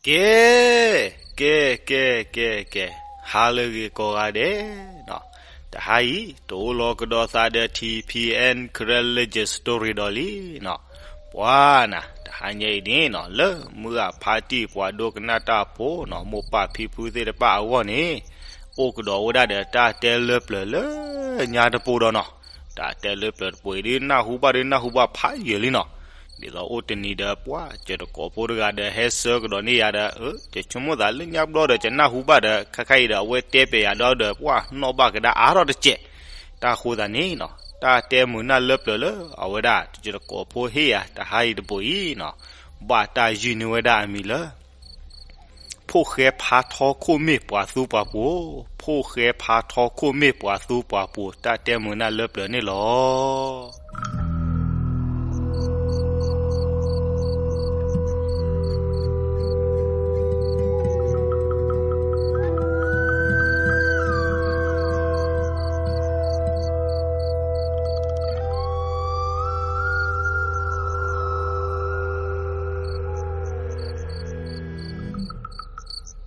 ကဲ, ကဲ, ကဲ, ကဲ, ကဲ, ဟါလၢအဂ့ၤကိးဂၤဒဲးနီၤ, တဟါအံၤ တအိၣ်လီၤကဒီးသးဒီး ထံၣ်ဖံအဲၣ် Karen Legend Story ဒီးလံနီၤ, ပှၤနၤ တဟါညါအံၤန့ၣ်နီၤ လၢမုၢ်ဂၢ်ဖါတံၢ်ပှၤဒိကနၣ်တၢ်ဖိနီၤ မိၢ်ပၢ်ဖံဖုသ့ၣ်တဖၣ်အဂီၢ်န့ၣ် အိၣ်ကဒီးဝဲဒၣ်ဒီးတၢ်တဲလၢပျၢၤလၢညါတပူၤဒီးနီၤ, တၢ်တဲလၢပျၢၤတပူၤအံၤဒ်နၢ်ဟူဘၣ်ဒ်နၢ်ဟူဘၣ်ဖးယံာ်လံနီၤ, ဒ်သိးအိၣ်တနံၤဒီးပှၤ ကၠီၤတကိးဖိတဂၤဒီးဟဲဆၢကဒီးန့ၢ်ယၤဒီး ကဆိကမိၣ်သးလၢညါဘျီဒီးကနၢ်ဟူဘၣ်ဒီး ခဲခါအံၤဒီးအဝဲတဲပျဲယၤဒီးပှၤနီၣ်ဘၣ်ကဒါအါထီၣ်တစဲး, တၢ်ဃိသးန့ၣ်နီၤ တၢ်တဲမုာ်နၢ်လၢပျၢၤလၢအဝဲဒၣ် ကၠီၤတကိးဖိဟ့ၣ်ယၤတဟါအံၤတပူၤအံၤနီၤ, ဘၣ်တၢ်ယုၢ်န့ၢ်ဝဲဒၣ်အမံၤလၢ ဖိၣ်ဃဲဖါထီခိၣ်မ့ၢ်ပှၤသူပှၤပှိၤ, ဖိၣ်ဃဲဖါထီခိၣ်မ့ၢ်ပှၤသူပှၤပှိၤ တၢ်တဲမုာ်နၢ်လၢပျၢၤန့ၣ်လီၤ.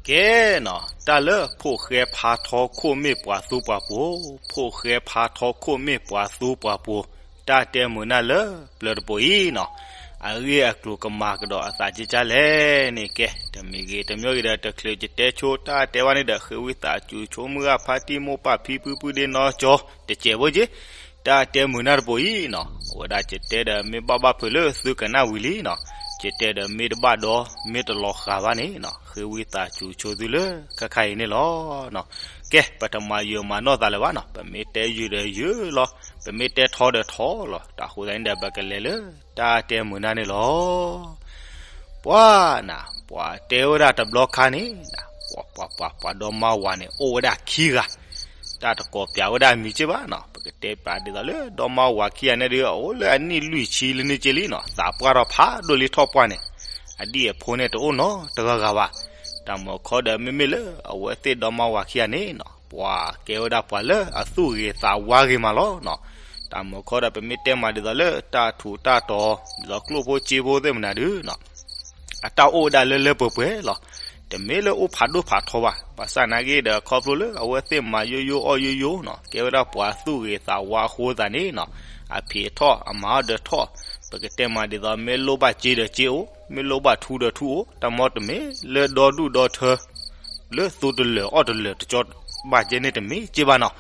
ကဲနီၤ တၢ်လၢဖိၣ်ဃဲဖါထီခိၣ်မ့ၢ်ပှၤသူပှၤပှိၤ, ဖိၣ်ဃဲဖါထီခိၣ်မ့ၢ်ပှၤသူပှၤပှိၤ, တၢ်တဲမုာ်နၢ်လၢပျၢၤတပူၤအံၤနီၤ, အဂ့ၢ်အကျိၤကမၤကဒီးအသးကကၢ်လဲၣ်န့ၣ် ကဲ တမံၤဂ့ၤတမံၤဂ့ၤဒီး တချုးကတဲဆိတၢ်တဲဘၣ်န့ၣ်ဒီး ဃ့ဝံသးစူၤဆိမုၢ်ဂၢ်ဖါတံၢ်မိၢ်ပၢ်ဖံဖုဖုဒ့နီၢ်ကၠီ တစဲးဖိက့ၤ, တၢ်တဲမုာ်နၢ်တပူၤအံၤနီၤ အဝဲဒၣ်ကတဲဒီးမ့ၢ်ဘၣ်ဘၣ်ဖုးလၢသုကနၣ်ဝံၤလံနီၤ, ကတဲဒီးမ့ၢ်တဘၣ်ဒီး မ့ၢ်တလီၤဃာ်ဘၣ်န့ၣ်နီၤ ဃ့ဝံသးစူၤဆိသုလၢခါခါအံၤန့ၣ်လီၤ. ကဲ ပတမၤယုာ်မၤနီၢ်သးလၢၤဘၣ်နီၤ, ပမ့ၢ်တဲယုာ်ဒီးယုာ်လီၤ, ပမ့ၢ်တဲထီဒီးထီလီၤ, တၢ်ဃိသတးန့ၣ်ဒီး ပကလဲၤလၢတၢ်တဲမုာ်နၢ်န့ၣ်လီၤ. ပှၤနၤ ပှၤတဲဝဲဒၣ်တဘျီခါန့ၣ် ပှၤ ပှၤ ပှၤ ပှၤဒီမါဝၤန့ၣ် အိၣ်ဝဲဒၣ်ခံဂၤ, တၢ်တကိးပျးဝဲဒၣ်အမံၤက့ဘၣ်နီၤ, ပကတဲပျးဒ်သိးလၢဒီမါဝၤခံဂၤန့ၣ်ဒီး အအိၣ်လၢအနံၣ်လွံၢ်ဆံလၢန့ၣ်က့လံနီၤ, သးပှၢ်ထီၣ်ဖးဒိၣ်လံထီၣ်ပှၢ်န့ၣ်, အဒံၣ်အဖိန့ၣ်တအိၣ်နီတဂၤဂၤဘၣ်. တၢ်မုာ်ခီဒီးမ့မ့ၢ်လၢအဝဲသ့ၣ်ဒီမါဝၤခံဂၤန့ၣ်နီၤ ပှၤကဲဝဲဒၣ်ပှၤလၢအသူၣ်ဂ့ၤသးဝါဂ့ၤမးလီၤနီၤ. တၢ်မုာ်ခီဒီးပမ့ၢ်တဲမးဒ်သိးလၢတၢ်ထူးတၢ်တီၤ ဒ်သိးကျိၣ်ဖိစ့ဖိသ့ၣ်မနုၤဒုနီၤ အတၢ်အိၣ်ဝဲဒၣ်လၢလၢပှဲၤပှဲၤလီၤ. တမ့ၢ်လၢအိၣ်ဖးဒိၣ်ဖးထီဘၣ်. ဘၣ်ဆၣ်နာ်က့ဒီးခီဖျိလၢအဝဲသ့ၣ်မၤယိယိအီၣ်ယိယိနီၤ ကဲဝဲဒၣ်ပှၤသူၣ်ဂ့ၤသးဝါအဃိသတးန့ၣ်နီၤ အဖံးအထီၣ်အမၤအီၣ်ဒီးထီၣ်, ပကတဲမးဒ်သိးမ့ၢ်လိၣ်ဘၣ်စ့ဒီးစ့အိၣ်, မ့ၢ်လိၣ်ဘၣ်ထူဒီးထူအိၣ်, တၢ်မ့ၢ်တမ့ၢ်လၢဒီဒူၣ်ဒီထၢ လၢသူတလၢာ်အီၣ်တလၢာ်တကၠီဘၣ်ကဲန့ၣ်တမ့ၢ်က့ဘၣ်နီၤ.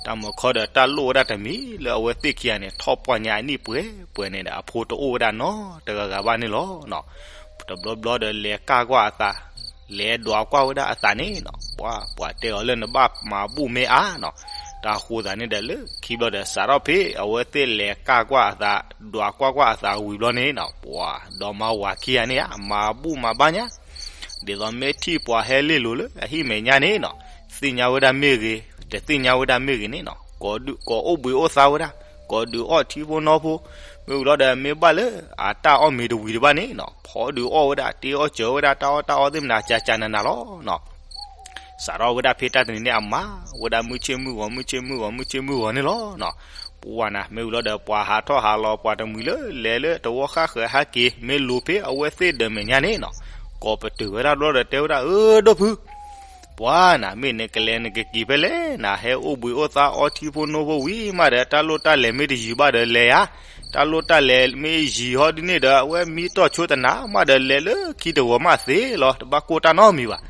တၢ်မုာ်ခီဒီးတၢ်လိၣ်ဝဲဒၣ်တမံၤလၢအဝဲသ့ၣ်ခံဂၤန့ၣ် ထီၣ်ပှၢ်ညါအနံၣ်ပှဲၤပှဲၤန့ၣ်ဒီး အဖိတအိၣ်ဝဲဒၣ်နီတဂၤဂၤဘၣ်န့ၣ်လီၤ. တဘျီဘျီဒီးလဲၤကၢ်ကွၢ်အသး, လဲၤဒွးကွၢ်ဝဲဒၣ်အသးန့ၣ်နီၤ ပှၤ ပှၤတဲအီၤလၢနဘၣ်မၤဘူၣ်မ့ၢ်အါနီၤ. တၢ်ဃိသးန့ၣ်ဒီးလၢခံဘျီဒီး စးထီၣ်ဖဲအဝဲသ့ၣ်လဲၤကၢ်ကွၢ်အသး, ဒွးကွၢ်ကွၢ်အသးဝံၤဘျီန့ၣ်နီၤ ပှၤ ဒီမါဝၤခံဂၤန့ၣ်ဧါ မၤဘူၣ်မၤဘါညါ ဒ်သိးမ့ၢ်ထံၣ်ပှၤဟဲလ့ၢ်လိၤလၢအဟံၣ်မဲာ်ညါန့ၣ်နီၤ, သ့ၣ်ညါဝဲဒၣ်မ့ၢ်ဂ့ၤ, တသ့ၣ်ညါဝဲဒၣ်မ့ၢ်ဂ့ၤန့ၣ်နီၤ, ကိးဒုး ကိးအိၣ်ဘှံးအိၣ်သါဝဲဒၣ်, ကိးဒုးအီၣ်ထံဖိနီဖိ, မ့ၢ်ဝံၤလီၤဒီးမ့ၢ်ဘၣ်လၢအတၢ်အီၣ်မ့ၤတဝံၤတဘၣ်န့ၣ်နီၤ, ဖီဒုးအီၣ်ဝဲဒၣ်, တ့အီၣ်စၢၤဝဲဒၣ်, တၢ်အီၣ်တၢ်အီသ့ၣ်မနၤကၢ်ကၢ်နးနးလီၤနီၤ. စးထီၣ်ဝဲဒၣ်ဖဲတၢ်တနံၤန့ၣ် အမၤဝဲဒၣ်မုၢ်ဆ့ၣ်မုၢ်ဂီၤ, မုၢ်ဆ့ၣ်မုၢ်ဂီၤ, မုၢ်ဆ့ၣ်မုၢ်ဂီၤန့ၣ်လီၤနီၤ. ပှၤနၤ မ့ၢ်ဝံၤလီၤဒီး ပှၤဟးထီၣ်ဟးလီၤ ပှၤတမှံၤလၢလဲၤလၢတဝီဃၣ်ဃၢၤဟဲက့ၤ မ့ၢ်လိၤဖဲအဝဲသ့ၣ်ဒီးမဲာ်ညါန့ၣ်နီၤ, ကိးပတုာ်ဝဲဒၣ်ဘျီဒီးတဲဝဲဒၣ် အၢ ဒိၣ်ဖု ပှၤနၤ မ့ၢ်နကလဲၤနကက့ၤဖဲလဲၣ်နၤ, ဟဲအိၣ်ဘှံးအိၣ်သါအီထံဖိနိဖိဝံၤမးဒီး တၢ်လိၣ်တၢ်လဲၤမ့ၢ်တယံၤဘၣ်ဒီးလဲၤယါ, တၢ်လိၣ်တၢ်လဲၤမ့ၢ်ယံၤဟီဒ်န့ၣ်ဒီး အဝဲမံတီၢ်ဆိတနၤမးဒီးလဲၤလၢခံတဂီၤမးသ့လီၤ, တဘၣ်ကိၢ်တၢ်နီတမံၤဘၣ်.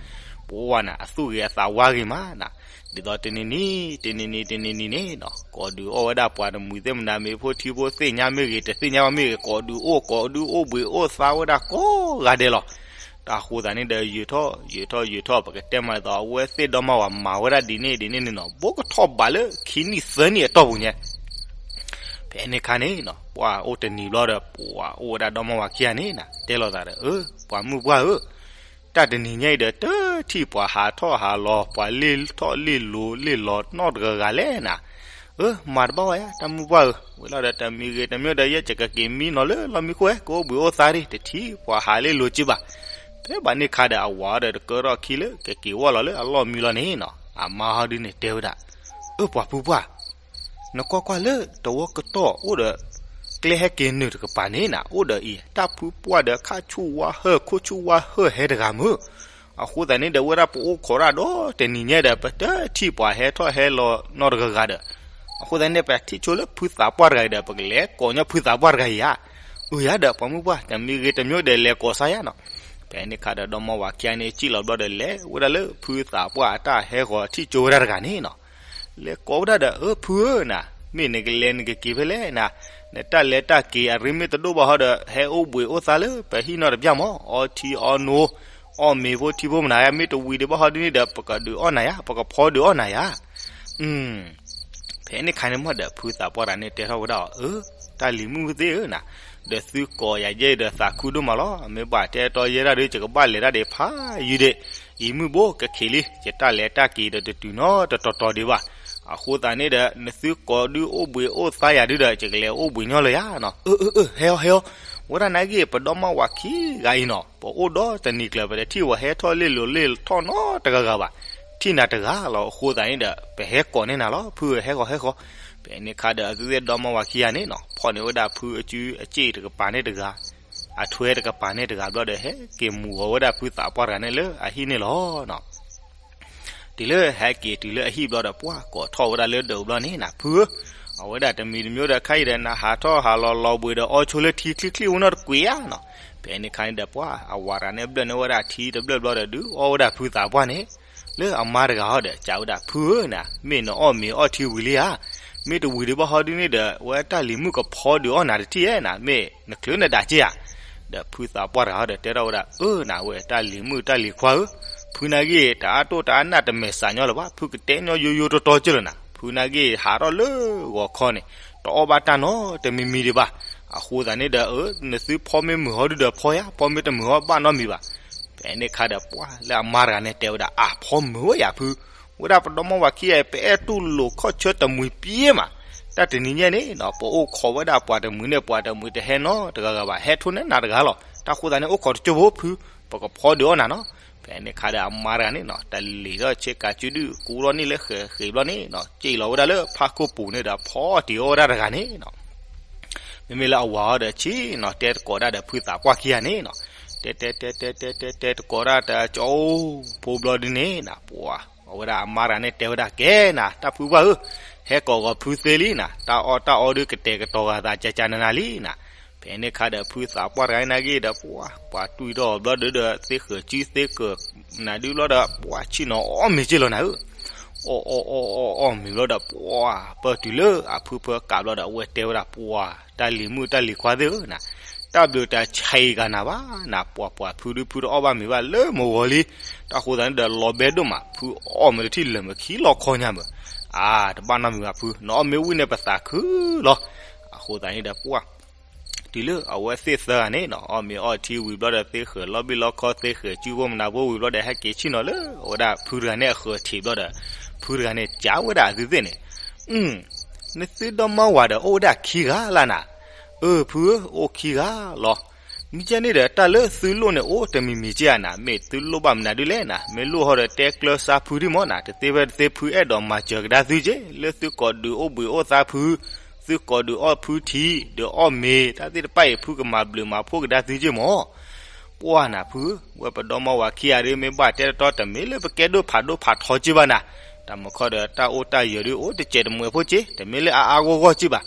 ပှၤနၤ အသူၣ်ဂ့ၤအသးဝါဂ့ၤမးနၤ, ဒ်သိးတနံၤနံၤ တနံၤနံၤ တနံၤနံၤန့ၣ်နီၤ ကိးဒုးအီၣ်ဝဲဒၣ်ပှၤတမှံၤသ့ၣ်မနၤ မ့ၢ်ဖိထံဖိသ့ၣ်ညါမ့ၢ်ဂ့ၤ တသ့ၣ်ညါဘၣ်မ့ၢ်ဂ့ၤ ကိးဒုးအိၣ် ကိးဒုးအိၣ်ဘှံးအိၣ်သါဝဲဒၣ်ကိးဂၤဒဲးလီၤ. တၢ်ဃိသးန့ၣ်ဒီး ယုာ်ထီၣ် ယုာ်ထီၣ် ယုာ်ထီၣ် ပကတဲမးဒ်သိး အဝဲသ့ၣ်ဒီမါဝၤမၤဝဲဒၣ်ဒ်န့ၣ်ဒ်န့ၣ်န့ၣ်နီၤ ဘိကထီၣ်ဘးလၢခံနံၣ်သၢနံၣ်အတီၢ်ပူၤညါ ဖဲန့ၣ်ခါန့ၣ်နီၤ ပှၤအိၣ်တနံၤဘျီဒီး ပှၤအိၣ်ဝဲဒၣ်ဒီမါဝၤခံဂၤန့ၣ်နၤ တဲလိာ်သးဒီး အၢ ပှၤမုၣ်ပှၢ်ဧၢ, တၢ်တနံၤညါအံၤဒီး တထံၣ်ပှၤဟးထီၣ်ဟးလီၤ ပှၤလ့ၢ်ထီၣ်လ့ၢ်လီၤလ့ၢ်လီၤနီတဂၤဂၤလဲၣ်နၤ. အၢ မၤတဘၣ်ဝဲဧါ တၢ်မုၣ်ပှၢ်ဧၢ, ဝံၤလီၤဒီးတမံၤဂ့ၤတမံၤဒီး ယဲယကက့ၤမံနီၤလၢလီၢ်မံခိၣ်ဝဲ ကအိၣ်ဘှံးအိၣ်သါဒံး တထံၣ်ပှၤဟးလ့ၢ်လီၤက့ဘၣ်. ဖဲဘၣ်န့ၣ်ခါဒီး အဝၤဒီးတကဲထီၣ်ခံလၢကက့ၤဝီၢ်လီၤလၢအလီၢ်မံလီၤန့ၣ်နီၤ အမါဟီဒ်န့ၣ်တဲဝဲဒၣ် အၢ ပှၤဖုပှၢ် နကွၢ်ကွၢ်လၢတဝီကတီၢ်အိၣ်ဒီး ကျဲဟဲက့ၤနုာ်တကပၤန့ၣ်နၤ အိၣ်ဒီးအံၤ တၢ်ဖုပှၢ်ဒီးခါဆူၣ်ဝါဟၢၣ် ခိၣ်ဆူၣ်ဝါဟၢၣ်ဟဲတဂၤမုၢ်. အဃိသတးန့ၣ်ဒီး ဝဲဒၣ်ပအိၣ်ခိးတၢ်ဒီးတနံၤညါဒီး ပတထံၣ်ပှၤဟဲထီၣ်ဟဲလီၤနီတဂၤဂၤဒီး အဃိသတးန့ၣ် ပထံၣ်ဆိလၢဖုသးပှၢ်တဂၤအံၤဒီး ပကလဲၤကိးညီဖုသးပှၢ်တဂၤအံၤဧါ. အၢ ယၤဒီး ပှၤမုၢ်ပှၢ် တမံၤဂ့ၤတမံၤဒီး လဲၤကိးစါယါနီၤ. ဖဲန့ၣ်ခါဒီး ဒီမါဝၤခံဂၤန့ၣ် စံၣ်လီၤဘျီဒီး လဲၤဝဲဒၣ်လၢဖုသးပှၢ်အတၢ်ဟဲဃီၤထံၣ်ကၠိဝဲဒၣ်တဂၤန့ၣ်နီၤ. လဲၤကိးဝဲဒၣ်ဒီး အၢ ဖုဧၢနၤ, မ့ၢ်နကလဲၤနကက့ၤဖဲလဲၣ်နၤ, နတၢ်လဲၤတၢ်က့ၤအရ့မ့ၢ်တဒိၣ်ဘၣ်ဟီဒီး ဟဲအိၣ်ဘှံးအိၣ်သါလၢပဟံၣ်နီတပျၢ်မၢ်, အီထံအီနိ, အီၣ်မ့ၤဖိထံဖိမနၤဧါ, မ့ၢ်တဝံၤဒံးဘၣ်ဟီဒ်န့ၣ်ဒီး ပကဒုးအီၣ်နၤယါ, ပကဖီဒုးအီၣ်နၤယါ. ဖဲန့ၣ်ခါန့ၣ်မၢ်ဒီး ဖုသးပှၢ်တဂၤန့ၣ်တဲထီၣ်ဝဲဒၣ်အီၤ, အၢ တၢ်လံၤမုၣ်သ့ၣ်ဧၢနၤ, ဒီးသုကိးယၤယဲဒီးသးခုဒိၣ်မးလီၤ. မ့ၢ်ဘၣ်တဲတီယဲဒၣ်ဒီး ယကဘၣ်လဲၤတၢ်ဒံးဖးယံၤဒံး, ယံၤမုၢ်ဘိကခံးလံ, ယတၢ်လဲၤတၢ်က့ၤဒီးတတုၤနီတတီၤဒံးဘၣ်. အဃိသတးန့ၣ်ဒီး နသုကိးဒုးအိၣ်ဘှံးအိၣ်သါယၤဒုဒီး ယကလဲၤအိၣ်ဘှံးညီလၢယၤနီၤ. အၢ အၢ အၢ ဟဲအီၤ ဟဲအီၤ. ဝဲဒၣ်နာ်က့ ပဒီမါဝၤခံဂၤအံၤနီၤ ပအိၣ်ဒီတနံၤကျၢၤ ပတထံၣ်ဝဲဟဲထီၣ်လ့ၣ်လိၤလ့ၣ်ထီၣ်နီတဂၤဂၤဘၣ်. ထံၣ်နၤတဂၤလီၤ. အဃိသတးန့ၣ်ဒီး ပဟဲကိးန့ၢ်နၤလီၤ ဖုဧၢ, ဟဲဃီၤ ဟဲဃီၤ. ဖဲန့ၣ်ခါဒီး အသုသ့ၣ်ဒီမါဝၤခံဂၤန့ၣ်နီၤ ဖီၣ်န့ၢ်ဝဲဒၣ်ဖုအစုအစ့ၣ်တကပၤန့ၣ်တဂၤ, အထွဲတကပၤန့ၣ်တဂၤဘျီဒီး ဟဲက့ၤမူၤအီၤဝဲဒၣ်ဖုသးပှၢ်တဂၤန့ၣ်လၢအဟံၣ်န့ၣ်လီၤနီၤ. တုၤလၢဟဲက့ၤတုၤလၢအဟံၣ်ဘျီဒီး ပှၢ်ကိးထီၣ်ဝဲဒၣ်လၢဒၢးဘျီန့ၣ်နၤ ဖုဧၢ, အဝဲဒၣ်တမံၤတမံၤဒီး ခဲအံၤဒီး နဟးထီၣ်ဟးလီၤလီၤဘှံးဒီး အီဆိလၢထံချံချံဝဲနီတကွံာ်ဧါနီၤ. ဖဲန့ၣ်ခါန့ၣ်ဒီး ပှၢ်အဝၤတဂၤန့ၣ် ဘျၢၣ်န့ၢ်ဝဲဒၣ်ထံတဘျၢၣ်ဘျီဒီး ဒုးအီၣ်ဝဲဒၣ်ဖုသးပှၢ်န့ၣ် လၢအမါတဂၤဟီဒီး ကးဝဲဒၣ် ဖုဧၢနၤ, မ့ၢ်နအီၣ်မ့ၤအီထံဝံၤလံဧါ, မ့ၢ်တဝံၤဒံးဘၣ်ဟီဒ်န့ၣ်ဒီး ဝဲတၢ်လံၤမုၣ်ကဖီဒုးအီၣ်နၤတထံၣ်ဧါနၤ, မ့ၢ်နချုးနဒၣ်က့ဧါ. ဒီးဖုသးပှၢ်တဂၤဟီဒီး တဲထီၣ်ဝဲဒၣ် အၢနၤ ဝဲတၢ်လံၤမုၣ်တၢ်လံၤခွါဧၢ, ဖုနာ်က့ တအါတိၢ်တအါနၢ်တမဲာ်စးညီလၢၤဘၣ်, ဖုကတဲညီယိယိတီတီက့လၢၤနၤ, ဖုနာ်က့ ဟးထီၣ်လၢဂီၤခီန့ၣ် တအီၣ်ဘၣ်တၢ်နီတမံၤမံၤဒံးဘၣ်. အဃိသတးန့ၣ်ဒီး အၢ နသုဖီမ့ၢ်မုာ်ဟီဒုဒီးဖီယါ, ဖီမ့ၢ်တမုာ်ဟီဘၣ်နီတမံၤဘၣ်. ဖဲန့ၣ်ခါဒီး ပှၢ်လၢအမါတဂၤန့ၣ် တဲဝဲဒၣ် အါ ဖီမုာ်ဝဲယၤဖု, ဝဲဒၣ်ပဒီမါဝၤခံဂၤအံၤ ပအဲၣ်တူၢ်လိာ်ခီၣ်ဆၢတမှံၤပျဲမး, တၢ်တနံၤညါန့ၣ်နီၤ ပအိၣ်ခိးဝဲဒၣ်ပှၤတမှံၤန့ၣ် ပှၤတမှံၤတဟဲနီတဂၤဂၤဘၣ်, ဟဲထိၣ်န့ၢ်နၤတဂၤလီၤ. တၢ်ဃိသတးန့ၣ် အိၣ်ခိးတကၠိဖိဖု, ပကဖီဒုးအီၣ်နၤနီၤ. ဖဲန့ၣ်ခါဒီးအမါတဂၤန့ၣ်နီၤ တလံၤထီၣ်ဆ့ကၤစုဒု ကူလီၤန့ၢ်လၢဃဲၤဃ့ဘျီန့ၣ်နီၤ စံၣ်လီၤဝဲဒၣ်လၢဖးခိၣ်ပူၤန့ၣ်ဒီး ဖီတံၢ်အီၣ်ဝဲဒၣ်တဂၤန့ၣ်နီၤ. မ့မ့ၢ်လၢအဝၤအီၤဒီးဆံးနီၤ တဲတကိးဒၣ်ဒီးဖုသးပှၢ်ခံဂၤန့ၣ်နီၤ, တဲတဲတဲတဲတဲတဲတဲတကိးဒၣ်တကၠိဖိဘျီဒုန့ၣ်နၤ ပှၢ် အဝဲဒၣ်အမါတဂၤန့ၣ်တဲဝဲဒၣ် ကဲနၤ တၢ်ဖုပှၢ်ဧၢ, ဟဲကိးဂီၤဖုသ့လံနၤ, တၢ်အီၣ်တၢ်အီဒုကတဲာ်ကတီၤဂၤသးကကနနၤလံနၤ. ဖဲန့ၣ်ခါဒီးဖုသးပှၢ်တဂၤန့ၣ်နာ်က့ဒီး ပှၢ်ပှၤတွံၢ်ထီၣ်အီၤဘျီဒီး သ့ဃၢၤစုသ့ဃၢၤနၤဒုဘျီဒီး ပှၢ်ဆံၣ်နီၤအီၣ်မ့ၤက့လီၤနၤဧၢ, အီၣ်အီၣ်အီၣ်အီၣ်အီၣ်မ့ၤဘျီဒီး ပှၢ်ပၢၢ်တုၤလၢအဖုဖၢကးဘျီဒီး အဝဲတဲဝဲဒၣ် ပှၢ် တၢ်လံၤမုၣ်တၢ်လံၤခွါသ့ၣ်ဧၢနၤ, တၢ်ဘျုးတၢ်ဆံးဂၤနၤဘၣ်နၤ, ပှၢ်ပှၢ်ဖုဒုဖုတအီၣ်ဘၣ်မ့ၤဘၣ်လၢမုၢ်ဂီၤလံ, တၢ်ဃိသတးန့ၣ်ဒီး လီၤဘဲဒိၣ်မး ဖုအီၣ်မ့ၤတထံၣ်လၢာ်မ့ၢ်ခံလီၤခီညါမုၢ်, အါ တဘၣ်နီတမံၤဘၣ်ဖု, နအီၣ်မ့ၢ်ဝံၣ်န့ၣ်ပသးခုလီၤ. အဃိသတးန့ၣ်ဒီးပှၢ် တုၤလၢအဝဲသ့ၣ်သၢဂၤန့ၣ်နီၤ အီၣ်မ့ၤအီထံဝံၤဘျီဒီး သ့ဃၢၤလီၤဘံၣ်လီၤခီ သ့ဃၢၤစုဖိမနၤဖိဝံၤဘျီဒီး ဟဲက့ၤဆံၣ်နီၤလၢအဝဲဒၣ်ဖုတဂၤန့ၣ်အဃၢၤထံးဘျီဒီး ဖုတဂၤန့ၣ် ကးဝဲဒၣ်အသုသ့ၣ်န့ၣ်, နသုဒီမါဝၤဒီးအိၣ်ဝဲဒၣ်ခံဂၤလၢ်နၤ, အၢ ဖုဧၢ အိၣ်ခံဂၤလီၤ. မ့ၢ်ကဲန့ၣ်ဒီး တၢ်လၢသုလိၣ်န့ၣ်အိၣ်တမံၤမံၤက့ဧါနၤ, မ့ၢ်သုလိၣ်ဘၣ်မနုၤဒ်လဲၣ်နၤ, မ့ၢ်လိၣ်ဟီဒီးတဲကျၢၤစါဖုဒံးမၢ်နၤ, တသ့ဖဲတသ့ဖုအဲၣ်ဒိးမၤစၢၤကဒါသုက့, လၢသုကိးဒုးအိၣ်ဘှံးအိၣ်သါဖု သုကိးဒုးအီၣ်ဖုထံ ဒုးအီၣ်မ့ၤ တၢ်သ့ၣ်တဖၣ်အံၤ ဖုကမၤဘျုးမၤဖှိၣ်ကဒါသုက့မၢ်. ပှၢ်နၤဖု, ဝဲပဒီမါဝၤခံဂၤဒုး မ့ၢ်ဘၣ်တဲတတီ တမ့ၢ်လၢပကဲဒိၣ်ဖးဒိၣ်ဖးထီက့ဘၣ်နၤ, တၢ်မုၢ်ခီဒီးတၢ်အိၣ်တၢ်ယၢၤဒုး အိၣ်တစဲးတမှဲၤဖိက့, တမ့ၢ်လၢအအါဂီၢ်ဂီၢ်က့ဘၣ်.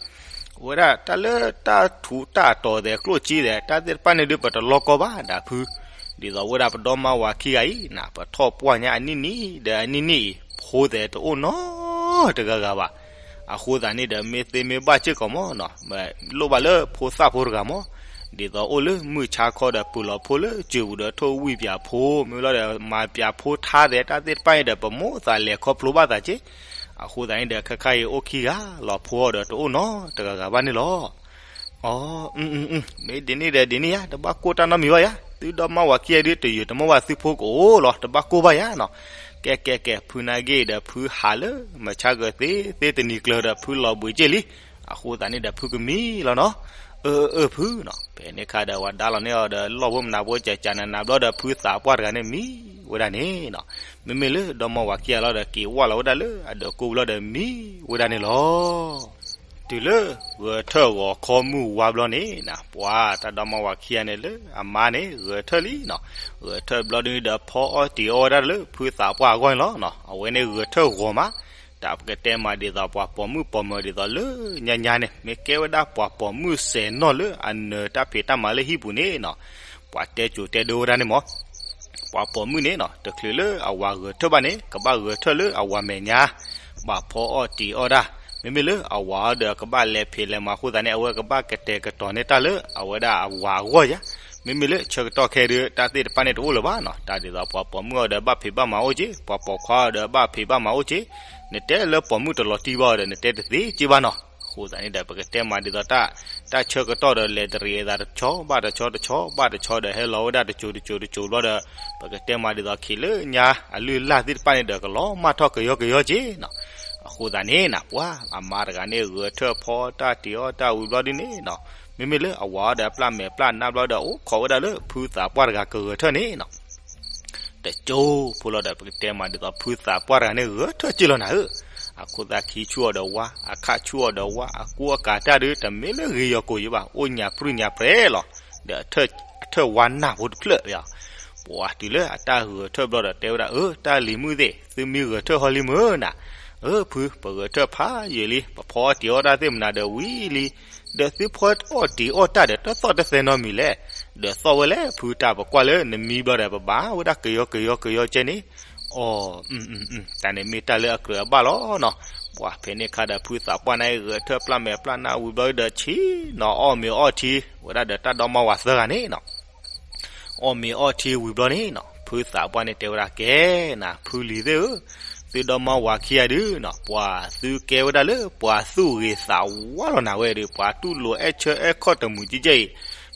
ဝဲဒၣ်တၢ်လၢတၢ်ထူးတၢ်တီၤသဲးကျိၣ်စ့သဲး တၢ်သ့ၣ်တဖၣ်န့ၣ်ဒုး ပတလီကီဘၣ်ဒၣ်ဖု, ဒ်သိးဝဲဒၣ်ပဒီမါဝၤခံဂၤအံၤနၤ ပထီၣ်ပှၢ်ညါအနံၣ်နံၣ်ဒီးအနံၣ်နံၣ်အံၤ ဖိသဲးတအိၣ်နီတဂၤဂၤဘၣ်. အဃိသတးန့ၣ်ဒီး မ့ၢ်သ့မ့ၢ်ဘၣ်စ့ၢ်ကီးမၢ်နီၤ, လိၣ်ဘၣ်လၢဖိသၣ်ဖိတဂၤမၢ်, ဒ်သိးအိၣ်လၢမုၢ်ဆါခီဒီး ပုၢ်လီၤဖိလၢစၢၤပူၤဒီးထိၣ်ဝံၣ်ပၠးဖိ မ့ၢ်လီၤဒီးမၤပၠးဖိထါသဲး တၢ်သ့ၣ်တဖၣ်န့ၣ်ဒီး ပမိၢ်သးလဲၤခီဖျိဘၣ်သးက့. အဃိသတးန့ၣ်ဒီး ခဲခါအံၤအိၣ်ခံဂၤလီၤ ဖိအီၤဒီးတအိၣ်နီတဂၤဂၤဘၣ်န့ၣ်လီၤ. အ မ့ၢ်ဒ်န့ၣ်ဒီးဒ်န့ၣ်ယါ တဘၣ်ကိၢ်တၢ်နီတမံၤဘၣ်ယါ, သုဒီမါဝၤခံဂၤဒုး တယုာ်တမီၢ်ဘၣ်သုဖိကအိၣ်လီၤ တဘၣ်ကိၢ်ဘၣ်ယါနီၤ. ကဲကဲကဲ ဖုနာ်က့ဒီးဖုဟးလၢမုၢ်ဆါဂီၤသ့သ့တနံၤကျၢၤဒီး ဖုလီၤဘှံးက့လံ. အဃိသတးန့ၣ်ဒီး ဖုကမံလီၤနီၤ. အၢ အၢ ဖုနီၤ. ဖဲန့ၣ်ခါဒီး ဝဲဒါလီၤန့ၢ်အီၤဒီး လီၢ်ဖိမနၤဖိကကနနၤဘျီဒီး ဖုသးပှၢ်တဂၤန့ၣ်မံဝဲဒၣ်န့ၣ်နီၤ. မ့မ့ၢ်လၢဒီမါဝၤခံဂၤလီၤဒီး က့ၤဝၢ်လီၤဝဲဒၣ်လၢအဒၢးကိၢ်လီၤဒီးမံဝဲဒၣ်န့ၣ်လီၤ. တုၤလၢဂဲၤထၢၣ်ဂီၤခီမုၢ်ဝါဘျီန့ၣ်နီၤ, ပှၤတၢ်ဒီမါဝၤခံဂၤန့ၣ်လၢအမါန့ၣ် ဂဲၤထၢၣ်လံနီၤ. ဂဲၤထၢၣ်ဘျီဒုဒီး ဖီအီၣ်တံၤအီၣ်ဝဲဒၣ်လၢဖုသးပှၢ်အဂီၢ်န့ၣ်လီၤနီၤ. အဝဲန့ၣ်ဂဲၤထၢၣ်ဂီၤမး, တၢ်ပကတဲမးဒ်သိးပှၤပိာ်မုၣ်ပိာ်မၢၤဒ်သိးလၢညါညါန့ၣ် မ့ၢ်ကဲဝဲဒၣ်ပှၤပိာ်မုၣ်စဲးနီၣ်လၢအနၢၤတၢ်ဖံးတၢ်မၤလၢဟံၣ်ပူၤန့ၣ်နီၤ, ပှၤတဲကိၤတဲဒိဝဲဒၣ်န့ၣ်မး ပှၤပိာ်မုၣ်န့ၣ်နီၤ တချုးလၢအဝၤဂဲၤထၢၣ်ဘၣ်န့ၣ် ကဘၣ်ဂဲၤထၢၣ်လၢအဝၤမဲာ်ညါ, ဘၣ်ဖီအီၣ်တံၤအီၣ်တၢ်, မ့မ့ၢ်လၢအဝၤအီၤဒီးကဘၣ်လဲၤဖံးလဲၤမၤအဃိသတးန့ၣ် အဝဲကဘၣ်ကတဲာ်ကတီၤန့ၢ်တၢ်လၢအဝဲဒၣ်အဝၤအဂီၢ်ယါ. မ့မ့ၢ်လၢဆၢကတီၢ်ခဲအံၤဒီး တၢ်သ့ၣ်တဖၣ်န့ၣ်တအိၣ်လၢၤဘၣ်နီၤ. တၢ်ဒ်သိးပှၤပိာ်မုၣ်အီၤဒီးဘၣ်ဖံးဘၣ်မၤအိၣ်က့, ပှၤပိာ်ခွါအီၤဒီးဘၣ်ဖံးဘၣ်မၤအိၣ်က့, နတဲလၢပိာ်မုၣ်တလီၤတံၢ်ဘၣ်အီၤဒီး နတဲတသ့က့ဘၣ်နီၤ. အဃိသတးန့ၣ်ဒီး ပကတဲမးဒ်သိးတၢ်, တၢ်ဆၢကတီၢ်ဒီးလဲၤတရံးအသးတဆီဘၣ်တဆီတဆီ ဘၣ်တဆီဒီးဟဲလီၤဝဲဒၣ်တစိၤတစိၤတစိၤဘျီဒီး ပကတဲမးဒ်သိးခံးလၢညါအလုၢ်အလၢ်သ့ၣ်တဖၣ်န့ၣ်ဒီး ကလီၤမၢ်ထီၣ်ကယီကယီက့နီၤ. အဃိသတးန့ၣ်နီၤ ပှၤအမါတဂၤန့ၣ်ဂဲၤထၢၣ်ဖီတၢ်တံၤအီၣ်တၢ်ဝံၤဘျီဒ်န့ၣ်နီၤ, မ့မ့ၢ်လၢအဝၤအီၤဒီးအပျၢ်မဲာ်ပျၢ်နါဘျီဒီး အိၣ်ခိးဝဲဒၣ်လၢဖုသးပှၢ်တဂၤကဂဲၤထၢၣ်န့ၣ်နီၤ တစိၢ်ဖိလီၤဒီး ပကတဲမးဒ်သိးဖုသးပှၢ်တဂၤန့ၣ်ဂဲၤထၢၣ်က့လီၤနၤဧၢ. အခိၣ်သၣ်ခံဆူၣ်အီၤဒီးဝါ, အခၣ်ဆူၣ်အီၤဒီးဝါ, အကူအကၤတၢ်ဒုး တမ့ၢ်လၢဂ့ၤယီၤကိာ်ယံၤဘၣ်, အိၣ်ညၣ်ပြံၣ်ညၣ်ပြဲလီၤ. ဒီးအထၢၣ်ဝါနၢ်ဖိတဖျၢၣ်ယါ, ပှၤတုၤလၢအတၢ်ဂဲၤထၢၣ်ဘျီဒီးတဲဝဲဒၣ်, အၢ တၢ်လံၤမုၣ်သ့ၣ် သုမ့ၢ်ဂဲၤထၢၣ်ဟီလံမုၢ်နၤ, အၢ ဖု ပဂဲၤထၢၣ်ဖးယံာ်လံ, ပဖီအီၣ်တံၤအီၣ်တၢ်သ့ၣ်မနၤဒီးဝံၤလံ, ဒီးသုဖီအီၣ်တံၤအီၣ်တၢ်ဒီး တၢ်သီၣ်တသဲနီတမံၤလဲၣ်, ဒီးသီၣ်ဝဲလဲၣ်ဖု တၢ်ပကွၢ်လၢနမံဘျီဒီး ပဘၣ်ဝဲဒၣ်ကယီကယီကယီကဲန့ၣ်, အီ, တၢ်န့ၣ်မ့ၢ်တၢ်လၢအကြၢးအဘၣ်လီၤနီၤ. ပှၤဖဲန့ၣ်ခါဒီး ဖုသးပှၢ်န့ၣ်ဂဲၤထၢၣ်ပျၢ်မဲာ်ပျၢ်နါဝံၤဘျီဒီး ဆ့ၣ်နီၤအီၣ်မ့ၤအီထံ ဝဲဒၣ်ဒီးတၢ်ဒီမါဝၤသၢဂၤန့ၣ်နီၤ အီၣ်မ့ၤအီထံဝံၤဘျီန့ၣ်နီၤ ဖုသးပှၢ်န့ၣ်တဲဝဲဒၣ် ကဲနၤ ဖုလံၤသ့ၣ်ဧၢ, သုဒီမါဝၤခံဂၤဒုးနီၤ ပှၤသုကဲဝဲဒၣ်လၢပှၤသူၣ်ဂ့ၤသးဝါလီၤနၤဝဲဒီး ပှၤတူၢ်လိာ်အဲၣ်ဆၢအဲၣ်ခီၣ်တမုာ်ကဲကဲအံ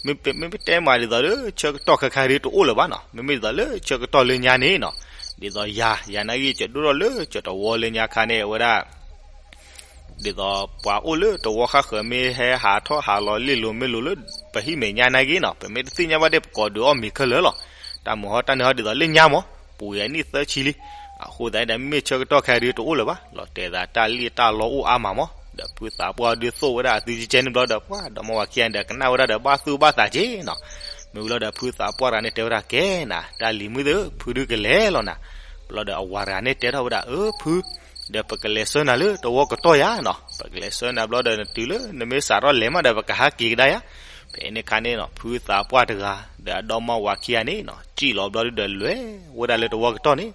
ၤ, မ့မ့ၢ်တဲမးဒ်သိးလၢဆၢကတီၢ်ခဲခါဒုးတအိၣ်လၢၤဘၣ်နီၤ, မ့မ့ၢ်ဒ်သိးလၢဆၢကတီၢ်လၢညါန့ၣ်နီၤ, ဒ်သိးယၤ ယၤနာ်က့ ကၠီဒိၣ်ထီၣ်လၢကၠီတဝီလၢညါခါန့ၣ် အဝဲဒၣ် ဒ်သိးပှၤအိၣ်လၢတဝီဃၣ်ဃၢၤ မ့ၢ်ဟဲဟးထီၣ်ဟးလီၤလ့ၢ်လိၤမ့ၢ်လိၤလၢပဟံၣ်မဲာ်ညါနာ်က့နီၤ ပမ့ၢ်တသ့ၣ်ညါဘၣ်ဒီး ပကိးဒုးအီၣ်မ့ၤခဲလၢာ်လီၤ. တၢ်မုာ်ဟီတၢ်နၢၤဟီဒ်သိးလၢညါမး ပူၤယၤနံၣ်သၢဆံလံ. အဃိသတးန့ၣ်ဒီး မ့မ့ၢ်ဆၢကတီၢ်ခဲအံၤဒုးတအိၣ်လၢၤဘၣ်, လီၤတဲာ်သးတၢ်လံၣ်တၢ်လီအိၣ်အါမးမး, ဒီးဖုသးပှၢ်ဒုးသိၣ်ဝဲဒၣ်အသုကဲန့ၣ်ဘျီဒီး ပှၤဒီမါဝၤခံဂၤန့ၣ်ဒီး ကနၣ်ဝဲဒၣ်ဒီးဘၣ်သူၣ်ဘၣ်သးက့နီၤ. မ့ၢ်ဝံၤလီၤဒီးဖုသးပှၢ်တဂၤန့ၣ်တဲဝဲဒၣ် ကဲနၤ တၢ်လံၤမုၣ်သ့ၣ်ဧၢ, ဖုဒုးကလဲၤလီၤနၤ. ဘျီဒီးအဝၤတဂၤန့ၣ်တဲထီၣ်ဝဲဒၣ် အၢ ဖု ဒီးပကလဲၤဆှၢနၤလၢတဝီကတီၢ်ယါနီၤ, ပကလဲၤဆှၢနၤဘျီဒီး နတုၤလၢနမ့ၢ်စးထီၣ်လဲၤမးဒီး ပကဟးက့ၤကဒါယါ. ဖဲန့ၣ်ခါန့ၣ်နီၤ ဖုသးပှၢ်တဂၤ ဒီးအဒီမါဝၤခံဂၤန့ၣ်နီၤ စံၣ်လီၤဘျီဒုးဒီးလဲၤဝဲဒၣ်လၢတဝီကတီၢ်န့ၣ်,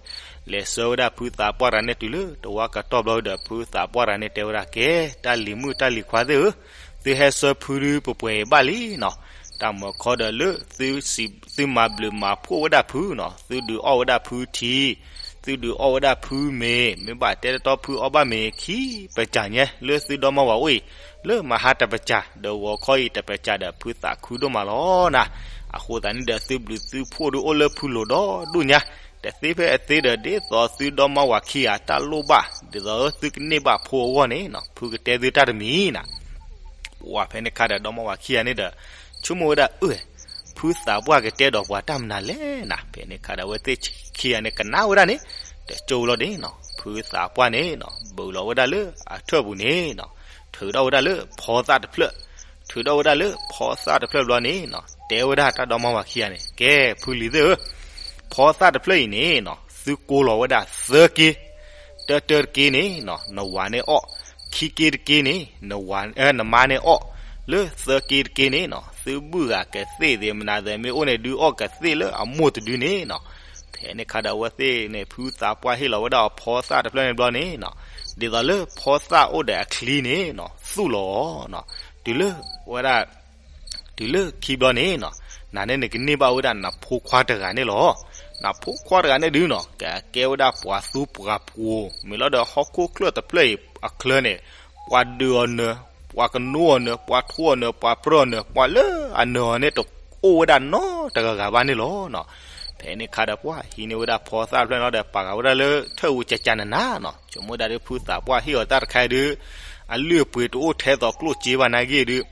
လဲၤဆှၢဝဲဒၣ်ဖုသးပှၢ်တဂၤန့ၣ်တုၤလၢတဝီကတီၢ်ဘျီဒီး ဖုသးပှၢ်တဂၤန့ၣ်တဲဝဲဒၣ် ကဲ တၢ်လံၤမုၣ်တၢ်လံၤခွါသ့ၣ်ဧၢ, သုဟဲဆှၢဖုဒုးပပှဲၤဘၣ်လံနီၤ. တၢ်မုာ်ခီဒီးလၢ သုမၤဘျုးမၤဖှိၣ်ဝဲဒၣ်ဖုနီၤ, သုဒုးအီၣ်ဝဲဒၣ်ဖုထံ, သုဒုးအီၣ်ဝဲဒၣ်ဖုမ့ၤ, မ့ၢ်ဘၣ်တဲတတီဖုအီၣ်ဘၣ်မ့ၤခံပစၢ်ညါ လၢသုဒီမါဝၤအိၣ်အံၤ, လၢမဟါတပစၢ် ဒီးဂီၤခီအံၤတပစၢ်ဒီး ဖုသးခုဒိၣ်မးလီၤနၤ. အဃိသတးန့ၣ်ဒီး သုဘျုးသုဖှိၣ်ဒုးအိၣ်လၢဖုလိၤဒီဒူၣ်ညါ, တသ့ဖဲအသ့ဒီး ဒ်သိးသုဒီမါဝၤခံဂၤတၢ်လိၣ်ဘၣ် ဒ်သိးသုကန့ၢ်ဘၣ်ဖိအဂီၢ်န့ၣ်နီၤ ဖုကတဲသုတၢ်တမံၤနၤ. ပှၤဖဲန့ၣ်ခါဒီး ဒီမါဝၤခံဂၤန့ၣ်ဒီး ဆိကမိၣ်ဝဲဒၣ် အၢ ဖုသးပှၢ်ကတဲဒီးပှၤတၢ်မနုၤလဲၣ်နၤ. ဖဲန့ၣ်ခါဒီး အဝဲသ့ၣ်ခံဂၤန့ၣ် ကနၣ်ဝဲဒၣ်န့ၣ် တကၠိလီၤန့ၣ်နီၤ ဖုသးပှၢ်န့ၣ်နီၤ ဘုးလီၤဝဲဒၣ်လၢအထၢၣ်ပူၤန့ၣ်နီၤ ထုးထီၣ်ဝဲဒၣ်လၢဖီသၣ်တဖျၢၣ်, ထုးထီၣ်ဝဲဒၣ်လၢဖီသၣ်တဖျၢၣ်ဘျီန့ၣ်နီၤ တဲဝဲဒၣ်တၢ်ဒီမါဝၤခံဂၤန့ၣ် ကဲ ဖုလံၤသ့ၣ်ဧၢ, ဖီသၣ်တဖျၢၣ်အံၤန့ၣ်နီၤ သုကိးလီၤဝဲဒၣ်သၢက့, တၢတၢတက့န့ၣ်နီၤ နဝၤန့ၣ်အီၣ်, ခံက့တက့န့ၣ် နဝၤ နမါန့ၣ်အီၣ်, လၢသၢက့တက့န့ၣ်နီၤ သုဘုၣ်ဂၤကသ့ၣ်သ့ၣ်မနုၤသ့ၣ်မ့ၢ်အိၣ်န့ၣ် ဒုးအီၣ်ကသ့ၣ်လၢအမိၢ်တဒုန့ၣ်နီၤ. ဖဲန့ၣ်ခါဒီး အဝဲသ့ၣ်န့ၣ် ဖုသးပှၢ်ဟ့ၣ်လီၤဝဲဒၣ်အီၤဖီသၣ်တဖျၢၣ်န့ၣ်ဘျီန့ၣ်နီၤ ဒ်သိးလၢဖီသၣ်အိၣ်ဒီးအချံန့ၣ်နီၤ သူၣ်လီၤအီၤနီၤ တုၤလၢဝဲဒၣ် တုၤလၢခံဘျီန့ၣ်နီၤ နၤန့ၣ်နကန့ၢ်ဘၣ်ဝဲဒၣ်နဖိခွါတဂၤန့ၣ်လီၤ. နဖိခွါတဂၤန့ၣ်ဒုးနီၤ ကကဲဝဲဒၣ်ပှၤသူပှၤဖှိၣ် မ့ၢ်လီၤဒီးဟီၣ်ခိၣ်ချၢၣ်တဖျၢၣ်အံၤအချၢန့ၣ် ပှၤဒုးအီၤနၢၤ ပှၤကနိအီၤနၢၤ ပှၤထိအီၤနၢၤ ပှၤပြၢအီၤနၢၤ ပှၤလၢအနၢၤအီၤန့ၣ်တအိၣ်ဝဲဒၣ်နီတဂၤဂၤဘၣ်န့ၣ်လီၤနီၤ. ဖဲန့ၣ်ခါဒီးပှၤဟံးန့ၢ်ဝဲဒၣ်ဖီသၣ်တဖျၢၣ်န့ၣ်လီၤဒီး ပာ်ဃာ်ဝဲဒၣ်လၢထၢၣ်အူကကနနၤနီၤ ဆိကမိၣ်ဒၣ်ဒုးဖုသးပှၢ်ဟ့ၣ်အီၤတၢ်တခါအံၤဒုး အလုၢ်အပှ့ၤတအိၣ်ထဲသိးကျိၣ်စ့ဘၣ်နာ်က့ဒုး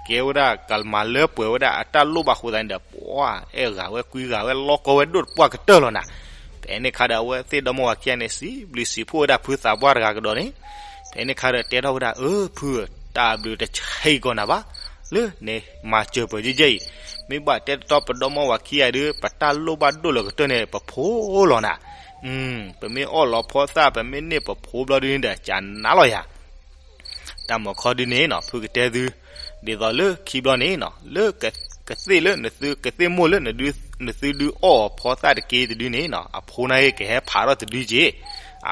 ကဲဝဲဒၣ်ကမၤလၢပှဲၤဝဲဒၣ်အတၢ်လိၣ်ဘၣ်အဃိသတးန့ၣ်ဒီး ပှၤအဲၣ်ဂၤဝဲကွံဂၤဝဲလီၤကီဝဲဒိၣ်တပှၢ်ကတၢၢ်လီၤနၤ. ဖဲန့ၣ်ခါဒီးအဝဲသ့ၣ်ဒီမါဝၤခံဂၤန့ၣ် စံးဘျုးစံးဖှိၣ်ဝဲဒၣ်ဖုသးပှၢ်တဂၤကဒီးန့ၣ် ဖဲန့ၣ်ခါဒီးတဲထီၣ်ဝဲဒၣ် အၢ ဖုဧၢ တၢ်ဘျုးတဆံးကိးနၤဘၣ်, လၢန့ၣ်မၤစၢၤပၢၤယဲၢ်ယဲၢ်အံၤ, မ့ၢ်ဘၣ်တဲတတီပဒီမါဝၤခံဂၤဒုး ပတၢ်လိၣ်ဘၣ်ဒိၣ်လၢကတၢၢ်န့ၣ် ပဖိးလီၤနၤ, ပမ့ၢ်အီၣ်လီၤဖီသၣ် ပမ့ၢ်န့ၢ်ပဖိဘျီဒုးန့ၣ်ဒီး ကနၣ်လီၤယၤ တၢ်မၤခီဒုန့ၣ်နီၤ ဖုကတဲသု, ဒ်သိးလၢခံဘျီန့ၣ်နီၤ လၢက, ကသ့ၣ်လၢနသု, ကသ့ၣ်မိၢ်လၢနသုဒုးအီၣ်အီၤဖီသၣ်တက့ၢ်တဒုန့ၣ်နီၤ အဖိန့ၣ်ကဟဲဖးထီၣ်တဒုက့ၢ်,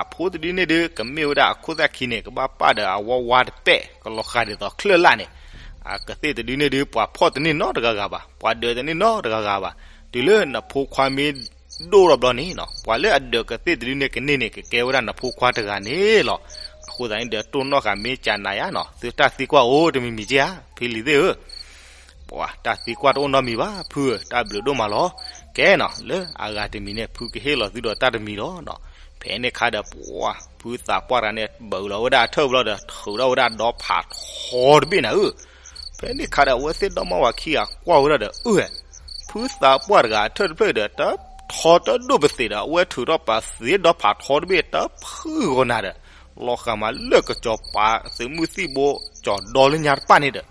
အဖိတဒုန့ၣ်ဒုး ကမ့ၢ်ဝဲဒၣ်အခိၣ်သၣ်ခံန့ၣ် ကဘၣ်ပာ်ဒီးအဝါဝါတပဲာ် ကလီၤဃာ်ဒ်သိးချၢၣ်လၣ်န့ၣ်, အကသ့ၣ်တဒုန့ၣ်ဒုး ပှၤဖီၣ်တန့ၢ်နီတဂၤဂၤဘၣ်, ပှၤဒၢးတန့ၢ်နီတဂၤဂၤဘၣ်, တုၤလၢနဖိခွါမ့ၢ် ဒိၣ်ထီၣ်ဘျီန့ၣ်နီၤ ပှၤလၢအဒၢးကသ့ၣ်တဒုန့ၣ်ကန့ၢ်န့ၣ် ကကဲဝဲဒၣ်နဖိခွါတဂၤန့ၣ်လီၤ. အဃိသတးန့ၣ်ဒီး တိၢ်နီၣ်ဃာ်မ့ၢ်ကနၤယါနီၤ သုတၢ်သံကွၢ်အိၣ်တမံၤမံၤက့ဧါ ဖံလံၤသ့ၣ်ဧၢ, ပှၤတၢ်သံကွၢ်တအိၣ်နီတမံၤဘၣ် ဖုဧၢ တၢ်ဘျုးဒိၣ်မးလီၤ. ကဲနီၤ လၢအဂၤတမံၤန့ၣ် ဖုကဟ့ၣ်လီၤသုဒီးတၢ်တမံၤလီၤနီၤ. ဖဲန့ၣ်ခါဒီး ပှၤဖုသးပှၢ်တဂၤန့ၣ် ဘၢလီၤဝဲဒၣ်အထၢၣ်ဘျီဒီး ထုးထီၣ်ဝဲဒၣ်ဒီဖးထီတဘ့ၣ်နၤဧၢ ဖဲန့ၣ်ခါဒီး အဝဲသ့ၣ်ဒီမါဝၤခံဂၤကွၢ်ဝဲဒၣ်ဒီး အၢ ဖုသးပှၢ်တဂၤအထၢၣ်တဖျၢၣ်ဒီး တထီတဒိၣ်ပသ့ၣ်ဒီး အဝဲထုးထီၣ်ပသ့ၣ်ဒီဖးထီတဘ့ၣ် တဖုဂီၤနၤဒီး လီၤဃာ်မးလၢကစီၤပၤသုးမုၢ်သံၣ်ဘိ ကၠီၤဒီလၢညါတဖၣ်န့ၣ်ဒီး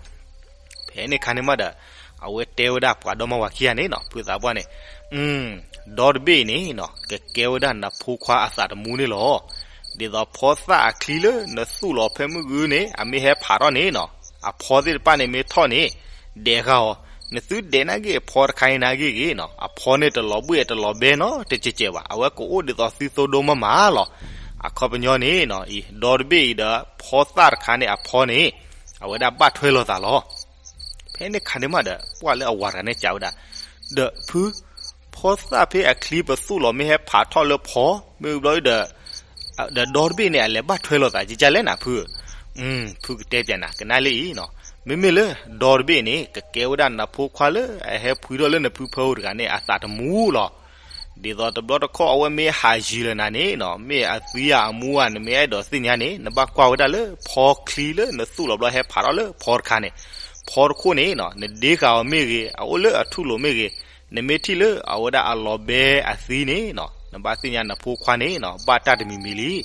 ဖဲန့ၣ်ခါန့ၣ်မးဒီး အဝဲတဲဝဲဒၣ်ပှၤဒီမါဝၤခံဂၤန့ၣ်နီၤ ဖုသးပှၢ်န့ၣ်, ဒီတဘ့ၣ်အံၤန့ၣ်နီၤ ကကဲဝဲဒၣ်နဖိခွါအသးတမူန့ၣ်လီၤ. ဒ်သိးဖီသၣ်အချံလၢနသူၣ်လီၤဖဲမုၢ်ဂုၢ်န့ၣ် အမ့ၢ်ဟဲဖးထီၣ်န့ၣ်နီၤ အဖီသ့ၣ်တဖၣ်န့ၣ်မ့ၢ်ထီၣ်န့ၣ် ဒဲးဃာ်အီၤ, နသုဒဲးနာ်က့အဖီတခါအံၤနာ်က့ဂ့ၤနီၤ အဖီန့ၣ်တလီၤဘှံၣ်တလီၤဘဲနီတကဲးကဲးဘၣ် အဝဲကအိၣ်ဒ်သိးသုသိဒိမးမးလီၤ. အခီပညီန့ၣ်နီၤ အံၤ ဒီတဘ့ၣ်အံၤဒီး ဖီသၣ်တခါန့ၣ်အဖီန့ၣ် အဝဲဒၣ်ဘၣ်ထွဲလိာ်သးလီၤ. ဖဲန့ၣ်ခါန့ၣ်မးဒီး ပှၤလၢအဝၤတဂၤန့ၣ်စံးဝဲဒၣ်, ဒီးဖု ဖီသၣ်ဖဲအချံပသူၣ်လီၤမ့ၢ်ဟဲဖးထီၣ်လၢဖီ မ့ၢ်ဘျီဒီး ဒီးဒီတဘ့ၣ်န့ၣ် အလဲၤဘၣ်ထွဲလိာ်သးကကလဲၣ်နၤဖု, ဖုကတဲပျးနၤ ကနၣ်လၢအံၤနီၤ, မ့မ့ၢ်လၢဒီတဘ့ၣ်န့ၣ် ကကဲဝဲဒၣ်နဖိခွါလၢအဟဲဖှံထီၣ်လၢနဖုဖၢအိၣ်တဂၤန့ၣ် အသးတမူလီၤ. ဒ်သိးတဘျီတခီၣ်အဝဲမ့ၢ်ဟးယံၤလၢနၤန့ၣ်နီၤ မ့ၢ်အသံဧါအမူဧါ နမ့ၢ်အဲၣ်ဒိးသ့ၣ်ညါန့ၣ် နဘၣ်ကွၢ်ဝဲဒၣ်လၢဖီချံလၢနသူၣ်လီၤဘျီဟဲဖးထီၣ်လၢဖီတခါန့ၣ်, ဖီတခိၣ်န့ၣ်နီၤ နဒ့ဃာ်အီၤမ့ၢ်ဂ့ၤ အအိၣ်လၢအထူၣ်လိာ်မ့ၢ်ဂ့ၤ, နမ့ၢ်ထံၣ်လၢအဝဲဒၣ်အလီၤဘဲအသံန့ၣ်နီၤ နဘၣ်သ့ၣ်ညါနဖိခွါန့ၣ်နီၤ ဘၣ်တၢ်တမံၤမံၤလံ.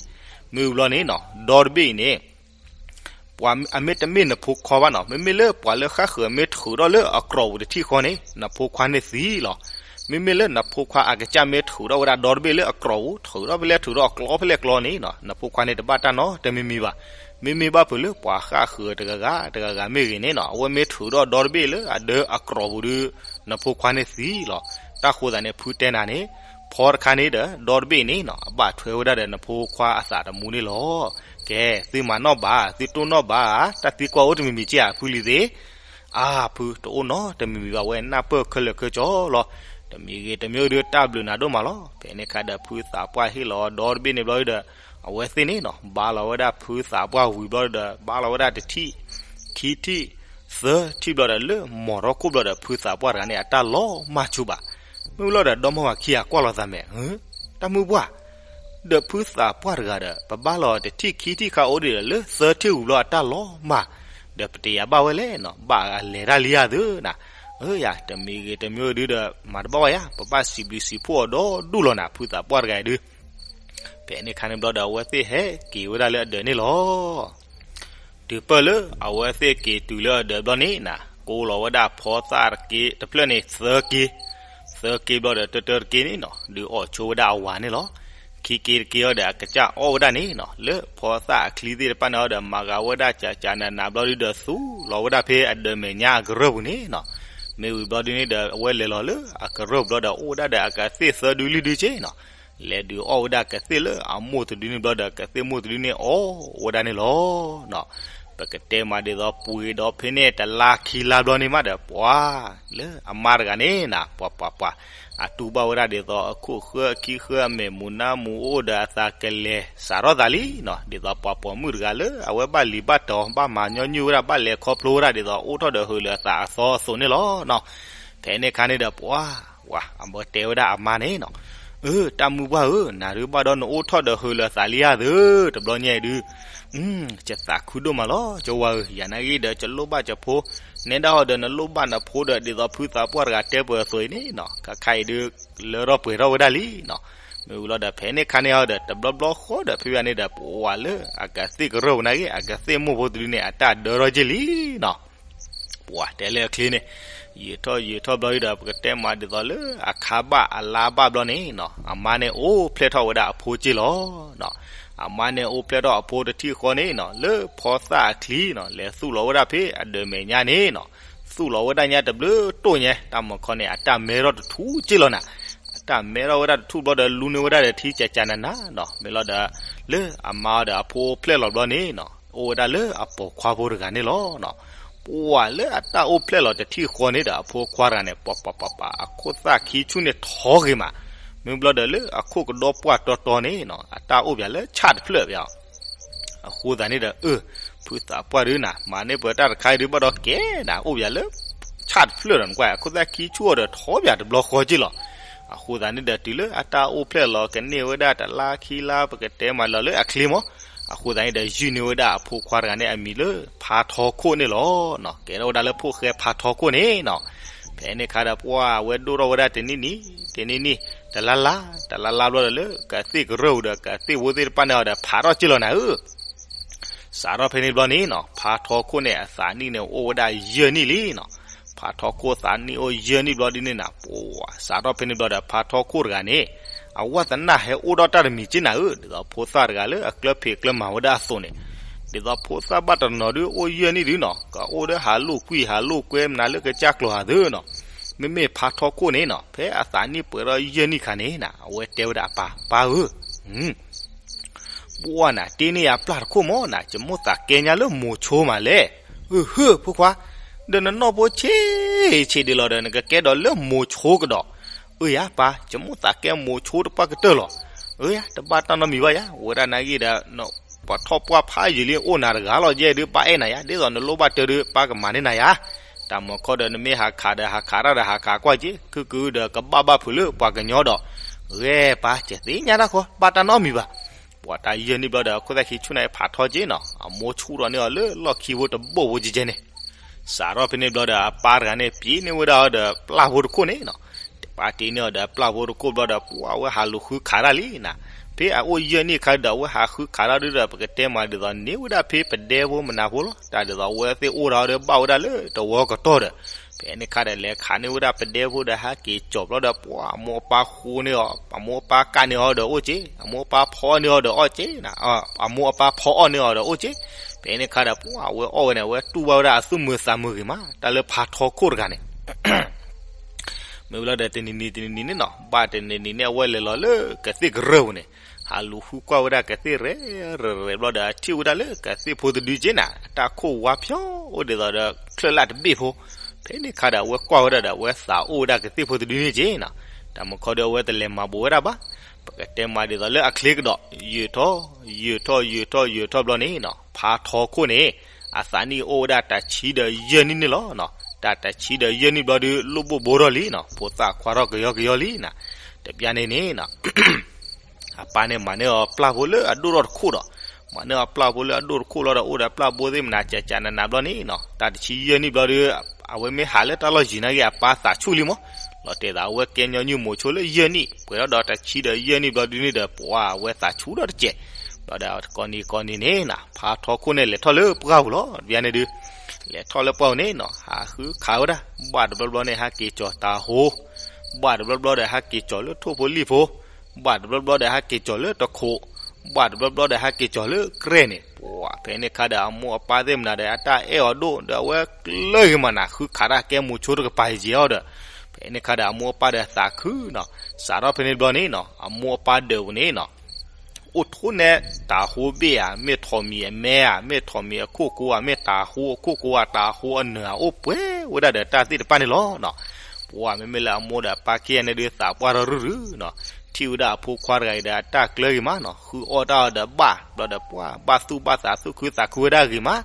မ့ၢ်ဘျီန့ၣ်နီၤ ဒီတဘ့ၣ်အံၤန့ၣ် ပှၤအမ့ၢ်တမ့ၢ်နဖိခွါဘၣ်နီၤ မ့မ့ၢ်လၢပှၤလၢဃၣ်ဃၢၤမ့ၢ်ထုးထီၣ်လၢအကြီၢ်ပူၤတထံၣ်ဃီန့ၣ် နဖိခွါန့ၣ်သံလီၤ. မ့မ့ၢ်လၢနဖိခွါအကစၢ်မ့ၢ်ထုးထီၣ်ဝဲဒၣ်ဒီတဘ့ၣ်လၢအကြီၢ်ပူၤ ထုးထီၣ်ဖဲလဲၣ်ထုးထီၣ်ကျီဖဲလဲၣ်ကျီန့ၣ်နီၤ နဖိခွါန့ၣ်တဘၣ်တၢ်နီတမံၤမံၤဘၣ်. မ့မ့ၢ်ဘၣ်ဖုးလၢပှၤဃၣ်ဃၢၤတဂၤဂၤတဂၤဂၤမ့ၢ်ဂ့ၤန့ၣ်နီၤ အဝဲမ့ၢ်ထုးထီၣ်ဒီတဘ့ၣ်လၢအဒၢအကြီၢ်ပူၤဒီး နဖိခွါန့ၣ်သံလီၤ. တၢ်ဃိသတးန့ၣ် ဖုတဲနၤန့ၣ် ဖီတခါန့ၣ်ဒီး ဒီတဘ့ၣ်န့ၣ်နီၤ အဘၣ်ထွဲဝဲဒၣ်ဒီးနဖိခွါအသးတမူန့ၣ်လီၤ. ကဲ သုမၤနီၣ်ဘၣ် သုတိၢ်နီၣ်ဘၣ် တၢ်သံကွၢ်အိၣ်တမံၤမံၤက့ဧါ ဖုလံၤသ့ၣ်. အါ ဖုတအိၣ်နီတမံၤမံၤဘၣ် ဝဲနၢ်ပၢၢ်ခဲလၢာ်ခဲဆ့လီၤ. တမံၤဂ့ၤတမံၤဒုး တၢ်ဘျုးနၤဒိၣ်မးလီၤ. ဖဲန့ၣ်ခါဒီး ဖုသးပှၢ်ဟ့ၣ်လီၤဒီတဘ့ၣ်န့ၣ်ဘျီဒီး အဝဲသ့ၣ်န့ၣ်နီၤ ဘါလီၤဝဲဒၣ်ဖုသးပှၢ်ဝံၤဘျီဒီး ဘါလီၤဝဲဒၣ်တထံၣ် ခံထံၣ် သၢထံၣ်ဘျီဒီး လၢမီၤထီၣ်ခိၣ်ဘျီဒီး ဖုသးပှၢ်တဂၤန့ၣ် အတၢ်လီၤမၢ်ဆူၣ်ဘၣ်. မ့ၢ်လီၤဒီး ဒီမါဝၤခံဂၤကွၢ်လိာ်သးမဲာ် တၢ်မုၢ်ပှၢ် ဒီးဖုသးပှၢ်တဂၤဒီး ပဘါလီၤတထံၣ်ခံထံၣ်ခါအိၣ်ဒံးဒီး လၢသၢထံၣ်ဝံၤဘျီအတၢ်လီၤမၢ်, ဒီးပတယၤဘၣ်ဝဲလဲၣ်နီၤ ဘၣ်အလဲၤတၢ်လံဧါသုနၤ. အၢ ယၤ တမံၤဂ့ၤတမံၤဒုးဒီး မၤတဘၣ်ဝဲယၤ ပဘၣ်စံးဘျုးစံးဖှိၣ်အီၤဒီဒူၣ်လီၤနၤ ဖုသးပှၢ်တဂၤအံၤဒုး ဖဲန့ၣ်ခါန့ၣ်ဘျီဒီး အဝဲသ့ၣ်ဟဲက့ၤဝဲဒၣ်လၢအဒၢးန့ၣ်လီၤ. တုၤပၢၢ်လၢအဝဲသ့ၣ်က့ၤတုၤလၢအဒၢးဘျီန့ၣ်နၤ ကိးလီၤဝဲဒၣ်ဖီသၣ်တက့ၢ်တဖျၢၣ်န့ၣ် သၢက့ၢ်, သၢက့ၢ်ဘျီဒီး တၢတၢတက့ၢ်န့ၣ်နီၤ ဒုးအီၣ်ဆိဝဲဒၣ်အဝၤန့ၣ်လီၤ. ခံက့ၢ်တက့ၢ်အီၤဒီး အကစၢ်အီၣ်ဝဲဒၣ်န့ၣ်နီၤ လၢဖီသၣ်အချံသ့ၣ်တဖၣ်န့ၣ်အီၤဒီး မၤဂာ်ဝဲဒၣ်ကကနးနးဘျီဒုးဒီး သူလီၤဝဲဒၣ်ဖဲအဒၢးမဲာ်ညါအကရၢၢ်ပူၤန့ၣ်နီၤ. မ့ၢ်ဝံၤဘျီဒုးန့ၣ်ဒီး အဝဲလဲၤလီၤလၢအကရၢၢ်ပူၤဘျီဒီး အိၣ်ဝဲဒၣ်ဒီးအကသ့ၣ်သၢဒုလွံၢ်ဒုက့ၢ်နီၤ လဲၤဒုးအီၣ်ဝဲဒၣ်ကသ့ၣ်လၢအမိၢ်တဒုန့ၣ်ဘျီဒီး ကသ့ၣ်မိၢ်တဒုန့ၣ်အီၣ်ဝဲဒၣ်န့ၣ်လီၤ. ပကတဲမးဒ်သိးပှ့ၤဒီးဖဲန့ၣ် တလါခံလါဘျီန့ၣ်မးဒီး ပှၤ လၢအမါတဂၤန့ၣ်နၤ ပှၤပှၤပှၤ အတူၢ်ဘၣ်ဝဲဒၣ်ဒ်သိးအခိၣ်ဃၢအခံဃၢ အမဲာ်မူၤနါမူၤအိၣ်ဒီး အသးကလဲၤစးထီၣ်သးလံနီၤ. ဒ်သိးပှၤပိာ်မုၣ်တဂၤလၢအဝဲဘၣ်လံၤဘၣ်တီၤ ဘၣ်မၤညီနုၢ်ဝဲဒၣ် ဘၣ်လဲၤခီဖျိဝဲဒၣ်ဒ်သိး အိၣ်ထီၣ်ဒီးဟုးလၢအသးအသီအသိးန့ၣ်လီၤနီၤ. ဖဲန့ၣ်ခါန့ၣ်ဒီး ပှၤ ဝၤ အဘၣ်တဲဝဲဒၣ်အမါန့ၣ်နီၤ, အၢ တၢ်မုၢ်ပှၢ်ဧၢ, နၤဒုးဘၣ်ဒီးနအိၣ်ထီၣ်ဒီးဟုးလၢအသးလံဧါသၢ, တဘျီညါအံၤဒုး ယသးခုဒိၣ်မးလီၤ ကဝၤဧၢ, ယၤနာ်ဂ့ၤဒီး ယလိၣ်ဘၣ်ယဖိ, နဲဒၣ်အီၤဒီးနလိၣ်ဘၣ်နဖိဒီး ဒ်သိးဖုသးပှၢ်တဂၤတဲပှဲၤအသိးအံၤန့ၣ်နီၤ, ခါခါအံၤဒုး လၢထီၣ်ပှဲၤထီၣ်ဝဲဒၣ်လံနီၤ. မ့ၢ်ဝံၤလီၤဒီး ဖဲန့ၣ်ခါန့ၣ်အီၤဒီး တဘျီဘျီဃီဒီး ဖဲန့ၣ်ဒီး ပှၤလၢအကသ့ၣ်ကရၢၢ်ပူၤနာ်က့ အကသ့ၣ်မိၢ်ဖိတဒုန့ၣ် အတၢ်ဒၢထီၣ်က့ၤလံနီၤ. ပှၤတဲလၢအချ့န့ၣ်, ယံာ်ထီၣ်ယံာ်ထီၣ်ဘျီဒီး ပကတဲမးဒ်သိးလၢအခါဘၣ်အလါဘၣ်ဘျီန့ၣ်နီၤ, အမါန့ၣ်အိၣ်ဖျဲၣ်ထီၣ်ဝဲဒၣ်အဖိက့ၢ်လီၤ. အမါန့ၣ်အိၣ်ဖျဲၣ်ထီၣ်အဖိတထံၣ်ဃီန့ၣ်နီၤ, လၢဖီသၣ်အချံနီၤ, လဲၤသူၣ်လီၤဝဲဒၣ်ဖဲအဒၢးမဲာ်ညါန့ၣ်နီၤ, သူၣ်လီၤဝဲဒၣ်ညါတဘျုးတိၢ်ညါ, တၢ်မၤခီန့ၣ် အတၢ်မဲထီၣ်တထူၣ်က့ၢ်လီၤနၤ. အတၢ်မဲထီၣ်ဝဲဒၣ်တထူၣ်ဘျီဒီး လူန့ၢ်ဝဲဒၣ်ဒီးထံကၠးကၠးနးနးနီၤ, မ့ၢ်လီၤဒီး လၢအမါအီၤဒီးအဖိအိၣ်ဖျဲၣ်လီၤဘျီန့ၣ်နီၤ, အိၣ်ဝဲဒၣ်လၢအပိာ်ခွါဖိတဂၤန့ၣ်လီၤ. ပှၤလၢအတၢ်အိၣ်ဖျဲၣ်လီၤတထံၣ်ဃီန့ၣ်ဒီး အဖိခွါတဂၤန့ၣ် ပှၤပှၤပှၤပှၤ အခိၣ်သၣ်ခံဆူၣ်န့ၣ်ထီဂ့ၤမး, မ့ၢ်ဘျီဒီးလၢအခိၣ်ကဒီပှၢ်တီတီန့ၣ်နီၤ, အတၢ်အိၣ်ပၠးလၢဆၣ်တဖျၢၣ်ပၠး အဃိသတးန့ၣ်ဒီး အၢ, ဖုသးပှၢ်ဒုနၤ, မၤန့ၢ်ပတၢ်တခါဒုးဘၣ်ဒီးကဲနၤ, အိၣ်ပၠးလၢဆၣ်တဖျၢၣ်ဒီး နကွၢ် အခိၣ်သၣ်ခံဆူၣ်အီၤဒီးထီပၠးတဘျီဃီက့ၢ်လီၤ. အဃိသတးန့ၣ်ဒီး တုၤလၢအတၢ်အိၣ်ဖျဲၣ်လီၤကန့ၢ်ဝဲဒၣ်တလါခံလါ ပကတဲမးလီၤလၢအချ့မး, အဃိသတးန့ၣ်ဒီး ယုၢ်န့ၢ်ဝဲဒၣ်အဖိခွါတဂၤန့ၣ် အမံၤလၢဖါထီခိၣ်န့ၣ်လီၤ. ကဲထီၣ်ဝဲဒၣ်လၢဖိၣ်ဃဲဖါထီခိၣ်န့ၣ်နီၤ. ဖဲန့ၣ်ခါဒီး ပှၤအဝဲဒိၣ်ထီၣ်ဝဲဒၣ်တနံၣ်နံၣ်, တနံၣ်နံၣ်, တလါလါ, တလါလါဘျီဒီး လၢကသ့ၣ်ကရၢၢ်ပူၤဒီး ကသ့ၣ်ဖိသ့ၣ်တဖၣ်န့ၣ်အီၤဒီး ဖးထီၣ်က့ၢ်လီၤနၤဧၢ. စးထီၣ်ဖဲန့ၣ်ဘျီန့ၣ်နီၤ, ဖါထီခိၣ်န့ၣ် အသးနံၣ်န့ၣ် အိၣ်ဝဲဒၣ်ယဲၢ်နံၣ်လံနီၤ. ဖါထီခိၣ်သးနံၣ်အိၣ်ယဲၢ်နံၣ်ဘျီဒ်န့ၣ်နၤ, ပှၤ စးထီၣ်ဖဲန့ၣ်ဘျီဒီး ဖါထီခိၣ်တဂၤန့ၣ် အဝါသနၢ်ဟဲအိၣ်ဒီးတၢ်တမံၤက့ၢ်နၤဧၢ, ဒ်သိးဖိသၣ်တဂၤလၢအကျၢၢ်ဖံးကျၢၢ်မၤဝဲဒၣ်အသိးန့ၣ်, ဒ်သိးဖိသၣ်ဘၣ်တနီၤဒုးအိၣ်ယဲၢ်နံၣ်ဒုနီၤ, ကအိၣ်ဒီးဟးလိာ်ကွံာ်ဟးလိာ်ကွဲမနုၤလၢကစၢ်ကျိၤဟးသၢနီၤ. မ့မ့ၢ်ဖါထီခိၣ်န့ၣ်နီၤ, ဖဲအသးနံၣ်ပှဲၤထီၣ်ယဲၢ်နံၣ်ခါန့ၣ်နၤ, အဝဲတဲဝဲဒၣ်အပၢ်, ပၢ်ဧၢ, ပှၢ်နၤ တ့န့ၢ်ယၤပျၢ်တခိၣ်မၢ်နၤ, ယမိၣ်သးကဲညါလၢမိၤဆိမးလဲၣ်. အၢ ဟၢ ဖိခွါ, ဒီးနနီၢ်ဖိဆံးဆံးဒ်လီၤဒီး နကကဲဒီးလၢမိၤဆိကဒီး. အၢ ယၤပၢ်, ယမိၣ်သးကဲမိၤဆိတပှၢ်ကတၢၢ်လီၤ. အၢ ယၤ တဘၣ်တၢ်နီတမံၤဘၣ်ယၤ, ဝဲဒၣ်နာ်က့ဒီး ပှၤထီၣ်ပှၢ်ဖးယံာ်လံ အိၣ်နၤတဂၤလီၤ, ယဲဒုးပၢ်အဲၣ်နၤယၤ, ဒ်သိးနလိၣ်ဘၣ်တၢ်ဒုး ပၢ်ကမၤန့ၢ်နၤယၤ. တၢ်မၤခီဒီး နမ့ၢ်ဟးခးဒီး ဟးခးတၢ်ဒီး ဟးခးကွၢ်က့ၤ, ခုၣ်ခုၣ်ဒီး ကဘၣ်ဘၣ်ဖုးလၢပှၤကညီဒီး, ဂဲၤပၢ် ကသ့ၣ်ညါတၢ်ဃီ ဘၣ်တၢ်နီတမံၤဘၣ်. ပှၤတၢ်ယဲၢ်နံၣ်ဘျီဒီး အခိၣ်သၣ်ခံဆူၣ်န့ၣ်ဖးထီက့ၢ်နီၤ, အမိၢ်ဆူၣ်ထီၣ်န့ၢ်အီၤလၢလီၢ်ခံဖိတဘိၣ်ဖိကဲကဲန့ၣ်. စးထီၣ်ဖဲန့ၣ်ဘျီဒီး အပၢ်တဂၤန့ၣ် ပျံၤန့ၢ်ဝဲဒၣ်အီၤဒီးပျၢ်ဖိတခိၣ်န့ၣ်နီၤ. တပၢ်တ့န့ၢ်အီၤဒီးပျၢ်ဖိတခိၣ်ဘျီဒီး ပှၤဝဲဟးလူၤဃုခးတၢ်လံနၤ. ဖဲအအိၣ်ယဲၢ်နံၣ်အခါဒီး အဝဲဟးဃုခးတၢ်ဒုဒီး ပကတဲမးဒ်သိး န့ၢ်ဝဲဒၣ်ဖဲပဒဲဖိမနၤဖိလီၤ. တၢ်ဒ်သိး အဝဲသ့ၣ်အိၣ်ဒီးအီၤဒီး ဘၣ်ဝဲဒၣ်လၢတဝီကတီၢ်ဒီး ဖဲန့ၣ်ခါဒီး လဲၤခးန့ၢ်ဝဲဒၣ်ပဒဲဖိဒီး ဟးက့ၤကၠီၤဘျီဒီး ပှၤအမိၢ်အပၢ်ဃိန့ၢ်အီၤ, အမိၢ်အပၢ်ကၣ်န့ၢ်အီၤဒီးအိၣ်က့ၢ်, အမိၢ်အပၢ်ဖီန့ၢ်အီၤဒီးအိၣ်က့ၢ်, အမိၢ်အပၢ်ဖီအီၣ်န့ၢ်အီၤဒီးအိၣ်က့ၢ်. ဖဲန့ၣ်ခါဒီး ပှၤအဝဲအီၣ်ဝဲန့ၣ် အဝဲတူၢ်ဘၣ်ဝဲဒၣ်အသူၣ်မုာ်သးမုာ်ဂ့ၤမး တၢ်လၢဖါထီခိၣ်တဂၤန့ၣ် မ့ၢ်ဝံၤလီၤဒီး တနံၤနံၤတနံၤနံၤန့ၣ်နီၤ, ဘၣ်တနံၤနံၤန့ၣ် အဝဲလဲၤလီၤလၢကသ့ၣ်ကရၢၢ်ပူၤန့ၣ်, ဟးလူၤဃုကွၢ်ဝဲဒၣ်ကသ့ၣ်ရဲၣ်ရဲၣ်ဘျီဒီး ထံၣ်ဝဲဒၣ်လၢကသ့ၣ်ဖိတဒုက့ၢ်နၤ, အတၢ်ခိၣ်ဝါဖျိအိၣ်ဒ်သိးဒီး ချၢၣ်လၢ်တဘ့ၣ်ဖိ. ဖဲန့ၣ်ခါဒီး အဝဲကွၢ်ဝဲဒၣ်ဒီး အဝဲသးအိၣ်ဝဲဒၣ်ကသ့ၣ်ဖိတဒုန့ၣ်က့ၢ်နၤ, တၢ်မၤခီဒီး အဝဲတလဲၤမၤဘူးဝဲဒၣ်ဘၣ်. ပကတဲမးဒ်သိးလၢအချ့ကဒီး, ယုာ်ထီၣ်, ယုာ်ထီၣ် ယုာ်ထီၣ် ယုာ်ထီၣ်ဘျီန့ၣ်နီၤ, ဖါထီခိၣ်န့ၣ် အသးနံၣ်အိၣ်ဝဲဒၣ်တဆံဒီးယဲၢ်နံၣ်န့ၣ်လီၤ. တၢ်တဆံဒီးယဲၢ်နံၣ်ဘျီဒုး လိၣ်ဘိၣ်ဘိထီၣ်လံနီၤ, ဖိသၣ်ခွါထီၣ်ကယီကယီလံနၤ. တဘျီန့ၣ်န့ၣ်နီၤ အပၢ်န့ၣ်မၤန့ၢ်အီၤပျၢ်ဖိလၢအဒိၣ်ထီၣ်တခိၣ်ဒီး, မၤန့ၢ်အီၤပျၢ်ဖိလၢအဒိၣ်တခိၣ်လီၤဒီး အိၣ်ဒီးပျၢ်ဖိသ့ၣ်မနၤ ကၠးကၠးနးနးဘျီန့ၣ်နီၤ, တၢ်တဆံယဲၢ်နံၣ်ဘျီဒုး အဝဲမ့ၢ်ဟးလၢတၢ်လီၢ်ယံၤနာ်က့ အပၢ်သးဆူၣ်လံမး, လီၤတဲာ်သး အဝဲကဲညီနုၢ်မိၤဆိလၢယဲၢ်နံၣ် ပှဲၤထီၣ်ဒီးတဆံဒီးယဲၢ်နံၣ်ဘျီဒုန့ၣ်ဒီး ပှၤအဝဲသးဆူၣ်ဒီးတစဲး. ဘျီဒီးကိးနံၤကိးနံၤန့ၣ်နီၤ ဖါထီခိၣ်န့ၣ် လဲၤထီၣ်လၢပှၢ်ပူၤလီၤ. တဘျီန့ၣ်ဒုး လဲၤထီၣ်လၢပှၢ်ပူၤန့ၣ်နီၤ ဟးဃုခးဝဲဒၣ်, ဘၣ်တဘျီဘျီန့ၣ် ဟဲက့ၤကၠီၤတၤဟိ, ဘၣ်တဘျီဘျီဒီး ဟဲက့ၤကၠီၤလၢထိၣ်ဖိလံၣ်ဖိ, ဘၣ်တဘျီဘျီဒီး ဟဲက့ၤကၠီၤလၢတခိး, ဘၣ်တဘျီဘျီဒီး ဟဲက့ၤကၠီၤလၢကြဲၢ်န့ၣ်, ပှၤဖဲန့ၣ်ခါဒီး အမိၢ်အပၢ်သ့ၣ်မနၤဒီး အတၢ်အဲၣ်အီၤဒိၣ်ဒီး အဝဲကျၢၤဂ့ၤမးနၤ ဃုခးတၢ်ကဲမိၤဆိတကပၤယဲအီၤဒီး, ဖဲန့ၣ်ခါဒီး အမိၢ်အပၢ်ဒီးသးခုနီၤ. စးထီၣ်ဖဲန့ၣ်ဘျီန့ၣ်နီၤ အမိၢ်အပၢ်ဒၢးပူၤန့ၣ်နီၤ အိၣ်ထိၣ်န့ၢ်တၤဟိဘ့ၣ်ဧါ, မ့ၢ်ထိးမံၤအမဲဧါ, မ့ၢ်ထိးမံၤအခိၣ်ကိဧါ, မ့ၢ်တၤဟိအခိၣ်ကိဧါ, တၤဟိအနၢၤဧါ, အိၣ်ပှဲၤဝဲဒၣ်ဒီးတၢ်သ့ၣ်တဖၣ်န့ၣ်လီၤနီၤ. ပှၤမ့မ့ၢ်လၢအမိၢ်ဒီးအပၢ်ခံဂၤန့ၣ်ဒုး သးပှၢ်ထီၣ်ရုၢ်ရုၢ်နီၤ. ထံၣ်ဝဲဒၣ်အဖိခွါတဂၤအံၤဒီး အတၢ်ကျၢၤဂ့ၤမးနီၤ, ဃုအီၣ်တၢ်အီၤဒီးဘၣ်, ဘျီဒီးပှၤဘၣ်သူၣ်ဘၣ်သး သူၣ်ခုသးခုဝဲဒၣ်ဂ့ၤမး.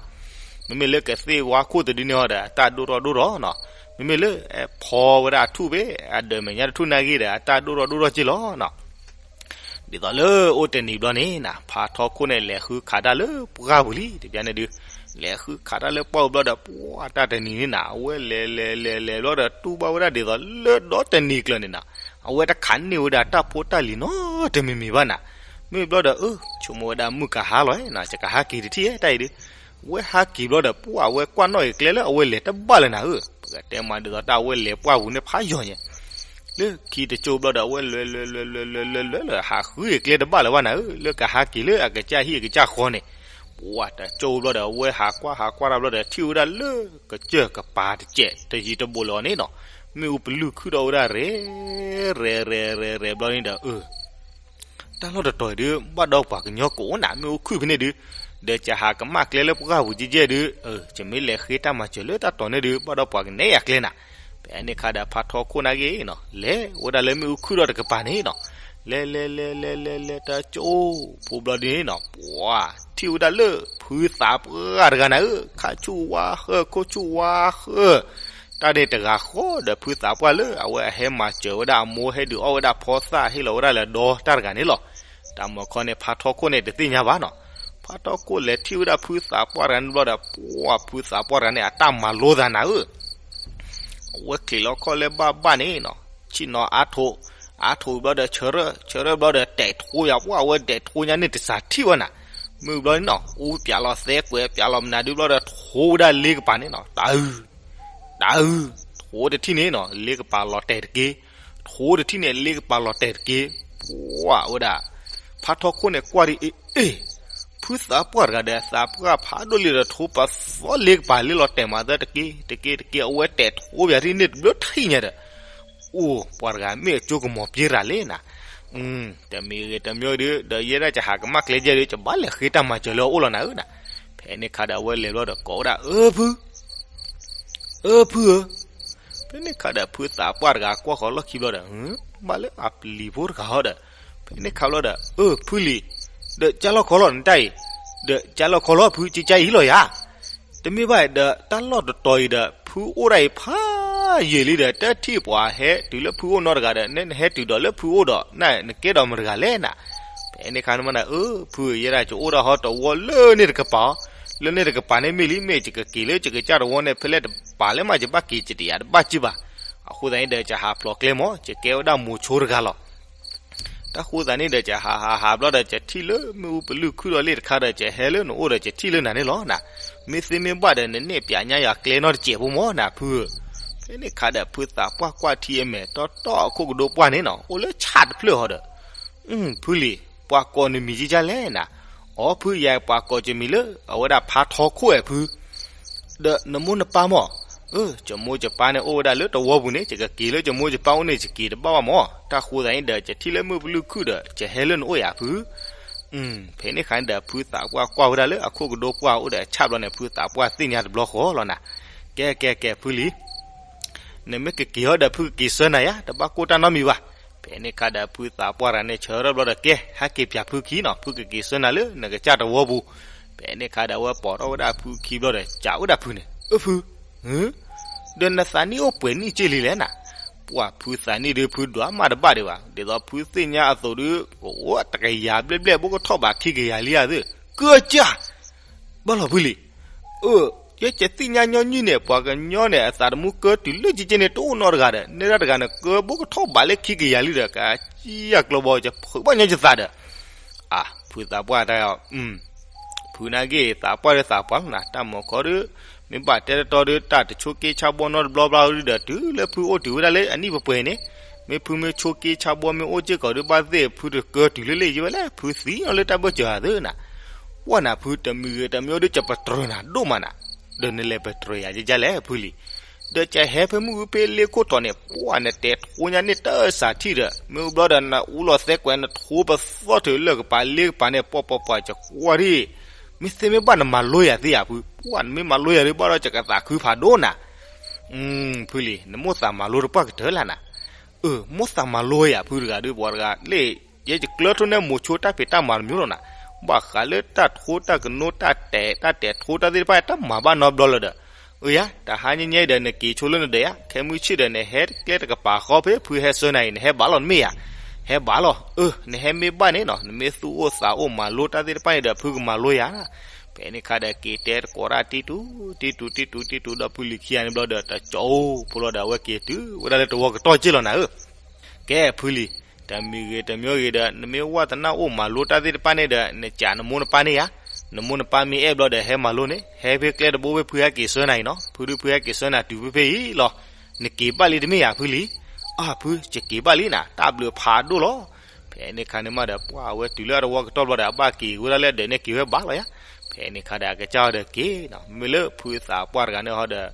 မ့မ့ၢ်လၢကသ့ၣ်ဝါခိၣ်တဒုန့ၣ်အီၤဒီး အတၢ်ဒိၣ်ထီၣ်ဒိၣ်ထီၣ်နီၤ. မ့မ့ၢ်လၢ ဖီဝဲဒၣ်အထူၣ်ဖဲ အဒၢးမဲာ်ညါတထူၣ်နာ်က့ဒီး အတၢ်ဒိၣ်ထီၣ်ဒိၣ်ထီၣ်က့ၢ်လီၤနီၤ. ဒ်သိးလၢအိၣ်တနံၤဘျီန့ၣ်နီၤ ဖါထီခိၣ်န့ၣ် လဲၤဃုခးတၢ်လၢပှၢ်ပူၤလံ. တဘျီန့ၣ်ဒုး လဲၤဃုခးတၢ်လၢပှၢ်ပူၤဘျီဒီး ပှၤတၢ်တနံၤန့ၣ်နီၤ အဝဲလဲၤလဲၤလဲၤလဲၤဘျီဒီး တူၢ်ဘၣ်ဝဲဒၣ်ဒ်သိးလၢဒီတနံၤကျၢၤန့ၣ်နီၤ အဝဲတခးန့ၢ်ဝဲဒၣ်တၢ်ဖိတၢ်လံၤနီတမံၤမံၤဘၣ်နၤ. မ့ၢ်ဘျီဒီး အၢ ဆိကမိၣ်ဝဲဒၣ်မုၢ်ကဟါလီၤနီၤ, ယကဟးက့ၤတထံၣ်တၢ်အံၤဒီး, ဝဲဟးက့ၤဘျီဒီး ပှၢ်အဝဲကွၢ်နီၣ်ဂ့ၤကျဲလၢအဝဲလဲၤတဘၣ်လၢၤနၤဧၢ, ပကတဲမးဒ်သိးတၢ်အဝဲလဲၤပှၢ်ပူၤန့ၣ်ဖးယိာ်ညါ လၢခံတကၠိဘျီဒီး အဝဲလဲၤလဲၤလဲၤလဲၤလဲၤလဲၤလဲၤလဲၤ ဟးဃုဂ့ၤကျဲတဘၣ်လၢၤဘၣ်နၤဧၢ, လၢကဟးက့ၤလၢအကစၢ်ဟံၣ်အကစၢ်ဃီန့ၣ်, ပှၢ်တကၠိဘျီဒီး အဝဲဟးကွၢ်ဟးကွၢ်တၢ်ဘျီဒီး ထံၣ်ဝဲဒၣ်လၢကစၢၢ်ကပၤတစဲးတယံၤတဘူးလၢၤအီၤန့ၣ်နီၤ, မ့ၣ်အူပလုၢ်ခုၣ်ထီၣ်ဝဲဒၣ်ရဲၣ် ရဲၣ်ရဲၣ်ရဲၣ်ရဲၣ်ဘျီန့ၣ်ဒီး အၢ တၢ်လီၢ်တတီၤအံၤဒုး ဘၣ်ဒီးပှၤကညီကိးနၤ မ့ၣ်အူခုၣ်ဖဲန့ၣ်ဒုး, ဒီးယဟးကမၣ်ကျဲလၢပှၢ်ပူၤကဲကဲဒုး, ယမ့ၢ်လဲၤဃ့တၢ်မၤစၢၤလၢတၢ်တီၤန့ၣ်ဒုး ဘၣ်ဒီးပှၤကနဲၣ်ယၤကျဲနၤ. ဖဲန့ၣ်ခါဒီး ဖါထီခိၣ်နာ်က့နီၤ လဲၤဝဲဒၣ်လၢမ့ၣ်အူခုၣ်ထီၣ်တကပၤန့ၣ်နီၤ, လဲၤလဲၤလဲၤလဲၤလဲၤလဲၤ တကၠိဖိဘျီဒုးန့ၣ်နီၤ, ပှၢ်ထံၣ်ဝဲဒၣ်လၢ ဖုသးပှၢ်တဂၤနၤဧၢ, ခါဆူၣ်ဝါဃၢၤ ခိၣ်ဆူၣ်ဝါဃၢၤ တၢ်န့ၣ်တဂၤဃီဒီး ဖုသးပှၢ်လၢ အဝဲအဟဲမၤစၢၤဝဲဒၣ်အမိၢ် ဟဲဒုးအီၣ်ဝဲဒၣ်ဖီသၣ် ဟ့ၣ်လီၤဝဲဒၣ်လၢဒီတၢ်တဂၤန့ၣ်လီၤ. တၢ်မၤခီန့ၣ် ဖါထီခိၣ်န့ၣ်တသ့ၣ်ညါဘၣ်နီၤ. ဖါထီခိၣ်လဲၤထံၣ်ဝဲဒၣ်ဖုသးပှၢ်တဂၤန့ၣ်ဘျီဒီး ပှၢ်ဖုသးပှၢ်တဂၤန့ၣ် အတၢ်မၤလိသးနၤဧၢ အဝဲချံးလီၤခီၣ်လၢဘၣ်ဘၣ်န့ၣ်နီၤ, ဆ့ၣ်နီၤအါထိး, အါထိးဘျီဒီးဆၢရၢၢ်, ဆၢရၢၢ်ဘျီဒီးတဲာ်ထိယၤ, ပှၢ်အဝဲတဲာ်ထိညါန့ၣ်တစးထံၣ်ဝဲနၤ. မုၢ်ဘျီန့ၣ်နီၤ အူပၠးလီၤသဲကွဲး ပၠးလီၤမနုၤဒုးဘျီဒီး ထိဝဲဒၣ်လ့ကပၤန့ၣ်နီၤ, တၢ်အု, တၢ်အု, ထိတထံၣ်န့ၣ်နီၤ လ့ကပၤလီၤတဲာ်တက့ၢ်, ထိတထံၣ်န့ၣ် လ့ကပၤလီၤတဲာ်တက့ၢ်, ပှၢ်ဝဲဒၣ် ဖါထီခိၣ်န့ၣ်ကွၢ်ဒံး အ့ အ့ ဖုသးပှၢ်တဂၤဒီး သးပှၢ်ဖးဒိၣ်လံဒီး ထိပသီလ့ကပၤလ့လီၤတဲာ်မးသၢတက့ၢ် တက့ၢ် တက့ၢ် အဝဲတဲာ်ထိပၠးထံၣ်န့ၣ်တဘျုးထံၣ်ညါဒီး, အိၣ် ပှၤတဂၤမ့ၢ်အကၠိကမီၤပျ့ရၤလဲၣ်နၤ, တမံၤဂ့ၤတမံၤဒုး ဒီးယဲဒၣ်ယဟးကမၣ်ကျဲယဲဒီး ယဘၣ်လဲၤဃ့တၢ်မၤစၢၤလၢအအိၣ်လီၤနၤဧၢနၤ. ဖဲန့ၣ်ခါဒီးအဝဲလဲၤဘျီဒီးကိးဝဲဒၣ် အၢ ဖု အၢ ဖုဧၢ, ဖဲန့ၣ်ခါဒီးဖုသးပှၢ်တဂၤကွၢ်ဃီၤလီၢ်ခံဘျီဒီး ဘၣ်လၢအပျံၤဖိတဂၤဟီဒီး, ဖဲန့ၣ်ခါဘျီဒီး အၢ ဖုလံၤ, ဒီးကၢ်လီၢ်ခီလီၤနတၢ်အံၤ, ဒီးကၢ်လီၢ်ခီလီၤဖု ကကၢ်အံၤလီၤယၤ, တမ့ၢ်ဘၣ်ဒီးတၢ်လီၢ်တတီၤအံၤဒီး ဖုအိၣ်ဒၣ်အံၤဖးယံာ်လံဒီး တထံၣ်ပှၤဟဲတုၤလၢဖုအိၣ်နီတဂၤဒီး နဟဲတုၤဒီးလၢဖုအိၣ်ဒီး နကဲဒီးမတဂၤလဲၣ်နၤ. ဖဲန့ၣ်ခါန့ၣ်မးနၤ အၢ ဖု ယဲဒၣ်ယအိၣ်ဒၣ်ဟီတဝီလၢန့ၣ်တကပၤ, လၢန့ၣ်တကပၤန့ၣ်မ့ၢ်လံ မ့ၢ်ယကက့ၤလၢယကစၢ်တဝီန့ၣ် ဖဲလဲၣ်တပၤလဲၣ်မး ယဘၣ်က့ၤယတယၤတဘၣ်ကံၢ်ဘၣ်. အဃိသတးန့ၣ်ဒီး ယဟးဖျိးကျဲမး ယကဲဝဲဒၣ်မိၤဆိတဂၤလီၤ. တၢ်ဃိသတးန့ၣ်ဒီး ယဟးဟးဟးဘျီဒီး ယထံၣ်လၢမ့ၣ်အူပလုၢ်ခုၣ်ဒီးလ့ၣ်တခါဒီး ယဟဲလၢနအိၣ်ဒီး ယထံၣ်လၢနၤန့ၣ်လီၤနၤ. မ့ၢ်သ့မ့ၢ်ဘၣ်ဒီး နန့ၢ်ပၠးညါယၤကျဲနီတစဲးဖိမးနၤ ဖုဧၢ. ဖဲန့ၣ်ခါဒီး ဖုသးပှၢ်ကွၢ်ထံအမဲာ်တီတီအခိၣ်ကဒိပှၢ်န့ၣ်နီၤ အိၣ်လၢဆၣ်တဖျၢၣ်ဟီဒီး ဖုလံၤ ပှၤကိးနမံၤကကၢ်လဲၣ်နၤ. အီ ဖု ယၤပှၤကိးယမံၤလၢ အဝဲဒၣ်ဖါထီခိၣ်အဲၣ်ဖု ဒီးနမိၢ်နပၢ်မး. အၢ ယမိၢ်ယပၢ်န့ၣ်အိၣ်ဝဲဒၣ်လၢတဝီပူၤန့ၣ် ယကက့ၤလၢယမိၢ်ယပၢ်အိၣ်န့ၣ် ယက့ၤတဘၣ်ဘၣ်မး. တၢ်ဃိသတးန့ၣ်ဒီး ယထံၣ်လၢမ့ၣ်အူပလုၢ်ခုၣ်ဒီး ယဟဲလၢနအိၣ်ယၤဖု. ဖဲန့ၣ်ခါန့ၣ်ဒီး ဖုသးပှၢ်ကွၢ်ဝဲဒၣ်လၢအခိၣ်ကဒိပှၢ်အိၣ်ဒီးအဆၣ်ဘျီန့ၣ် ဖုသးပှၢ်သ့ၣ်ညါတဘျီဃီလီၤနၤ. ကဲကဲကဲ ဖုလံၤ နမ့ၢ်ကက့ၤဟီဒီး ဖုကက့ၤဆှၢနၤယၤ တဘၣ်ကိၢ်တၢ်နီတမံၤဘၣ်. ဖဲန့ၣ်ခါဒီး ဖုသးပှၢ်တဂၤန့ၣ် ဆၢထၢၣ်ဘျီဒီး ကဲ ဟဲက့ၤပၠးဖုခံနီၤ ဖုကက့ၤဆှၢနၤလၢနကစၢ်တဝီပူၤ. ဖဲန့ၣ်ခါဒီး အဝဲပိာ်ထီၣ်ဝဲဒၣ်ဖုခံဘျီဒီး စံးဝဲဒၣ်ဖုန့ၣ် အၢ ဖု ဒီးနသးနံၣ်အိၣ်ပှဲၤနံၣ်က့လံလဲၣ်နၤ. ပှၢ်ဖုသးနံၣ်ဒီး ဖုဒွးမးတဘၣ်ဒံးဘၣ်. ဒ်သိးဖုသ့ၣ်ညါအသိးဒီး ကအိၣ်တကယၤဘျဲၣ်ဘျဲၣ် ဘိကထီၣ်ဘးခံကယၤလံဧါသ့ၣ် ကၢကၢ် ဘၣ်လီၤဖုလံၤ. အၢ ယဲယသ့ၣ်ညါညီနုၢ်န့ၣ် ပှၤကညီန့ၣ် အသးသမူကၢတုၤလၢကကဲန့ၣ် တအိၣ်နီတဂၤဒီး နဲဒၣ်တဂၤန့ၣ် ကၢဘိကထီၣ်ဘးလၢခံကယၤလံဒီး ကစံယၤကျိဘီ ယဖုးဘၣ်ညီယသးဒီး အၢ ဖုသးပှၢ်တၢ် ဖုနာ်က့ သးပှၢ်ဒီးသးပှၢ်လီၤနၤ တၢ်မၤခီဒီး မ့ၢ်ဘၣ်တဲတတီဒီး တၢ်တဆိးက့ဆါဘီနီတဘျီဘျီဒီး တုၤလၢဖုအိၣ်တုၤဝဲဒၣ်လၢအနံၣ်ပှဲၤပှဲၤန့ၣ် မ့ၢ်ဖုမ့ၢ်ဆိးက့ဆါဘီမ့ၢ်အိၣ်စ့ၢ်ကီးဒီး ဘၣ်သ့ၣ်ဖုတကၢတုၤလၢလ့ၣ်ယဝဲလဲၣ် ဖုသံအီၤလၢတၢ်ဘၢၣ်စၢၤဧါသ့ၣ်နၤ. ပှၢ်နၤဖုတမံၤဂ့ၤတမံၤဒီး ယပတြၢၤနၤဒိၣ်မးနၤ ဒီးနလဲၤပတြၢၤယၤယဲလဲၣ်ဖုလံၤ. ဒီးကဟဲဖဲမုၢ်အူဖဲလ့ခိၣ်တီၤန့ၣ် ပှၢ်နတဲာ်ထိညါန့ၣ်တၢ်စးထံၣ်ဒီး မ့ၢ်အိၣ်ဘျီဒီးနအူလီၤသဲကွဲးနထိပသီၣ်ထုးလၢကပၤလ့ကပၤန့ၣ် ပှၢ်ပှၢ်ပှၢ် ယကွၢ်ဒံး မ့ၢ်သ့မ့ၢ်ဘၣ်နမၤလိယၤသ့ဧါဖု ပှၢ်နမ့ၢ်မၤလိယၤဒီး ဘၣ်ဒီးယကသးခုဖးဒိၣ်နၤ. ဖုလံၤ နမိၢ်သးမၤလိတပှၢ်ကတၢၢ်လၢနၤ. အၢ မိၢ်သးမၤလိယၤဖုတဂၤဒီး ပှၤတဂၤလၢ ယဲယကျၢၤထူန့ၣ် မိၤဆိတၢ်ဖံးတၢ်မၤတမံၤလီၤနၤ. ဘၣ်ဃးလၢတၢ်ထိတၢ်ကနိတၢ်တဲာ်တၢ်တဲာ်ထိတၢ်သ့ၣ်တဖၣ် တၢ်မၤဘၣ်နီတဘျီလၢၤဒီး အၢယၤ တဟါညါညါအံၤဒီး နက့ၤဆိလၢနဒၢးယၤ ခဲမုၢ်ဆ့ၣ်ဒီး နဟဲကျဲတကပၤဃီဖဲဖုဟဲဆှၢနၤအံၤ နဟဲဘၣ်လီၤနမ့ၢ်ယၤ. ဟဲဘၣ်လီၤ. အၢ နဟဲမ့ၢ်ဘၣ်န့ၣ်နီၤ နမ့ၢ်သူၣ်အိၣ်သးအိၣ်မၤလိတၢ်သ့ၣ်တဖၣ်န့ၣ်ဒီး ဖုကမၤလိယၤ. ဖဲန့ၣ်ခါဒီး က့ၤတဲတကိးတၢ်တံၢ်တူၤ တံၢ်တူၤ တံၢ်တူၤ တံၢ်တူၤဒီး ဖုလံၤခံဂၤန့ၣ်ဘျီဒီး တကၠိဖိလီၤဒီး အဝဲက့ၤတုၤဝဲဒၣ်လၢတဝီကတီၢ်က့လီၤနၤဧၢ. ကဲဖုလံၤ, တမံၤဂ့ၤတမံၤဂ့ၤဒီး နမ့ၢ်ဝဲတနၢ်အိၣ်မၤလိတၢ်သ့ၣ်တဖၣ်န့ၣ်ဒီး နကးနမိၢ်နပၢ်န့ၣ်ဧါ. နမိၢ်နပၢ်မ့ၢ်အဲၣ်ဘျီဒီး ဟဲမၤလိန့ၣ် ဟဲဖဲကျဲတဘိဖဲဖုဟဲက့ၤဆှၢနၤအံၤနီၤ, ဖုဒုးဖုဟဲက့ၤဆှၢနၤတုၤဖဲဖဲအံၤလီၤ. နက့ၤဘၣ်လံတမ့ၢ်ဧါဖုလံၤ. အၢ ဖု ယက့ၤဘၣ်လံနၤ, တၢ်ဘျုးဖးဒိၣ်လီၤ. ဖဲန့ၣ်ခါန့ၣ်မးဒီး ပှၢ်အဝဲတုၤလၢအတဝီကတီၢ်ဘျီဒီး အဘၣ်က့ၤဝဲဒၣ်လၢအဒၢးန့ၣ်က့ၤဝဲဘၣ်လီၤယါ. ဖဲန့ၣ်ခါဒီး အကစၢ်ဟီဒီးက့ၤနီၤ, မ့ၢ်လၢဖုသးပှၢ်တဂၤန့ၣ်ဟီဒီး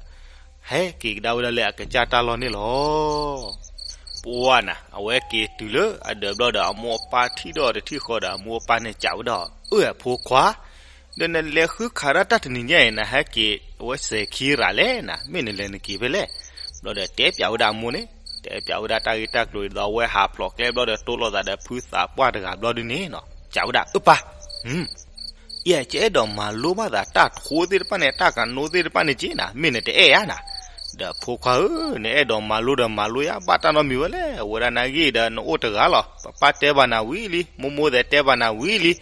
ဟဲက့ၤကဒါဝဲဒၣ်လၢအကစၢ်တၢ်လီၢ်န့ၣ်လီၤ. ပှၢ်နၤ အဝဲက့ၤတုၤလၢအဒၢးဘျီဒီး အမိၢ်အပၢ်ထံၣ်ဒီးတထံၣ်ဃီဒီး အမိၢ်အပၢ်န့ၣ်စံးဝဲဒၣ်, အၢ အဖိခွါ, ဒီးနလဲၤဃုခးဒၣ်တၢ်တနံၤညါအံၤ နဟဲက့ၤအဝဲစဲၤခံရၤလဲၣ်နၤ, မ့ၢ်နလဲၤနက့ၤဖဲလဲၣ်. ဘျီဒီးတဲပၠးဝဲဒၣ်အမိၢ်န့ၣ်, တဲပၠးဝဲဒၣ်တၢ်ဂ့ၢ်တၢ်ကျိၤဒ်သိး အဝဲဟးဖျိးကျဲဘျီဒီး တိၢ်လိာ်သးဒီးဖုသးပှၢ်တဂၤဘျီဒုန့ၣ်နီၤ, စံးဝဲဒၣ် အၢပၢ်, ယအဲၣ်ဒိးမၤလိဘၣ်သးတၢ်ထိသ့ၣ်တဖၣ်န့ၣ် တၢ်ကနိသ့ၣ်တဖၣ်န့ၣ်က့နၤ, မ့ၢ်နတအဲၣ်ဧါနၤ. ဒီးဖိခွါဧၢ, နအဲၣ်ဒိးမၤလိဒီးမၤလိယါ, ဘၣ်တၢ်နီတမံၤဝဲလဲၣ်. အဝဲဒၣ်နာ်ဂ့ၢ်ဒီး နအိၣ်တဂၤလီၤ. ပပၢ်တဲဘၣ်နၤဝံၤလံ, မိၢ်မိၢ်သဲးတဲဘၣ်နၤဝံၤလံ,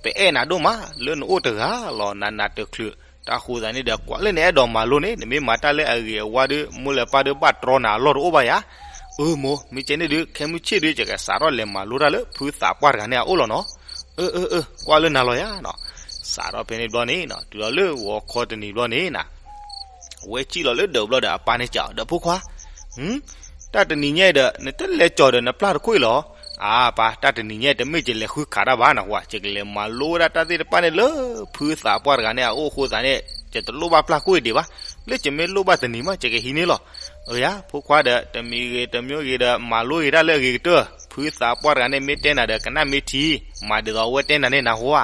ပအဲၣ်နၤဒိၣ်မး လၢနအိၣ်တဂၤလီၤ, နးနးတချုး. တၢ်ဃိသးန့ၣ်ဒီး ကွၢ်လၢနအဲၣ်ဒိးမၤလိန့ၣ်, နမ့ၢ်မၤတၢ်လၢအဂ့ၤအဝါဒီး မိၢ်လၢပၢ်ဒီးဘၣ်တြီနၤအလီၢ်တအိၣ်ဘၣ်ယါ. အၢမိၢ်, မ့ၢ်ကဲန့ၣ်ဒီး ခဲမုၢ်ဆ့ၣ်ဒီး ယကစးထီၣ်လဲၤမၤလိတၢ်လၢဖုသးပှၢ်တဂၤန့ၣ်အအိၣ်လီၤနီၤ. အၢ အၢ အၢ, ကွၢ်လၢနၤလီၤယါနီၤ. စးထီၣ်ဖဲန့ၣ်ဘျီန့ၣ်နီၤ, တုၤလီၤလၢဂီၤခီတနံၤဘျီန့ၣ်နၤ, အဝဲစံၣ်လီၤလၢဒၢးဘျီဒီး အပၢ်န့ၣ်စံးအီၤ, ဒီးဖိခွါ, တၢ်တနံၤညါအံၤဒီး နတလဲၤကၠီၤဒီးနပျၢ်တခိၣ်အံၤလီၤ. အၢ ပၢ်, တၢ်တနံၤညါအံၤ တမ့ၢ်ယလဲၤဃုခးတၢ်ဘၣ်နၤ, ယကလဲၤမၤလိဝဲဒၣ်တၢ်သ့ၣ်တဖၣ်န့ၣ်လၢ ဖုသးပှၢ်တဂၤန့ၣ်အအိၣ်အဃိသးန့ၣ် ယတလိၣ်ဘၣ်ပျၢ်ခိၣ်အံၤဒံးဘၣ်. လၢယမ့ၢ်လိၣ်ဘၣ်တနံၤမး ယကဟံးန့ၢ်လီၤ. အၢယါ ဖိခွါဒီး တမံၤဂ့ၤတမံၤဂ့ၤဒီး မၤလိဂ့ၤတၢ်လၢအဂ့ၤကတၢၢ်, ဖုသးပှၢ်တဂၤန့ၣ် မ့ၢ်တဲနၤဒီး ကနၣ်မ့ၢ်ထံ, မၤဒ်သိးအဝဲတဲနၤန့ၣ်နၢ်ဟူဧါ.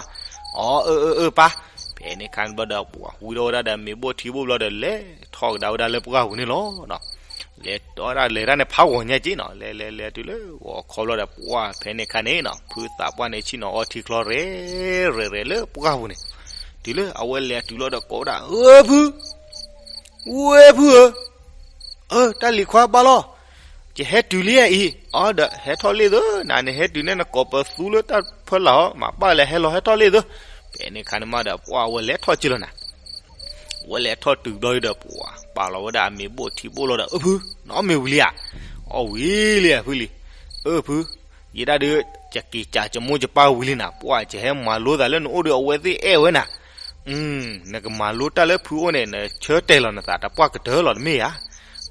အီ အၢ အၢ အၢ ပၢ်. ဖဲန့ၣ်ခါန့ၣ်ဘျီဒီး ပှၢ်ဝံထီၣ်ဝဲဒၣ်ဒီးမ့ၤဘိၣ်ထံဘိၣ်ဘျီဒီး လဲၤထီၣ်ကဒါဝဲဒၣ်လၢပှၢ်ပူၤန့ၣ်လီၤ. လဲၤထီၣ်ဝဲဒၣ်လဲၤတၢ်န့ၣ် ဖးဂီၤညါက့နီၤ, လဲၤလဲၤလဲၤတုၤလၢဂီၤခီဘျီဒီး ပှၢ်ဖဲန့ၣ်ခါန့ၣ်နီၤ, ဖုသးပှၢ်န့ၣ် ဆ့ၣ်နီၤအီထံချီရဲၣ်ရဲၣ်ရဲၣ်လၢပှၢ်ပူၤန့ၣ်, တုၤလၢအဝဲလဲၤတုၤလီၤဒီးကိးဝဲဒၣ်, အၢ ဖု, ဝဲဖုဧၢ, အၢ တၢ်လံၤခွါဘၣ်လီၤ, ယဟဲတုၤလံအံၤ, အီဒီးဟဲထီၣ်လံသု, နၤန့ၣ်ဟဲတုၤန့ၣ် နကိးပသူလၢတၢ်ဖၢလၢ်အီၤ မၤဘၣ်လဲၣ် ဟဲလီၤဟဲထီၣ်လံသု. ဖဲန့ၣ်ခါန့ၣ်မးဒီး ပှၢ်အဝဲလဲၤထီၣ်က့လီၤနၤ. ဝဲလဲၤထီၣ်တုၤဘျီဒီး ပှၢ်ပာ်လီၤဝဲဒၣ်အမ့ၤဘိၣ်ထံဘိၣ်လီၤဒီး အၢ ဖု, နအီၣ်မ့ၤဝံၤလံဧါ. အီၣ်ဝံၤလံဧါ ဖုလံၤ. အၢ ဖု, ယဲဒၣ်ဒီး ယက့ၤကးယမိၢ်ယပၢ်ဝံၤလံနၤ, ပှၢ်ယဟဲမၤလိသးလၢနအိၣ်ဒီး အဝဲသ့ၣ်အဲၣ်ဝဲနၤ. နကမၤလိတၢ်လၢဖုအိၣ်န့ၣ် နဆၢတဲာ်လီၤနသးတပှၢ်ကတၢၢ်လီၤ တမ့ၢ်ဧါ.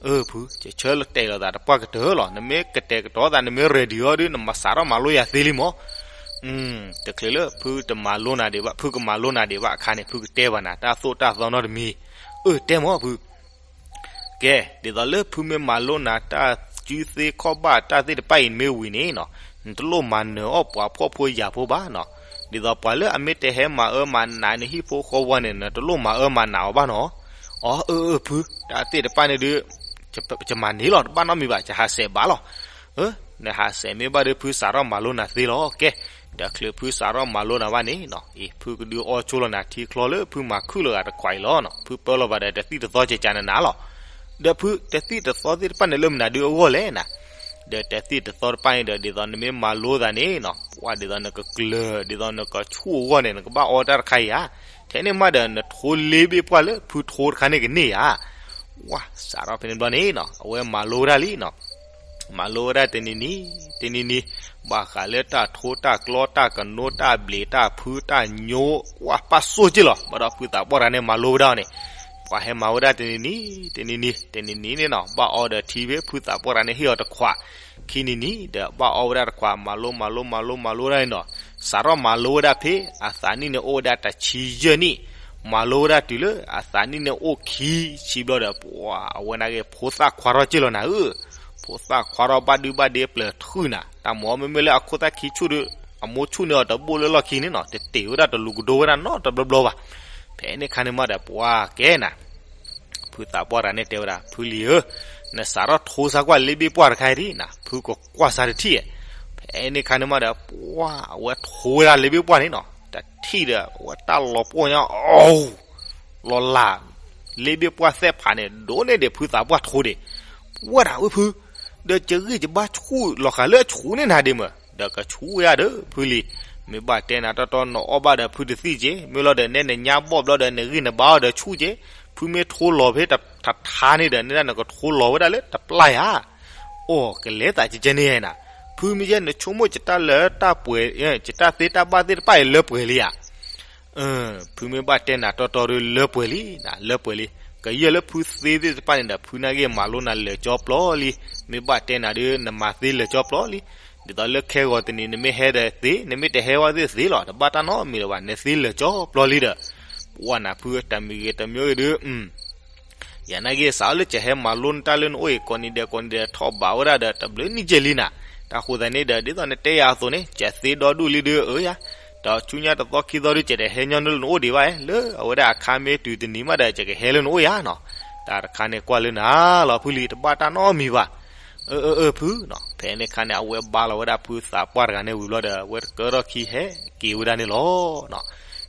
အၢ ဖု, ယဆၢတဲာ်လီၤသးတပှၢ်ကတၢၢ်လီၤ, နမ့ၢ်ကတဲာ်ကတီၤသး နမ့ၢ် ready အီၤဒီး နမၤစးထီၣ်မၤလိယၤသ့လံမး. တချုးလၢဖုတမၤလိနၤဒံးဘၣ်, ဖုကမၤလိနၤဒံးဘၣ်အခါန့ၣ် ဖုကတဲဘၣ်နၤ တၢ်သိၣ်တၢ်သီနီတမံၤ. အၢ တဲမး ဖု. ကဲ, ဒ်သိးလၢဖုမ့ၢ်မၤလိနၤ တၢ်စုသ့ခီၣ်ဘၣ်တၢ်သ့ၣ်တဖၣ်အံၤ နမ့ၢ်ဝံၤန့ၣ်နီၤ, နတလိၣ်မၤနၢၤအီၣ်ပှၤဖှီၣ်ဖိယာ်ဖိဘၣ်နီၤ. ဒ်သိးပှၤလၢအမ့ၢ်တဟဲမၤအၢမၤနးနဟံၣ်ဖိဃီဝီန့ၣ် နတလိၣ်မၤအၢမၤနးအီၤဘၣ်နီၤ. အီ အၢ အၢ ဖု, တၢ်သ့ၣ်တဖၣ်န့ၣ်ဒီး ယမၤန့ၢ်လီၤ, တဘၣ်နီတမံၤဘၣ်, ယဟးစဲးဘၣ်လီၤ. အၢ, နဟးစဲးမ့ၢ်ဘၣ်ဒီး ဖုစးထီၣ်မၤလိနၤသ့လီၤ. ကဲ, ဒီးချုးဖုစးထီၣ်မၤလိနၤဘၣ်န့ၣ်နီၤ, အံၤ ဖုကဒုးအီဆိလီၤနၤထံချီလၢဖုမၤခုၣ်လီၤဂာ်တခွးအံၤလီၤနီၤ. ဖုပၢလီၤဘၣ်ဒီး တသံၣ်တသီကကးနနၤလီၤ. ဒီးဖုတသံၣ်တသီသ့ၣ်တဖၣ်န့ၣ် လၢမနုၤဒုးအဂီၢ်လဲၣ်နၤ. ဒီးတသံၣ်တသီတဖၣ်န့ၣ်ဒီး ဒ်သိးနမ့ၢ်မၤလိသးန့ၣ်နီၤ, ပှၢ်ဒ်သိးနကကျၢၤ, ဒ်သိးနကဆူၣ်အဂီၢ်န့ၣ် နကဘၣ်အီတၢ်တခါအံၤဧါ. ထဲန့ၣ်မးဒီး နထိလ့ဘ့ၣ်ပှၢ်လၢဖုထိတခါန့ၣ်ကန့ၢ်ဧါ. ဝါ, စးထီၣ်ဖဲန့ၣ်ဘျီန့ၣ်နီၤ, အဝဲမၤလိဝဲဒၣ်လံနီၤ. မၤလိဝဲဒၣ်တနံၤနံၤ, တနံၤနံၤ, ဘၣ်ဃးလၢတၢ်ထိတၢ်ကျီ တၢ်ကနိ တၢ်ဘျံး တၢ်ဖု တၢ်ညိ, ကွၢ်ပာ်စိၣ်က့လီၤ. ဘၣ်ဒီးဖုသးပှၢ်တဂၤန့ၣ် မၤလိဝဲဒၣ်အီၤန့ၣ်, ပှၢ်ဟဲမၤဝဲဒၣ်တနံၤနံၤ, တနံၤနံၤ, တနံၤနံၤန့ၣ်နီၤ, ဘၣ်အီဒီးထံဖဲဖုသးပှၢ်တဂၤန့ၣ် ဟ့ၣ်အီၤတခွး. ခံနံၤနံၤဒီး ဘၣ်အီဝဲဒၣ်တခွး, မၤလိ မၤလိ မၤလိ မၤလိဝဲဒၣ်န့ၣ်နီၤ, စးထီၣ်မၤလိဝဲဒၣ်ဖဲအသးနံၣ်န့ၣ်အိၣ်ဝဲဒၣ်တဆံယဲၢ်နံၣ်, မၤလိဝဲဒၣ်တုၤလၢအသးနံၣ်န့ၣ်အိၣ်ခံဆံဘျီဒီး ပှၢ်အဝဲနာ်က့ ဖိသၣ်ခွါထီၣ်က့လီၤနၤဧၢ. ဖိသၣ်ခွါထီၣ်ဘၣ်ဒုဘၣ်ဒ့ပျၢၤတဃုာ်နၤ, တၢ်မၤမ့မ့ၢ်လၢအခိၣ်သၣ်ခံဆူၣ်ဒီး အမိၢ်ဆူၣ်န့ၢ်အီၤတဘိၣ်လၢလီၢ်ခံန့ၣ်နီၤ, တတ့ၢ်ဝဲဒၣ်တလူၤကဒိဝဲဒၣ်နီတဘျီဘျီဘၣ်. ဖဲန့ၣ်ခါန့ၣ်မးဒီး ပှၢ်ကဲနၤ ဖုသးပှၢ်တဂၤန့ၣ်တဲဝဲဒၣ်, ဖုလံၤဧၢ, နစးထီၣ်ထိစၢ်ကွၢ်လ့ဘ့ၣ်ပှၢ်တခါအံၤဒံးနၤ, ဖုကကွၢ်စၢ်တထံၣ်. ဖဲန့ၣ်ခါန့ၣ်မးဒီး ပှၢ်အဝဲထိဝဲဒၣ်လ့ဘ့ၣ်ပှၢ်န့ၣ်နီၤ, တထံၣ်ဒီး အဝဲတၢ်လီၤပှီၢ်ညါအီၤ လီၤလး, လ့ဘ့ၣ်ပှၢ်သဲၣ်ဖးန့ၣ် ဒိၣ်န့ၢ်ဒံးဖုသးပှၢ်ထိဒံး. ပှၢ်ဒၣ်ဝဲဖု, ဒီးယဂံၢ်ယဘါဆူၣ်လီၤဃာ်လၢအဆူၣ်န့ၢ်နၤဒံးမး, ဒီးကဆူၣ်ဝဲဒၣ်ဒီးဖုလံၤ, မ့ၢ်ဘၣ်တဲနၤတီတီ နအီၣ်ဘၣ်ဒီးဖုတသံၣ်က့, မ့ၢ်လီၤဒီးနဲနညါဘီၣ်ဘျီဒီး နဂံၢ်နဘါအီၤဒီးဆူၣ်က့, ဖုမ့ၢ်ထိလီၤဖဲတထါန့ၣ်ဒီး နဲဒၣ်နကထိလီၤဝဲဒၣ်လၢတပျၢ်ယၤ. အိၣ်ကလဲၤသးကဲကဲန့ၣ်နၤ ဖုမ့ၢ်ယဲ နဆိကမိၣ်ယတၢ်လၢတၢ်ပှဲၤ ယတၢ်သ့တၢ်ဘၣ်သ့ၣ်တဖၣ်အံၤလၢပှဲၤလံဧါ. ဖုမ့ၢ်ဘၣ်တဲနၤတီတီဒီးလၢပှဲၤလံနၤ, လၢပှဲၤလံ. ကယဲၢ်လၢဖုသ့သ့ၣ်တဖၣ်န့ၣ်ဒီး ဖုနာ်က့မၤလိနၤလၢာ်ကၠီပျီလံ. မ့ၢ်ဘၣ်တဲနၤဒီး နမၤသ့လၢာ်ကၠီပျီလံ. ဒ်သိးလၢခဲဂီၤတနံၤ နမ့ၢ်ဟဲဒီးသ့, နမ့ၢ်တဟဲဝဲသ့ၣ်သ့လီၤ, တဘၣ်တၢ်နီတမံၤလၢၤဘၣ်, နသ့လၢာ်ကၠီပျီလံဒီး ပှၢ်နၤဖုတၢ်မံၤဂ့ၤတမံၤဂ့ၤဒီး ယၤနာ်က့ စးအီၤလၢကဟဲမၤလိနတၢ်လၢနအိၣ်အံၤ ကိးနံၤဒဲးကိးနံၤဒဲး ထီၣ်ဘးဝဲဒၣ်ဒီး တဘျုးနံၣ်ကဲလံနၤ. တၢ်ဃိသးန့ၣ်ဒီး ဒ်သိးနတဲယၤအသိးန့ၣ် ကသ့ဒီဒူၣ်လံဒီး အၢယၤ, ဒီးဆူညါတသီခံသီဒီး ကတဟဲညီနုၢ်လၢနအိၣ်ဒံးဘၣ်ဧါ, လၢအဝဲဒၣ်အခါမ့ၢ်တုၤတနံၤမးဒီး ကကဟဲလၢနအိၣ်ယၤနီၤ. တၢ်တခါန့ၣ်ကွၢ်လၢနၤလီၤဖုလံ, တဘၣ်တၢ်နီတမံၤဘၣ်. အၢ အၢ အၢ ဖုနီၤ. ဖဲန့ၣ်အခါန့ၣ် အဝဲဘါလီၤဝဲဒၣ်ဖုသးပှၢ်တဂၤန့ၣ်ဝံၤဘျီဒီး အဝဲတကၢထီၣ်ခံဟဲက့ၤဝဲဒၣ်န့ၣ်လီၤ.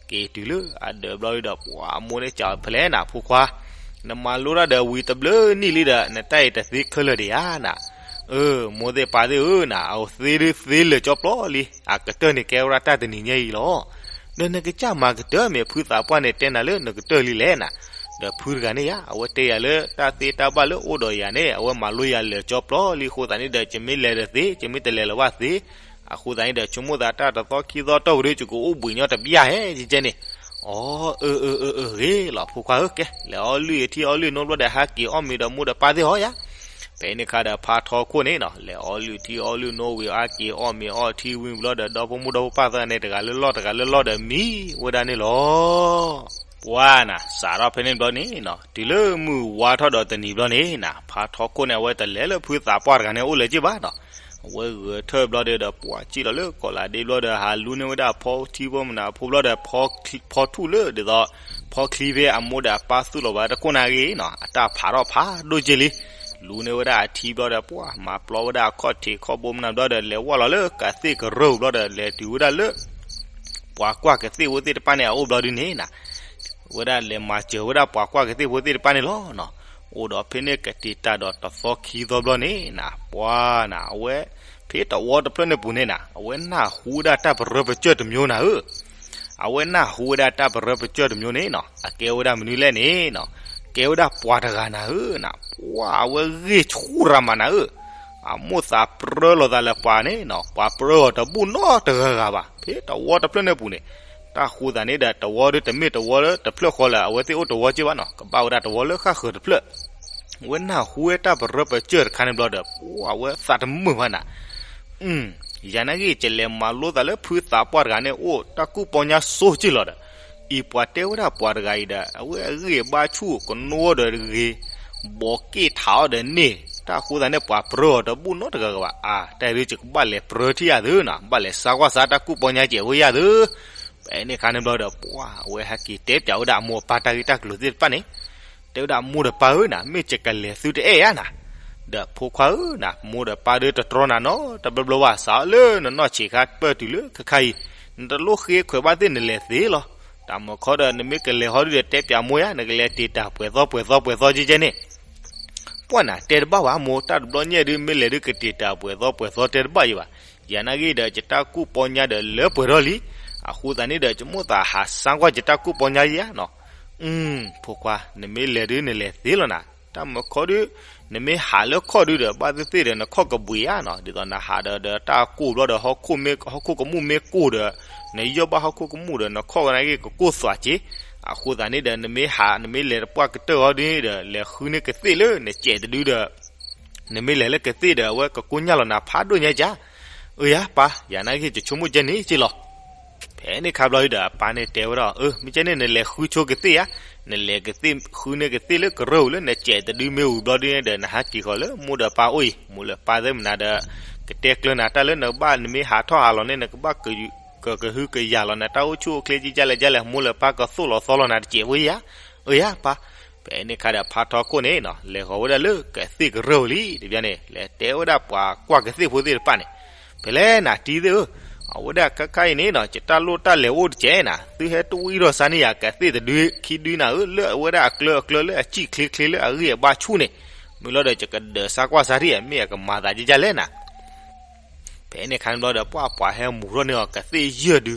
က့ၤတုၤလၢအဒၢးဘျီဒီး ပှၤအမိၢ်န့ၣ်စံးဖဲလဲၣ်နၤ ဖိခွါ, နမၤလိတၢ်ဒီးဝံၤတဘျုးနံၣ်လံဒီး နတၢ်အံၤတသ့ခဲလၢာ်ဒံးဧါနၤ. အၢ မိၢ်သ့ၣ်ပၢ်သ့ၣ်ဧၢနၤ, အဝဲသ့ဒုးသ့လၢာ်ကၠီပျီလံ, အကတၢၢ်န့ၣ်ကဲဝဲဒၣ်တၢ်တနံၤညါအံၤလီၤ. ဒီးနကစၢ်မၤကတၢၢ်မ့ၢ်ဖုသးပှၢ်န့ၣ်တဲနၤလၢနကတၢၢ်လံလဲၣ်နၤ. ဒီးဖုတဂၤန့ၣ်ယၤ အဝဲတဲယၤလၢတၢ်သ့တၢ်ဘၣ်လၢအိၣ်ဒီးယၤန့ၣ် အဝဲမၤလိယၤလၢာ်ကၠီပျီလံအဃိသတးန့ၣ်ဒီး ယမ့ၢ်လဲၤဒီးသ့, ယမ့ၢ်တလဲၤလၢၤဘၣ်သ့. အဃိသတးန့ၣ်ဒီး ဆိကမိၣ်သးတၢ်တသီခံသီတီၢ်ပူၤဒီး ယကအိၣ်ဘှံးညီတပျၢ်ဟဲကဲကဲန့ၣ်. အီ အၢ အၢ အၢ အၢ ဂ့ၤလီၤဖိခွါဧၢ, ကဲ လဲၤအီလုၢ်အထံအီလုၢ်နိဘျီဒီး ဟးက့ၤအီၣ်မ့ၤဒီးမိၢ်ဒီးပၢ်သ့ၣ်ဟီယၤ. ဖဲန့ၣ်အခါဒီးဖါထီခိၣ်န့ၣ်နီၤ လဲၤအီလုၢ်ထံအီလုၢ်နိဝံၤ ဟးက့ၤအီၣ်မ့ၤအီထံဝံၤဘျီဒီး ဒီဖိမိၢ်ဒီဖိပၢ်သ့ၣ်န့ၣ် တဂၤလၢလီၢ်တဂၤလၢလီၢ်ဒီးမံဝဲဒၣ်န့ၣ်လီၤ. ပှၤနၤ စးထီၣ်ဖဲန့ၣ်ဘျီန့ၣ်နီၤ တုၤလၢမုၢ်ဝါထီၣ်ဒီးတနံၤဘျီန့ၣ်နၤ ဖါထီခိၣ်န့ၣ် အဝဲတလဲၤလၢဖုသးပှၢ်တဂၤန့ၣ်အိၣ်လၢၤက့ဘၣ်နီၤ. အဝဲဂဲၤထၢၣ်ဘျီဒီး ပှၤစံၣ်လီၤလၢကီးလးဒ့ဘျီဒီး ဟးလူန့ၢ်ဝဲဒၣ်ဖီထံဖိမနၤဖိဘျီဒီး ဖီထူၣ်လၢဒ်သိး ဖီချံဖဲအမိၢ်ဒီးအပၢ်သူၣ်လီၤဘၣ်တခိၣ်နၤဂ့ၤနီၤ အတၢ်ဖးထီၣ်ဖးဒိၣ်က့လံ. လူန့ၢ်ဝဲဒၣ်အထံဘျီဒီး ပှၤမၤပျီဝဲဒၣ်အခီၣ်ထံးခီၣ်ဘိမနၤဘျီဒီး လဲၤဝဲလီၤလၢကသ့ၣ်ကရၢၢ်ဘျီဒီး လဲၤတုၤဝဲဒၣ်လၢ ပှၤကွၢ်ကသ့ၣ်ဖိသ့ၣ်တဖၣ်န့ၣ် အအိၣ်ဘျီဒုန့ၣ်နၤ ဝဲဒၣ်လဲၤမၤစၢၤဝဲဒၣ်ပှၤကွၢ်ကသ့ၣ်ဖိသ့ၣ်တဖၣ်န့ၣ်လီၤနီၤ. အိၣ်ဒီးဖဲန့ၣ်ကတံာ်တာ်ဒီးတသီခံသီဘျီန့ၣ်နၤ ပှၤနၤ အဝဲ ဖဲတဝီတဖျၢၣ်န့ၣ်ပူၤန့ၣ်နၤ အဝဲနၢ်ဟူဝဲဒၣ်တၢ်ပရၢပကၢၢ်တမျိုးနၤဧၢ. အဝဲနၢ်ဟူဝဲဒၣ်တၢ်ပရၢပကၢၢ်တမျိုးန့ၣ်နီၤ အကဲဝဲဒၣ်မနုၤလဲၣ်န့ၣ်နီၤ ကဲဝဲဒၣ်ပှၤတဂၤနၤဧၢနၤ ပှၤအဝဲဂ့ၢ်ဆူၣ်ရၤမးနၤဧၢ. အမိၢ်သးပြၢလိာ်သးလၢပှၤန့ၣ်နီၤ ပှၤပြၢအီၤတဘူၣ်နီတဂၤဂၤဘၣ် ဖဲတဝီတဖျၢၣ်န့ၣ်ပူၤန့ၣ်. တၢ်ဃိသးန့ၣ်ဒီး တဝီဒီးတမ့ၢ်တဝီလၢတဖျၢၣ်ဃီလၢအဝဲသ့ၣ်အိၣ်တဝီက့ဘၣ်နီၤ ကဘၣ်ဝဲဒၣ်တဝီလၢဃၣ်ဃၢၤတဖျၢၣ်. ဝဲနၢ်ဟူဝဲတၢ်ပရၢပကၢၢ်တခါန့ၣ်ဘျီဒီး ပှၤအဝဲသးတမုာ်ဘၣ်နၤ ယၤနာ်ဂ့ၢ် ကလဲၤမၤလိသးလၢဖုသးပှၢ်တဂၤန့ၣ် အိၣ်တၢ်ကူၣ်ပီညါစိက့ၢ်လီၤဒီး အံၤပှၤတဲဝဲဒၣ်ပှၤတဂၤအံၤဒီး အဝဲအဂံၢ်အဘါဆူၣ် ကနိဒီးဂ့ၤ ဘီးက့ၣ်ထးအီၤဒီးန့ၣ် တၢ်ဃိသးန့ၣ် ပှၤပြၢအီၤတဘူၣ်နီတဂၤဂၤဘၣ် အါ တၢ်အံၤဒုး ယကဘၣ်လဲၤပြၢထံၣ်ယၤသုနီၤ ဘၣ်လဲၤစါကွၢ်စါတၢ်ကူၣ်ပီညါစဲးဖိယၤသု. ဖဲန့ၣ်အခါန့ၣ်ဘျီဒီး ပှၤအဝဲဟဲက့ၤတဲပၠးဝဲဒၣ်အမိၢ်အပၢ်တၢ်ဂ့ၢ်တၢ်ကျိၤသ့ၣ်တဖၣ်န့ၣ် တဲဝဲဒၣ်မိၢ်ဒီးပၢ်ဧၢနၤ မ့ၢ်ယကလဲၤသုတအဲၣ်ဧါနၤ ဒီးဖိခွါဧၢနၤ မိၢ်ဒီးပၢ်ဒီးတတြီနၤနီတဘျီဘျီဘၣ် စးလၢနနီၢ်ဆံးခါပၢၢ်တုၤလၢခဲခါအံၤ နတလိၣ်ဃ့ခွဲးဘၣ်သ့ၣ်နလဲၤသ့လီၤ. တၢ်မုၢ်ခီဒီး နမ့ၢ်ကလဲၤဟီဒုဒီး တဲပၠးမိၢ်ယါ နကလဲၤတ့ၢ်တၢ်ပှဲၤသီပှဲၤသီပှဲၤသီကဲကဲန့ၣ် ပှၢ်နၤ တဲတဘၣ်ဘၣ်မိၢ် တၢ်တဘျီညါဒုး မ့ၢ်လဲၤဒုးကတ့ၢ်တၢ်ပှဲၤသီပှဲၤသီ တဲတဘၣ်ယံၤဘၣ်. ယၤနာ်ဂ့ၢ်ဒီး ယတၢ်ကူၣ်ပီညါဒီးလၢပှဲၤထီၣ်လံ. အဃိသတးန့ၣ်ဒီး ယမိၢ်သးဟးစါကွၢ်ယတၢ်ကူၣ်ပီညါယါနီၤ. အု ဖိခွါ နမ့ၢ်လဲၤဒုးနလဲၤသ့လီၤနၤ. တၢ်မုၢ်ခီဒုး နမ့ၢ်ဟးလၢခီၣ်ဒုဒီး ဘၣ်သ့ၣ်သ့ၣ်ဒီး နခီၣ်ကဘှံးဧါနီၤ. ဒ်သိးနဟးဒီး ဒီးတၢ်ကိၢ်ဘျီဒီး ဟီၣ်ခိၣ်မ့ၢ် ဟီၣ်ခိၣ်ကမူၣ်မ့ၢ်ကိၢ်ဒီး နယီၢ်ဘၣ်ဟီၣ်ခိၣ်ကမူၣ်ဒီး နခီၣ်ဝဲနာ်က့ ကကိၢ်သွးက့. အဃိသတးန့ၣ်ဒီး နမ့ၢ်ဟး နမ့ၢ်လဲၤတပှၢ်ကတၢၢ်အီၤဒုန့ၣ်ဒီး လဲၤဃုန့ၢ်ကသ့ၣ်လၢနစဲးတဒုဒီး နမ့ၢ်လဲၤလၢကသ့ၣ်ဒီး အဝဲကကိညၢ်လီၤနၤဖးဒိၣ်ညါကါ. အၢ ယၤပၢ် ယၤနာ်က့ ယဆိကမိၣ်ကဲန့ၣ်က့လီၤ. ဖဲန့ၣ်ခါဘျီဒီး အပၢ်န့ၣ်တဲဝဲဒၣ် အၢ မ့ၢ်ကဲန့ၣ် နလဲၤဃုဆိကသ့ၣ်ဧါ. နလဲၤကသ့ၣ် ဃုန့ၢ်ကသ့ၣ်လၢကရၢၢ်ဧိၤလၢနစဲးတဒုမ့ၢ်ဝံၤဘျီဒုန့ၣ်ဒီး နဟးက့ၤဃီၤလၢမိၢ်ဒီးပၢ်အိၣ်အံၤ မိၢ်လၢပၢ်သ့ၣ်မနၤဒီး ကတဲကျၢၤနၤတၢ်လၢနကဘၣ် နမ့ၢ်ဟးထီၣ်ဟးလီၤန့ၣ် နကဘၣ် ကကဟုကယာ်လီၤနတၢ်အိၣ်ဆူၣ်အိၣ်ချ့ ကကလဲၣ်ကလဲၣ် မိၢ်လၢပၢ်ကသိၣ်လီၤသီလီၤနၤတစဲးဖိယါ. အၢ ယၤပၢ်. ဖဲန့ၣ်ခါဒီး ဖါထီခိၣ်န့ၣ်နီၤ လဲၤဃီၤဝဲဒၣ်လၢကသ့ၣ်ကရၢၢ်ဧိၤလံ တဘျီန့ၣ် လဲၤတဲဝဲဒၣ်ပှၤကွၢ်ကသ့ၣ်ဖိသ့ၣ်တဖၣ်န့ၣ် ဖဲလဲၣ်နၤတံၤသ့ၣ်ဧၢ, အဝဲဒၣ်ခဲခါအံၤန့ၣ်နီၤ ယတၢ်လိၣ်တၢ်လဲၤအိၣ်တစဲးနၤ သုဟဲတဝံထီၣ်စါန့ၢ်ယၤ ကသ့ၣ်တဒုခံဒုနၤဧၢ, လၢအဝဲဒၣ်အကျၢအကျၢလၢအစံၣ်ချ့ချ့ လၢအဂံၢ်အဘါဆူၣ်န့ၣ်, မ့ၢ်လီၤဒီး ယကဒၢးစါကွၢ်စါထံၣ် မ့ၢ်အကမၤသးဒ်လဲၣ်နၤ. ဖဲန့ၣ်ခါန့ၣ်ဘျီဒီး ပှၤပှၤဟဲမူၤထီၣ်န့ၢ်အီၤကသ့ၣ်ယဲၢ်ဒု,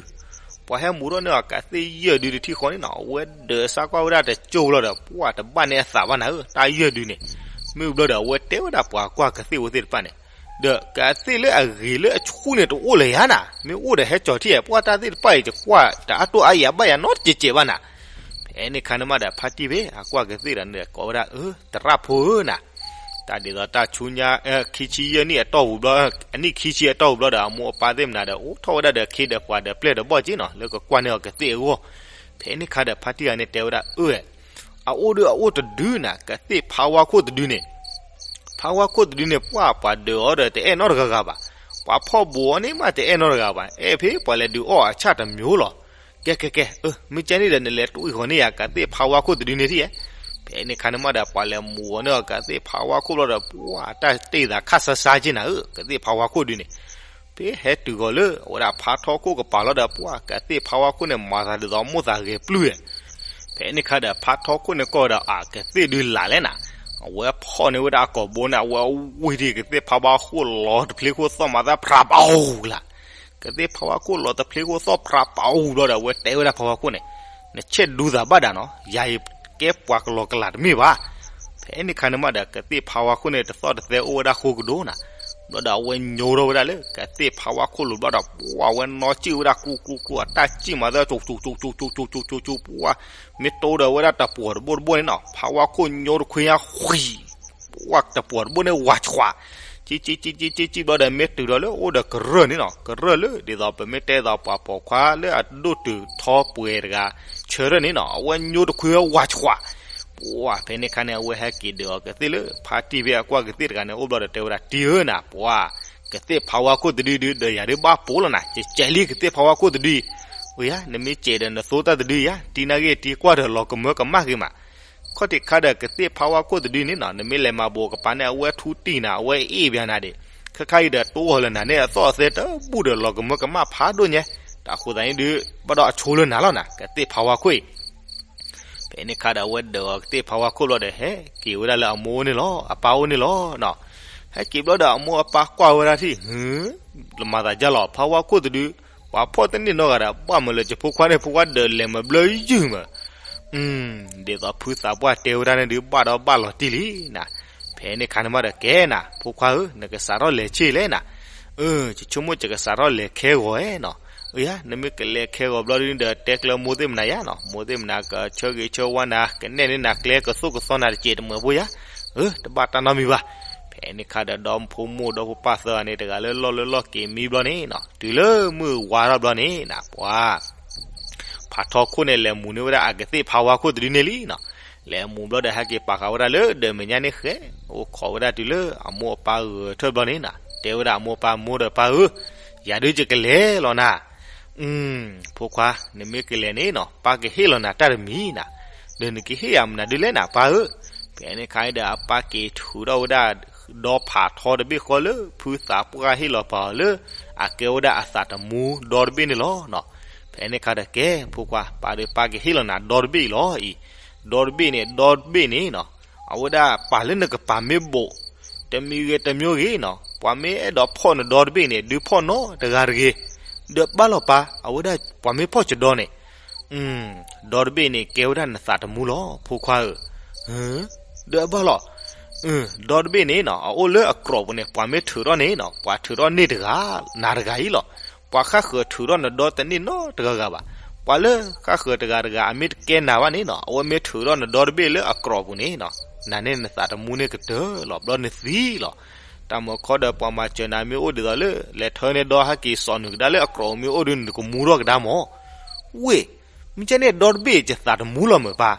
ပှၤဟဲမူၤထီၣ်န့ၢ်အီၤ ကသ့ၣ်ယဲၢ်ဒုတထံၣ်ဃီန့ၣ်နီၤ အဝဲဒၢးစါကွၢ်ဝဲဒၣ်တကၠိၢ်လီၤဒီး ပှၤတဘၣ်န့ၢ်အသးဘၣ်နၤဧၢ, တၢ်ယဲၢ်ဒုန့ၣ်. မ့ၢ်ဘျီဒီး အဝဲတဲဝဲဒၣ်ပှၤကွၢ်ကသ့ၣ်ဖိသ့ၣ်တဖၣ်န့ၣ် ဒီးကသ့ၣ်လၢအဂ့ၤလၢအဆူၣ်န့ၣ်တအိၣ်လၢၤယၤနၤ, မ့ၢ်အိၣ်ဒီးဟဲကၠီၤထံၣ်, ပှၢ်တၢ်သ့ၣ်တဖၣ်အံၤ ယကွၢ်တအါတိၢ်အါယၤဘၣ်ယၤနီတစဲးစဲးဘၣ်နၤ. ဖဲန့ၣ်ခါန့ၣ်မးဒီး ဖါတံၢ်ဖဲအကွၢ်ကသ့ၣ်ဒီးန့ၣ်ဒီးကိးဝဲဒၣ်, အၢ သရၣ်ဖိဧၢနၤ, တၢ်ဒ်သိးတၢ်ဆူညါ ခံဆံယဲၢ်နံၣ်အတီၢ်ပူၤဘျီ, အနံၣ်ခံဆံအတီၢ်ပူၤဘျီဒီး အမိၢ်အပၢ်သ့ၣ်မနၤဒီး အိၣ်ထီၣ်ဝဲဒၣ်ဒီးခ့ဒီးပှၤဒီးပျဲၢ်ဒီးဘီၣ်က့နီၤ လၢကကွၢ်န့ၢ်အီၤကသ့ၣ်အဂီၢ်. ဖဲန့ၣ်ခါဒီးဖါတံၢ်ဂၤန့ၣ်တဲဝဲဒၣ်, အၢ အအိၣ်ဒီးအအိၣ်တဒုနၤ, ကသ့ၣ်ဖါဝါခိၣ်တဒုန့ၣ်, ဖါဝါခိၣ်တဒုန့ၣ် ပှၢ်ပှၤဒၢးအီၤဒီးတအဲၣ်နီတဂၤဂၤဘၣ်, ပှၤဖီၣ်ဘူးအီၤန့ၣ်မးတအဲၣ်နီတဂၤဘၣ်, အဲၣ်ဖဲပှၤလဲၤဒုးအီၣ်အဆၣ်တမျိုးလီၤ. ကဲကဲကဲ, မ့ၢ်ကဲန့ၣ်ဒီး နလဲၤတွံၢ်ဃီၤန့ၢ်ယၤ ကသ့ၣ်ဖါဝါခိၣ်တဒုန့ၣ်ထံၣ်ဧါ. ဖဲန့ၣ်ခါန့ၣ်မးဒီး ပှၤလဲၤမူၤအီၤန့ၢ်အီၤ ကသ့ၣ်ဖါဝါခိၣ်ဘျီဒီး ပှၢ်တၢ်တ့ၢ်သးခၣ်ဆါဆါက့နၤဧၢ, ကသ့ၣ်ဖါဝါခိၣ်ဒုန့ၣ် ဖဲဟဲတုၤဃီၤလၢအဝဲဒၣ်ဖါထီခိၣ်ကပၤလီၤဒီး ပှၢ်ကသ့ၣ်ဖါဝါခိၣ်န့ၣ် မၤသးဒ်သိးမိၣ်သးဂဲၤပျုၢ်ဧါ. ဖဲန့ၣ်ခါဒီး ဖါထီခိၣ်န့ၣ်ကွၢ်ဝဲဒီး အကသ့ၣ်ဒုလၢ်လဲၣ်နၤ, အဝဲဖီၣ်န့ၢ်ဝဲဒၣ်အကိာ်ဘိန့ၣ် အဝဲဝံၤဒံးကသ့ၣ်ဖါဝါခိၣ်လီၤတဖျ့ခိၣ်သီၣ်မၤသးဖြးပာ်အူလၢ်, ကသ့ၣ်ဖါဝါခိၣ်လီၤတဖျ့ခိၣ်သီၣ်ဖြးပာ်အူဘျီဒီး အဝဲတဲဝဲဒၣ်ဖါဝါခိၣ်န့ၣ်, နဆဲးဒူသးဘၣ်ဒၣ်နီၤ, ယၤအံၤကဲပှၤကလီၤကလးတမ့ၢ်ဘၣ်. ဖဲန့ၣ်ခါန့ၣ်မးဒီး ကသ့ၣ်ဖါဝါခိၣ်န့ၣ် တသီၣ်တသဲအိၣ်ဝဲဒၣ်ဃိကဒိၣ်နၤ, ဘျီဒီးအဝဲညိထီၣ်ဝဲဒၣ်လၢ ကသ့ၣ်ဖါဝါခိၣ်လိၤဘျီဒီး ပှၢ်ဝဲနီၢ်စံၣ်ဝဲဒၣ်ကူကူကူ အတၢ်စံၣ်မၤသးကၠူကၠူကၠူကၠူကၠူကၠူကၠူကၠူ ပှၢ် မ့ၢ်တိဒီးဝဲဒၣ်တပှီၤတဘိတဘိန့ၣ်နီၤ, ဖါဝါခိၣ်ညိတခွ့ညါဃံၤ ပှၢ်တပှီၤတဘိန့ၣ်ဝးဆှး, ကံကံကံကံကံဘျီဒီး မ့ၢ်တုၤဒီးလၢအိၣ်ဒီးကရၢၢ်န့ၣ်နီၤ, ကရၢၢ်လၢ ဒ်သိးပမ့ၢ်တဲသိးပှၤပိာ်ခွါလၢအဒိၣ်တုာ်ထီပှဲၤတဂၤ ဆၢထၢၣ်န့ၣ်နီၤ, အဝဲညိတခွ့ဝဲဝးဆှး, ပှၢ် ဖဲန့ၣ်ခါန့ၣ် အဝဲဟဲက့ၤဒုးအီၤကသ့ၣ်လၢ ဖါတံၢ်ဖဲအကွၢ်ကသ့ၣ်တဂၤန့ၣ် အိၣ်ဘျီဒီးတဲဝဲဒၣ် တံၢ်ဧၢနၤ, ပှၢ် ကသ့ၣ်ဖါဝါခိၣ်တဒုဒု ဒီးယၤဒုးဘၣ်ပိာ်လီၤနၤ, ကကဲးလံကသ့ၣ်ဖါဝါခိၣ်တဒု, အိယါ နမ့ၢ်ကဲးဒီးနသိတၢ်တဒုယါ, တံၢ်နာ်ဂ့ၤတံၢ်ကွၢ်ဒီးလီၤကမၢကမၣ်ဂ့ၤမး, ခီၣ်ထံးခါဒီးကသ့ၣ်ဖါဝါခိၣ်တဒုန့ၣ်နီၤ, နမ့ၢ်လဲၤမၤဘူးကပၤန့ၣ် အဝဲထူတံၢ်နၤ, အဝဲအ့ၣ်ဘၣ်နၤဒံး, ခဲခါအံၤဒီးတိၢ်ဂီၤလၢနၤန့ၣ် အသီၣ်အသဲတဘူၣ်ဒီးလီၤကမၢကမၣ်ဖးဒိၣ်ညါ, တၢ်ဃိသးန့ၣ်ဒုး ဘၣ်ဒီးအဆိလၢနၤလီၤနၤ, ကသ့ၣ်ဖါဝါခိၣ်အံၤ ဖဲန့ၣ်ခါဒီးအဝဲဒုးအီၤကသ့ၣ်ဖါဝါခိၣ်ဘျီဒီး ဟဲက့ၤဝဲဒၣ်လၢအမိၢ်အိၣ်န့ၣ်လီၤ, အပၢ်အိၣ်န့ၣ်လီၤနီၤ, ဟဲက့ၤဘျီဒီးအမိၢ်အပၢ်ကွၢ်ဝဲဒၣ်ထံၣ်, လၢမၤသးဒ်လဲၣ် ဖါဝါခိၣ်တဒု, ပှၤဖီၣ်တန့ၢ်နီတဂၤဒီး ဘၣ်မးလၢယဖိခွါန့ၣ် ဖိခွါဒုးလဲၤမၤဘျၢယုၢ်မး ဒ်သိးဖုသးပှၢ်တဲဝဲဒၣ်န့ၣ်ဒုး ဘၣ်ဒီးဘၣ်လီၤတံၢ်လံနၤ, ဖဲန့ၣ်ခါန့ၣ်မးဒီးကဲနၤ ဖိခွါဧၢ, နကစးထီၣ်လဲၤဆ့လဲၣ်နၤ, ယဆိကမိၣ်ယကစးထီၣ်လဲၤခဲဂီၤဧဲနီၤ, အၢယါ နမ့ၢ်ကလဲၤခဲဂီၤဘျီဒုးဒီး တဲကျၢၤမိၢ်သ့ၣ်မနၤယါနီၤ, မိၢ်သ့ၣ်မနၤကဆၢဂ့ၤဆၢဝါနၤ, ကနဲၣ်န့ၢ်နၤကျဲကသိၣ်ကသီနၤတစဲးတမှဲၤဖိယါ, တဘၣ်တၢ်နီတမံၤဘၣ်. ဖဲန့ၣ်ခါဒီး ဒီဖိမိၢ်ဒီဖိပၢ်သၢဂၤန့ၣ် တဂၤလၢလီၢ်လၢလီၢ်က့ၤမံဘျီန့ၣ်နီၤ, တုၤလၢမုၢ်ဝါထီၣ်ဘျီန့ၣ်နၤ ပှၤ ဖးထီခိၣ်န့ၣ် လဲၤမူၤန့ၢ်ဝဲဒၣ်အကသ့ၣ်ဖးဝါခိၣ်တဒုန့ၣ်လံနီၤ, လဲၤမူၤဘျီဒီး ဟဲက့ၤပာ်ဃာ်ဝဲဒၣ်လၢဒီးမဲာ်ညါန့ၣ်ဃဲ, အိၣ်ခိးဝဲဒၣ်တုၤလၢအမိၢ်အပၢ်ဂၢၤထၢၣ်ဘျီန့ၣ်နၤ, တဲဝဲဒၣ်အမိၢ်အပၢ် မိၢ်ဒီးပၢ်ဧၢ, ယၤဒုးယကလဲၤလီၤနၤ, ဖိခွါ နမ့ၢ်ကလဲၤန့ၣ်နီၤ ပၢ်ကဟ့ၣ်လီၤနၤတၢ်တမံၤနၤ, ဒီးနကဟ့ၣ်ယၤမနုၤဒုးလဲၣ်နၤ ပၢ်ဧၢ. ဖဲန့ၣ်ခါအံၤဒီး အပၢ်က့ၤထုးထီၣ်ဝဲဒၣ် ဒီဖးထီတဘ့ၣ်ဃီလၢ ဖုသးပှၢ်ဟ့ၣ်လီၤပာ်အီၤလၢ အကဲဝဲဒၣ်အသးတမူဒီတဘ့ၣ်န့ၣ်လီၤနီၤ. ဖဲန့ၣ်ခါဒီးကဲ ဖိခွါ ပၢ်ဒီးပၢ်ကဟ့ၣ်လီၤနၤဒီတဘ့ၣ်အံၤလီၤအံၤ, ဒီတဘ့ၣ်န့ၣ် ဒီတဘ့ၣ်န့ၣ်နီၤ, အဝဲဒၣ်ပာ်လၢနကပာ်မ့ၢ်ဘိး, တမံၤဂ့ၤတမံၤဂ့ၤနီၤ, ပှၤမ့ၢ်အဲၣ်ဒိးဖီၣ်နဒီတဘ့ၣ်န့ၣ် ဒုးဖီၣ်နီတဂၤတဂ့ၤ, ဒီးဘၣ်လီၤပၢ် အဝဲဒၣ်ပှၤမ့ၢ်ဖီၣ်ကဒီန့ၣ် ဒီတဘ့ၣ်န့ၣ် ကဲဝဲဒၣ်နသးတမူလီၤ ဖိခွါဧၢ. ဒီးအဘၣ်လီၤ, ဒီတဘ့ၣ်န့ၣ်နီၤ အအိၣ်လၢအကြိးပူၤန့ၣ် ပှၤမ့ၢ်ထုးထီၣ်န့ၣ်နီၤ ပှၤထုးထီၣ်န့ၢ်တဂၤ နၤတဂၤအံၤလီၤ. ပှၤဃၣ်ဃၢၤထုးထီၣ်နဒီတန့ၢ်နီတဂၤဂၤဘၣ်. ပှၤလၢဃၣ်ဃၢၤတဂၤတဂၤ အမ့ၢ်တကဲနၤဘၣ်န့ၣ်နီၤ အဝဲမ့ၢ်ထုးထီၣ်နဒီတဘ့ၣ်လၢအကြိးပူၤန့ၣ်နီၤ နၤန့ၣ်နသးတမူန့ၣ်ကတၢၢ်လီၤ ဘျီနသံလီၤ. တၢ်မၤခီဒီးပှၤမၤစၢၤနၤမ့ၢ်အိၣ်ဒ်သိးလၢ လဲၤထၢန့ၢ်ဒီဟဲက့ၤစိာ်နုာ်ကဒါလၢအကြိးပူၤမ့ၢ်အိၣ်ဒီး နကမူထီၣ်ကဒါမး. ဝ့ၢ် မ့ၢ်ကဲန့ၣ် ဒီတဘ့ၣ်ယသးတမူလီၤမးပၢ်.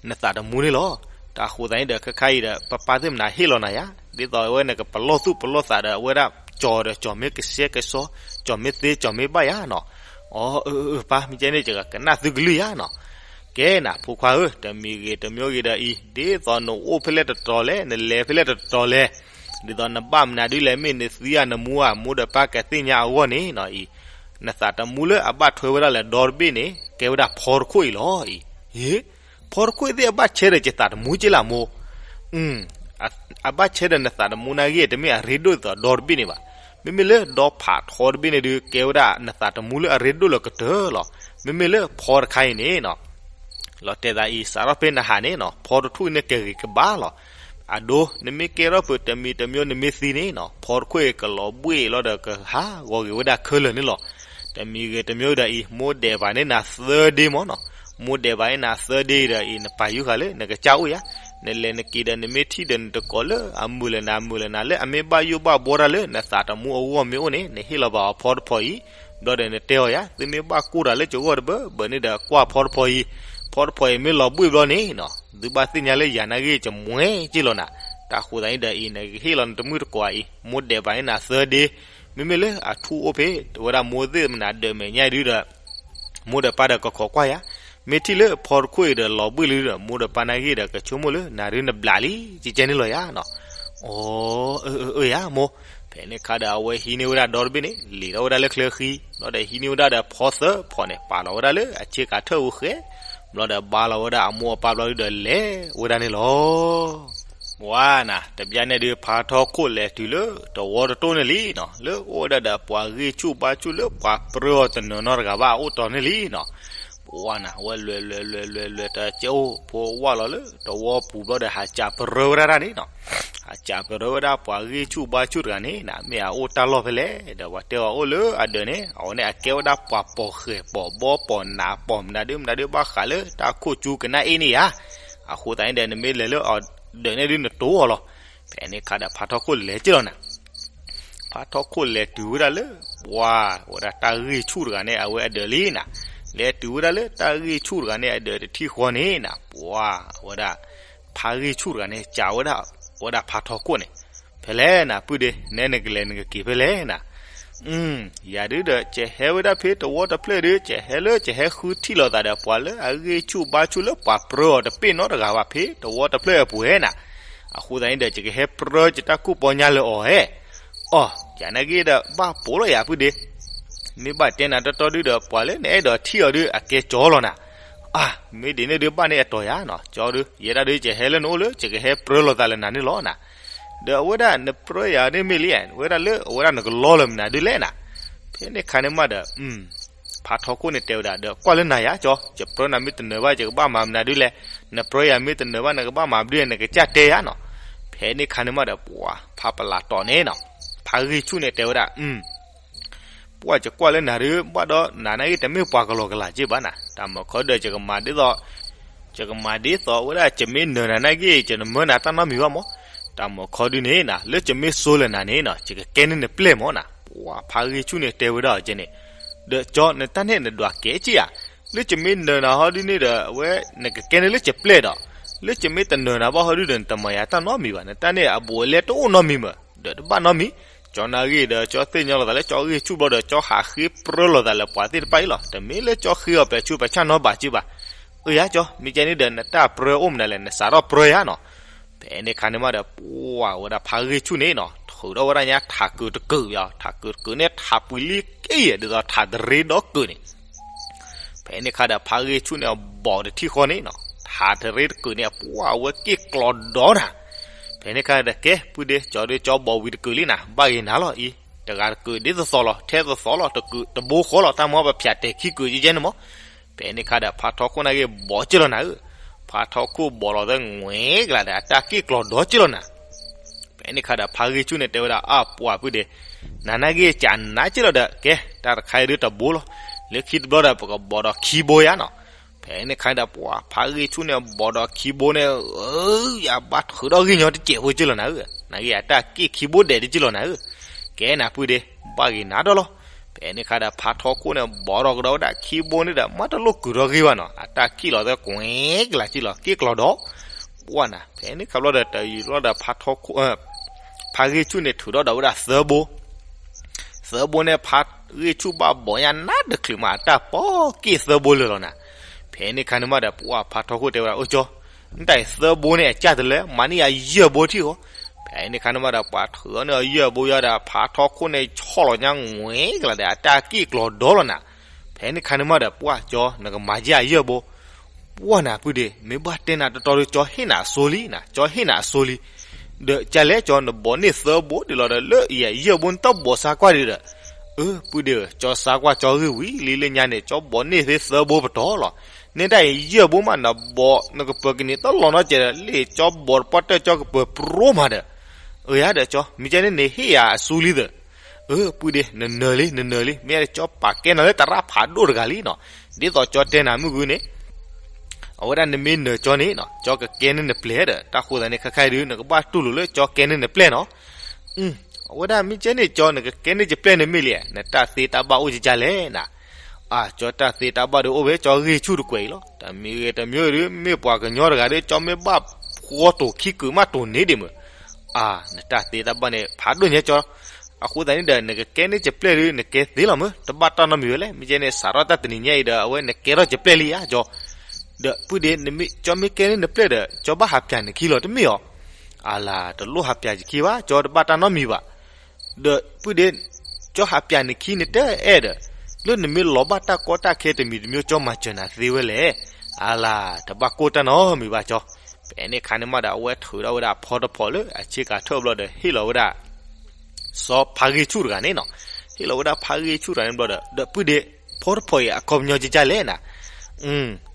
နသးတမူန့ၣ်လီၤ. တၢ်ဃိသးန့ၣ်ဒီး ခဲခါအံၤဒီး ပပၢ်သ့ၣ်မနၤဟ့ၣ်လီၤနၤယါ, ဒ်သိးအဝဲန့ၣ်ကပလီၢ်သူၣ်ပလီၢ်သးဒီး အဝဲဒၣ်ကၠီၤဒီးကၠီၤမ့ၢ်ကစဲကစီ ကၠီၤမ့ၢ်သ့ကၠီၤမ့ၢ်ဘၣ်ယါနီၤ. အၢ အၢ အၢ ပၢ် မ့ၢ်ကဲန့ၣ် ယကကနၣ်သုကလုၢ်ယါနီၤ. ကဲနၤ ဖိခွါဧၢ, တမံၤဂ့ၤတမံၤဂ့ၤဒီးအံၤ, ဒ်သိးနအိၣ်ဖဲလဲၣ်တတီၤလဲၣ်, နလဲၤဖဲလဲၣ်တတီၤလဲၣ်, ဒ်သိးနဘၣ်မနုၤဒ်လဲၣ်, မ့ၢ်နသံဧါနမူဧါ, မိၢ်ဒီးပၢ်ကသ့ၣ်ညါအဂီၢ်န့ၣ်နီၤအံၤ, နသးတမူလၢအဘၣ်ထွဲဝဲဒၣ်လၢဒီတဘ့ၣ်န့ၣ် ကဲဝဲဒၣ်ဖီတခိၣ်အံၤလီၤအံၤ. ဟ့ၣ်, ဖီတခိၣ်သ့ၣ်အဘၣ်ဆဲဒီးယသးတမူက့လၢမူ, အဘၣ်ဆဲဒီးနသးတမူနာ်ဂ့ၤ တမ့ၢ်အရ့ဒိၣ်ဒ်သိးဒီတဘ့ၣ်န့ၣ်ဘၣ်. မ့မ့ၢ်လၢဒီဖးထီတဘ့ၣ်န့ၣ်ဒုး ကဲဝဲဒၣ်နသးတမူလၢအရ့ဒိၣ်လၢကတၢၢ်လီၤ. မ့မ့ၢ်လၢဖီတခါအံၤန့ၣ်နီၤ, လီၤတဲာ်သးအံၤ စးထီၣ်ဖဲနဟးန့ၣ်နီၤ, ဖီတထူၣ်န့ၣ်ကဂ့ၤကဘၣ်လီၤ. အဒိ နမ့ၢ်ကဲထီၣ်ပှၤတမံၤတမံၤ နမ့ၢ်သံန့ၣ်နီၤ ဖီတခိၣ်အံၤကလီၤဘှ့ၣ်လီၤဒီးကဟးဂီၤက့ၤဝဲဒၣ်ခဲလၢာ်န့ၣ်လီၤ. တမံၤဂ့ၤတမံၤဒီးအံၤ မိၢ်ဒဲးဘၣ်န့ၢ်နၤသၢ day မၢ်နီၤ. မိၢ်ဒဲးဘၣ်န့ၢ်နၤသၢ day ဒီးအံၤ နပာ်ယုၢ်ဃာ်လၢနကစၢ်အိၣ်ယၤ, နလဲၤနက့ၤဒီးနမ့ၢ်ထံၣ်ဒီးနတကိးလၢအမုာ်လၢနၤ မုာ်လၢနၤလၢအမ့ၢ်ဘၣ်ယိၣ်ဘၣ်ဘှီတၢ်လၢ နသးတမူအဂီၢ်မ့ၢ်အိၣ်န့ၣ် နဟ့ၣ်လီၤဘၣ်အီၤဖီတဖီအံၤ, ဘျီဒီးနတဲအီၤယၤ သုမ့ၢ်ဘၣ်ကိၢ်တၢ်လၢယဂီၢ်တဘၢဘၢန့ၣ်ဒီး ကွၢ်ဖီတဖီအံၤ, ဖီတဖီအံၤမ့ၢ်လီၤဘှ့ၣ်ဘျီန့ၣ်နီၤ သုဘၣ်သ့ၣ်ညါလၢယၤနာ်က့ၤယမွဲက့လီၤနၤ. တၢ်ဃိသတးန့ၣ်ဒီးအံၤ နကဟ့ၣ်လီၤနတမုၣ်တကိးအံၤ မိၢ်ဒဲးဘၣ်န့ၢ်နၤသၢ day, မ့မ့ၢ်လၢအထူအိၣ်ဖဲ ဝဲဒၣ်မိၢ်သ့ၣ်မနုၤဒၢးမဲာ်ညါဒုဒီး မိၢ်ဒီးပၢ်ဒီးကခိးကွၢ်ယၤ, မ့ၢ်ထံၣ်လၢဖီတခိၣ်အံၤဒီးလီၤဘှ့ၣ်လံဒီး မိၢ်ဒီးပၢ်နာ်က့ၤဒီးကဆိကမိၣ်လၢနၤဒုနဘျးလံ ကကဲန့ၣ်လီၤယၤနီၤ. အိ အၢ အၢ အၢ ယၤမိၢ်. ဖဲန့ၣ်ခါဒီးအဝဲဟံးန့ၢ်ဝဲဒၣ်ဒီတဘ့ၣ်န့ၣ် လံာ်ထီၣ်ဝဲဒၣ်လၢချၢဃံ, ဘျီဒီးဟံးန့ၢ်ဝဲဒၣ်ဒီးဖီသၢဖီန့ၣ် ပာ်လီၤဝဲဒၣ်လၢအဆ့ကၤထၢၣ်အူဃဲ, ဘျီဒီးဘါလီၤဝဲဒၣ်အမိၢ်အပၢ်ဘျီဒုဒီးလဲၤဝဲဒၣ်န့ၣ်လီၤ. ပှၤနၤ တဘျီန့ၣ်ဒုး ဖါထီခိၣ်လဲၤတုၤလၢတဝီတတိၢ်န့ၣ်လံနီၤ, လၢအိၣ်ဝဲဒၣ်ဒီးပှၤဂ့ၢ်ဆူၣ်ဘါဆူၣ်လၢပှၤပြၢအီၤတနီၤနီတဂၤဘၣ်အအိၣ်တီၤန့ၣ်လံနီၤ. ပှၤနၤ အဝဲလဲၤလဲၤလဲၤလဲၤလဲၤတကဲအိၣ်ဖိဝၢ်လီၤလၢတဝီပူၤဘျီဒီး ဟးစံးပြၢဝဲဒၣ်တၢ်န့ၣ်နီၤ, ဟးစံးပြၢဝဲဒၣ်ပှၤဂ့ၢ်ဆူၣ်ဘါဆူၣ်တဂၤန့ၣ်နၤ မ့ၢ်အအိၣ်တၢ်လီၢ်ဖဲလဲၣ်, ဒီးပှၤတဲအီၤအိၣ်လၢအဒၢးန့ၣ် အဝဲန့ၣ်အကဲဝဲဒၣ်ပှၤပိာ်ဃဲၤပိာ်ဘီပိာ်နးပိာ်မနုၤဒုမနုၤဒု ဘၣ်ဃးလၢတၢ်ခိၣ်ကၠူကနၣ်အ့ၣ်န့ၣ်ယၤ, အဃိသတးန့ၣ်ဒီး နမ့ၢ်လဲၤလၢအဒၢးန့ၣ်ဒု နတိၤအီၤလီၤ. ဖဲန့ၣ်ခါဒီးဖါထီခိၣ်လဲၤက့ၤလီၤနၤ. ဖါထီခိၣ်လဲၤတုၤဝဲဒၣ်လၢ ပှၤဝဲဒၣ်တၢ်ဂ့ၢ်ဆူၣ်တဂၤန့ၣ် အဝဲအဒၢးလံနၤ, လဲၤတုၤဝဲဒၣ်လၢတၢ်ဂ့ၢ်ဆူၣ်တဂၤန့ၣ် အဒၢးတထံၣ်ဃီန့ၣ်နၤ, ပှၤဝဲဒၣ် ဖါဂ့ၢ်ဆူၣ်တဂၤန့ၣ် စံးဝဲဒၣ် ဝဲဒၣ်ဖါထီခိၣ်န့ၣ်, ဖဲလဲၣ်နၤ ပုၢ်ဒ့, နဲနကလဲၤနကက့ၤဖဲလဲၣ်နၤ. အၢ ယၤဒုဒီး ကဟဲဝဲဒၣ်ဖဲတဝီတဖျၢၣ်ဒု ကဟဲလၢကဟဲဃုထံၣ်လိာ်သးဒီး ပှၤလၢအဂ့ၢ်ဆူၣ်ဘါဆူၣ်လၢပှၤပြၢအီၤတပ့ၢ်နီတဂၤဘၣ် ဖဲတဝီတဖျၢၣ်အပူၤဧဲနၤ. အဃိသတးန့ၣ်ဒီး ယကဟဲပြၢယတၢ်ကူၣ်ပီညါလၢအီၤဧဲ. အိ ယၤနာ်က့ၤဒီး ဘၣ်ပိာ်လီၤယၤ ပုၢ်ဒ့, မ့ၢ်ဘၣ်တဲနၤတီတီဒုဒီး ပှၤလၢနအဲၣ်ဒိးထံၣ်အီၤဒု အကဲကၠီလီၤနၤ. အၢ မ့ၢ်ဒ်န့ၣ်ဒု ဘၣ်န့ၢ်အတီၤယၤနီၤ, ကၠီဒု ယဲဒၣ်ဒု ယဟဲလၢနအိၣ်လၢ ယကဟဲပြၢလိာ်သးလၢနၤန့ၣ်လီၤနၤ. ဒီးအဝဲဒၣ်နပြၢယၤန့ၣ်မ့ၢ်လံ, ဝဲဒၣ်လၢ အဝဲဒၣ်နကလီလၢမနုၤဒုလဲၣ်နၤ. ဖဲန့ၣ်ခါန့ၣ်မးဒီး ဖါထီခိၣ်န့ၣ်တဲဝဲဒၣ်ဒီး ကွၢ်လၢနၤယၤကၠီ, ယပြၢနၤမ့ၢ်တနၢၤဘၣ် ယကဘၣ်မၤမနုၤဒုလဲၣ်, နပြၢယၤမ့ၢ်တနၢၤဘၣ် နကဘၣ်မၤမနုၤဒုလဲၣ် နကစၢ်တဲယၤနီၤ. ဖဲန့ၣ်ခါန့ၣ်မးဒီး ပှၤဖါပလးတီၤန့ၣ်နီၤ, ဖါဂ့ၢ်ဆူၣ်န့ၣ်တဲဝဲဒၣ် ပှၤယကွၢ်လၢနၤဒု ဘၣ်ဒီးနၤနာ်က့ၤတမ့ၢ်ပှၤကလီကလးက့ဘၣ်နၤ, တၢ်မၤခီဒုး ယကမၤဒ်သိး ယကမၤဒ်သိးဝဲဒၣ် ယမ့ၢ်နၢၤနၤနာ်က့ၤ ယနမၢနၤတၢ်နီတမံၤဘၣ်မး, တၢ်မၤခီဒုန့ၣ်နၤ လၢယမ့ၢ်စိလၢနၤန့ၣ်နီၤ ယကကဲန့ၢ်နပျဲၢ်မးနၤ. ပှၤဖါဂ့ၢ်ဆူၣ်န့ၣ်တဲဝဲဒၣ်အီၤကဲန့ၣ်, ဒီးကၠီ နတၢ်န့ၣ်နဒွးကဲက့ဧါ, လၢယမ့ၢ်နၢၤနၤဟီဒုန့ၣ်ဒီး အဝဲ နကကဲန့ၢ်လၢယပျဲၢ်ဒီး, လၢယမ့ၢ်တနၢၤနၤဘၣ်ဟီဒုဒီး နတမၤယၤတၢ်နီတမံၤဘၣ်, နတၢ်န့ၣ်အဘူးအလဲတအိၣ်နီတမံၤမး, ဒီးတဘၣ်နီတမံၤ. ကၠီနာ်က့ၤဒီး ကၠီသ့ၣ်ညါလီၤသးလၢကၠီဂ့ၢ်ဆူၣ်ဘျီဒီး ကၠီဟးဃ့ပြၢလိာ်သးလၢပှၤသ့ၣ်တဖၣ်အံၤလီၤ, တမ့ၢ်လၢကၠီဃ့အီၤပှဲၤဆူပှဲၤဆၣ်နီတဘးက့ဘၣ်. အၢ ယၤကၠီ မ့ၢ်ကဲန့ၣ်ဒီး နတၢ်ပြၢအိၣ်မနုၤလဲၣ် နစးထီၣ်ပြၢယၤနီၤ. ဖဲန့ၣ်ခါန့ၣ်မးဒီး ပှၤဝဲဒၣ်ဖါဂ့ၢ်ဆူၣ်န့ၣ်နီၤ ထုးထီၣ်ဝဲဒၣ်ညါထးကုာ်တကုာ်ဘၣ်, ထးကုာ်တကုာ်န့ၣ် ထးပှံၤလံက့ယဲၢ် ဒ်သိးထးတရ့ဒီကုာ်န့ၣ် ဖဲန့ၣ်ခါဒီး ဖါဂ့ၢ်ဆူၣ်န့ၣ် အဘီးတထံၣ်ဃီန့ၣ်နီၤ, ထးတရ့တကုာ်န့ၣ် အပှၤဝဲက့ၣ်ကျီၤဒီနၤ. ဖဲန့ၣ်ခါဒီး ကဲ ပုၢ်ဒ့ ကၠီဒု ကၠီဘီးဝံၤတကုာ်လံနၤ, ဘၣ်ဂ့ၤနၤလီၤအံၤ, တဂၤတကုာ်ဒ်သိးသိးလီၤ, ထဲသိးသိးလီၤ, တကုာ်တဘိဃီလီၤ, တၢ်မၤပဖၠးတဲာ်ခံကုာ်ကဲကဲန့ၣ်မး. ဖဲန့ၣ်ခါဒီး ဖါထီခိၣ်နာ်က့ၤဘီးက့လီၤနၤဧၢ, ဖါထီခိၣ်ဘီးလီၤသဲးငွဲကလးဒီး အတၢ်က့ၣ်ကျီၤဒီက့လီၤနၤ. ဖဲန့ၣ်ခါဒီး ဖါဂ့ၢ်ဆူၣ်န့ၣ်တဲဝဲဒၣ် အပှၤပုၢ်ဒ့, နၤနာ်က့ၤကနးက့လီၤဒီး ကဲ တၢ်တခါအံၤဒုတဘိလီၤ, လၢခံတဘျီဒီး ပကဘီးဒီးခံဘိယၤနီၤ. ဖဲန့ၣ်ခါဒီး ပှၤဖါဂ့ၢ်ဆူၣ်န့ၣ် ဘီးဒီးခံဘိန့ၣ် အၢ ယၤဘၣ်ထုးထီၣ်ဂ့ၢ်ညီတစဲးဖိက့လီၤနၤဧၢ, နာ်က့ၤအတၢ်က့ၣ်ခံဘိဒဲးတက့လီၤနၤဧၢ. ကဲနၤပုၢ်ဒ့, ဘၣ်ဂ့ၤနၤဒီးလီၤ. ဖဲန့ၣ်ခါဒီး ဖါထီခိၣ်န့ၣ် ဘီးထီၣ်ကဒီးဝဲဒၣ်ခံဘိန့ၣ်ဒီး မၤတလိၣ်ကုာ်ထီၣ်ဂ့ၢ်ဘၣ်နီၤ, အတၢ်က့ၣ်လီၤသဲးကွဲကလးက့လီၤ, က့ၣ်ကျီၤဒီး ပှၤနၤ. ဖဲန့ၣ်ခါဘျီဒီး တယံာ်လီၤဒီး ဖါထီခိၣ် ဖါဂ့ၢ်ဆူၣ်န့ၣ် ထုးထီၣ်ဒီးဝဲဒၣ်သၢဘိ, သၢဘိန့ၣ် ဖါဂ့ၢ်ဆူၣ်ဘၣ်ဘီးညါနးတချုးမး အတၢ်ပီၢ်က့ၣ်သၢဘိလၢာ်လီၤနၤ. ဖဲန့ၣ်ခါန့ၣ်မးဒီး ပှၤဖါထီခိၣ်တဲဝဲဒၣ် အိၣ်ကၠီ, နတၢ်အံၤသၢဘိန့ၣ် အကၢ်တလဲ မၤန့ၢ်ယၤယဲၢ်ဘိထံၣ်ဃီ. ဖဲန့ၣ်ခါန့ၣ်မးဒီး ပှၤထုးအီၤန့ၢ်အီၤယဲၢ်ဘိယၤဒီး ဖါထီခိၣ်န့ၣ် ဆီၣ်လီၤညါငွဲကလးဒီး အတၢ်က့ၣ်ကျီၤဒီလီၤနၤ. ဖဲန့ၣ်ခါန့ၣ်မးဒီး ပှၤကၠီ နကမၤယဲၢ်ယဲၢ်ဘိ ပှၤနၤပုၢ်ဒ့, မ့ၢ်ဘၣ်တဲနၤတီတီဒီး ကၠီဟ့ၣ်နၤအစိလံနၤ, ကၠီဟ့ၣ်နၤအစိလံ. ဒီးကလဲၣ်ကၠီ နဘီးန့ၢ်သၢဘိဒ်လီၤဒီး လၢယဲၢ်ဘိ နတဘီးစါကွၢ်ဒံးဒီး, အၢ ပုၢ်ဒ့ဧၢ, ကၠီစါကွၢ်ကၠီဂ့ၢ်ဝံၤလံလၢညါန့ၣ် ကၠီဘီးန့ၢ်သ့သၢဘိပတီၢ်လီၤ. နဲဒၣ်အံၤယဲၢ်ဘိမး နဘီးနကပၢၤကန့ၢ်တလီၤနီတစဲးဒီး လ့ၣ်ကၠီဘီးတပီၢ်တၢၢ်ကၠီကပၢၤပြိမးဒီး, အၢယၤဒီးကၠီ မ့ၢ်ကဲန့ၣ်န့ၣ်ဟ့ၣ်ယၤအစုလံသၢၣ်, အၢ ပုၢ်ဒ့ နနၢၤလံ နနၢၤလံ မ့ၢ်ဒၣ်ကၠီပာ်ကဲနၤလၢတရၣ်ဖးဒိၣ်တဂၤလံနီၤ, ဒ်သိးကၠီတဲနၤမုၢ်ဂုန့ၣ် အဝဲဒၣ်နမ့ၢ်နၢၤကၠီန့ၣ်နီၤ ကၠီကကဲန့ၢ်နပျဲၢ်ဒီး တၢ်ဃိသတးန့ၣ် ခဲခါအံၤဒုး နကဘၣ်တူၢ်လိာ်လၢကၠီကဲန့ၢ်နပျဲၢ်နီၤ, အဝဲဒၣ်မ့ၢ်ကဲန့ၣ်ကၠီ နကကဲန့ၢ်ယပျဲၢ်န့ၣ်မ့ၢ်လံ, နတၢ်သ့တၢ်ဘၣ်အိၣ်ကကလဲၣ်နၤ, အၢ ကၠီတၢ်သ့တၢ်ဘၣ်ဒီးအိၣ်ဝဲ ကၠီဂ့ၢ်ဆူၣ်တကွဲးအံၤလီၤ, တမံၤဂ့ၤတမံၤဒီး မ့ၢ်ပှၤကညီတဂၤဒီး ကၠီမ့ၢ်ဘၣ်ဖှီတိာ်ခံကုာ်မးတိာ်န့ၢ်ဒံးမုၢ်, အၢ နတၢ်သ့တၢ်ဘၣ်န့ၣ် ဖးဒိၣ်ညါကၠီ, အဃိသတးန့ၣ်ဒီး နကကဲန့ၢ်ယပျဲၢ်ဒီး နကဲသ့လီၤမုၢ် တဘၣ်တၢ်နီတမံၤဝဲလဲၣ်, မ့ၢ်ကဲန့ၣ် စးထီၣ်တၢ်တနံၤညါအံၤဒီး အဝဲနကဲထီၣ်ယပျဲၢ်လံဧါကၠီ, ဒီးပုၢ်ဒ့ ကၠီမ့ၢ်ကဲန့ၢ်နပျဲၢ်ဒီး ကၠီဘၣ်ဟးပၠးနခံလီၤတမ့ၢ်အီၤ, အလၤ တလိၣ်ဟးပၠးယခံဘၣ် ကၠီတဘၣ်တၢ်နီတမံၤဘၣ်, ဒီးပုၢ်ဒ့ ကၠီဟးပၠးနခံန့ၣ်တအဲၣ်ဒီး လၢနမ့ၢ်လီၤဘၣ်တၢ်ကီတၢ်ခဲတမံၤတမံၤ ကၠီမၤစၢၤနၤသ့ဝဲလဲၣ်, အလၤ တဘၣ်ကိၢ်တၢ်နီတမံၤဘၣ်ကၠီ, ဖဲန့ၣ်ခါန့ၣ်မးဒီး အဝဲထုးထီၣ်ဝဲဒၣ်ဖီတဖီလၢအဆ့ကၤထၢၣ်ဘျီဒီး ဟ့ၣ်လီၤဝဲဒၣ် စီၤဖးဂ့ၢ်ဆူၣ်တဂၤန့ၣ်နီၤ, ဟ့ၣ်လီၤဝဲဒၣ်ဖးဂ့ၢ်ဆူၣ်တဂၤန့ၣ်ဘျီဒီး ဒီးပုၢ်ဒ့ ဖီတဖီအံၤအခီပညီကကလဲၣ်နၤ,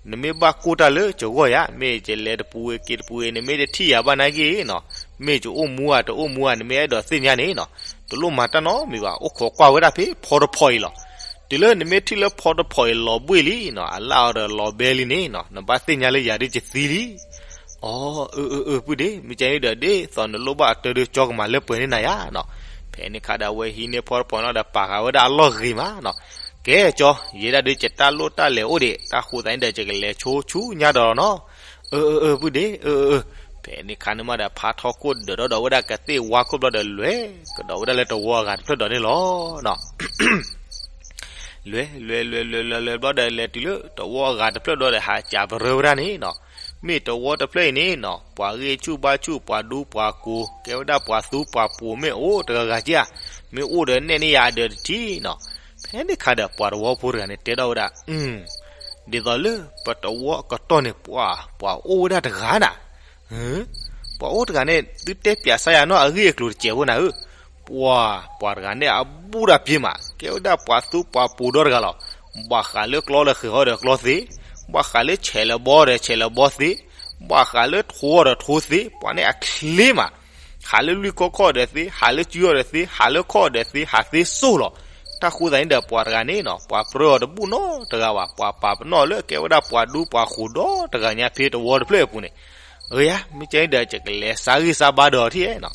နမ့ၢ်ဘၣ်ကိၢ်တၢ်လၢကဂီၢ်ယၤ မ့ၢ်ယလဲၤတပူၤဝဲက့ၤတပူၤဝဲ နမ့ၢ်တထံၣ်ယၤဘၣ်နာ်က့နီၤ, မ့ၢ်ယအိၣ်မူဧါတအိၣ်မူဧါ နမ့ၢ်အဲၣ်ဒိးသ့ၣ်ညါန့ၣ်နီၤ, တလိၣ်မၤတၢ်နီတမံၤဘၣ် အိၣ်ခိးကွၢ်ဝဲဒၣ်ဖဲဖီတဖီအံၤလီၤ, တုၤလၢနမ့ၢ်ထံၣ်လၢဖီတဖီအံၤလီၤဘှ့ၣ်လံနီၤ အလၣ်အီၤဒီးလီၤဘဲလံန့ၣ်နီၤ နဘၣ်သ့ၣ်ညါလၢယၤဒ်ယသံလံ အၢ အၢ အၢ ပုၢ်ဒ့ မ့ၢ်ကဲန့ၣ်ဒီး ဒ်သိးနလိၣ်ဘၣ်အတၢ်ဒီး ကၠီကမၤလၢပှဲၤန့ၢ်နၤယၤနီၤ, ဖဲန့ၣ်ခါဒီးအဝဲဟံးန့ၢ်ဖီတဖီန့ၣ်ဒီး ပာ်ဃာ်ဝဲဒၣ်အလီၢ်ဂ့ၤမးနီၤ, ကဲကၠီ ယဲဒၣ်ဒုးယတၢ်လိၣ်တၢ်လဲၤအိၣ်ဒံး တၢ်ဃိသတးန့ၣ်ဒီး ယကလဲၤဆိဆူညါဒီးလီၤနီၤ, အၢ အၢ အၢ ပုၢ်ဒ့ အၢ အၢ အၢ, ဖဲန့ၣ်ခါန့ၣ်မးဒီး ဖါထီခိၣ်ဒၢးဒီးဝဲဒၣ်ကသ့ၣ်ဝါခိၣ်ဘျီဒီး လဲၤကဒီးဝဲဒၣ်လၢတဝီအဂၤတဖျၢၣ်ဒီးန့ၣ်လီၤနီၤ လဲၤ လဲၤ လဲၤ လဲၤ လဲၤ လဲၤ ဘျီဒီး လဲၤတုၤလၢတဝီအဂၤတဖျၢၣ်ဘျီဒီး ဟးစံးပရၢဝဲဒၣ်န့ၣ်နီၤ, မ့ၢ်တဝီတဖျၢၣ်အံၤန့ၣ်နီၤ ပှၤဂ့ၢ်ဆူၣ်ဘါဆူၣ် ပှၤဒူပှၤကိၤ ကဲဝဲဒၣ်ပှၤသူပှၤပိာ်မ့ၢ်အိၣ်တဂၤဂၤက့ဧါ, မ့ၢ်အိၣ်ဒီးနဲၣ်န့ၢ်ယၤအဒၢးတထံၣ်နီၤ, ဖဲန့ၣ်ခါဒီး ပှၤတဝီဖိတဂၤန့ၣ် တဲထီၣ်ဝဲဒၣ် ဒ်သိးလၢပတဝီအကတီၢ်န့ၣ် ပှၤ ပှၤအိၣ်ဝဲဒၣ်တဂၤနၤ, ပှၤအိၣ်တဂၤန့ၣ် သုတဲပၠးစါယၤနီၢ်အဂ့ၢ်အကျိၤတစဲးဖိနၤဧၢ, ပှၤ ပှၤတဂၤန့ၣ်အဘူၣ်တၢ်ပ့ၤမး ကဲဝဲဒၣ်ပှၤသူပှၤပိာ်ဒီတဂၤလီၤ, ဘၣ်ဃးလၢကျီဒီးဃ့ၢ်ဟီဒီးကျီသ့, ဘၣ်ဃးလၢဆဲးလၢဘီဒီးဆဲးလၢဘီသ့, ဘၣ်ဃးလၢထိဒီးထိသ့, ပှၤန့ၣ်အချ့မး ဟးလၢလွံၢ်ခီၣ်ခီၣ်ဒီးသ့, ဟးလၢစုအီၤဒီးသ့, ဟးလၢခီၣ်ဒီးသ့, ဟးသ့စိၢ်လီၤ, တၢ်ဃိသတးန့ၣ်ဒီး ပှၤတဂၤန့ၣ်နီၤ ပှၤပြၢအီၤတဘူၣ်နီတဂၤဘၣ်, ပှၤပာ်ပနီၣ်လၢကဲဝဲဒၣ်ပှၤဒူပှၤဃိၤဒီတဂၤညါဖဲတဝီတဖျၢၣ်အပူၤန့ၣ်, အၢယၤ မ့ၢ်ကဲန့ၣ်ဒီး ယကလဲၤစါဂံၢ်စါဘါဒီးအီၤထံၣ်နီၤ,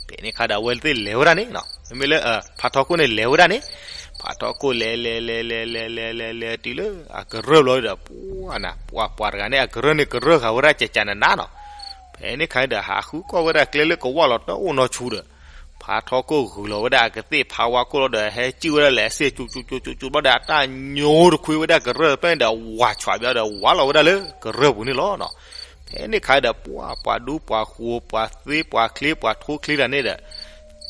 ဖဲန့ၣ်ခါဒီးအဝဲသ့ၣ်လဲၤဝဲဒၣ်န့ၣ်နီၤ, မ့မ့ၢ်လၢ ဖါထီခိၣ်န့ၣ်လဲၤဝဲဒၣ်န့ၣ်, ဖါထီခိၣ်လဲၤ လဲၤ လဲၤ လဲၤ လဲၤ လဲၤ လဲၤ လဲၤတုၤလၢအကရၢၢ်ဘျီဒီး ပှၤနၤ ပှၤ ပှၤတဂၤန့ၣ် အကရၢၢ်န့ၣ်ကရၢၢ်ဃာ်ဝဲဒၣ်ကကနနၤနီၤ, ဖဲန့ၣ်ခါဒီး ဟးဃုကွၢ်ဝဲဒၣ်ကျဲလၢကဝၢ်လီၤတၢ်အိၣ်နီတဆူဒီး ဖါထီခိၣ်ဂုာ်လီၤဝဲဒၣ်အကသ့ၣ်ဖးဝါခိၣ်လီၤဒီး ဟဲစံၣ်ဝဲဒၣ်လဲၤအစ့ၣ် ကၠူကၠူကၠူကၠူကၠူဘျီဒီး အတၢ်ညိတခွ့ဝဲဒၣ်ကရၢၢ်ဖဲန့ၣ်ဒီး ဝးဆွးဘျီဒီး ဝးလီၤဝဲဒၣ်လၢကရၢၢ်ပူၤန့ၣ်လီၤနီၤ, ဖဲန့ၣ်ခါဒီး ပှၤ ပှၤဒူပှၤဃိၤ ပှၤသ့ပှၤချ့ ပှၤထိချ့တၢ်န့ၣ်ဒီး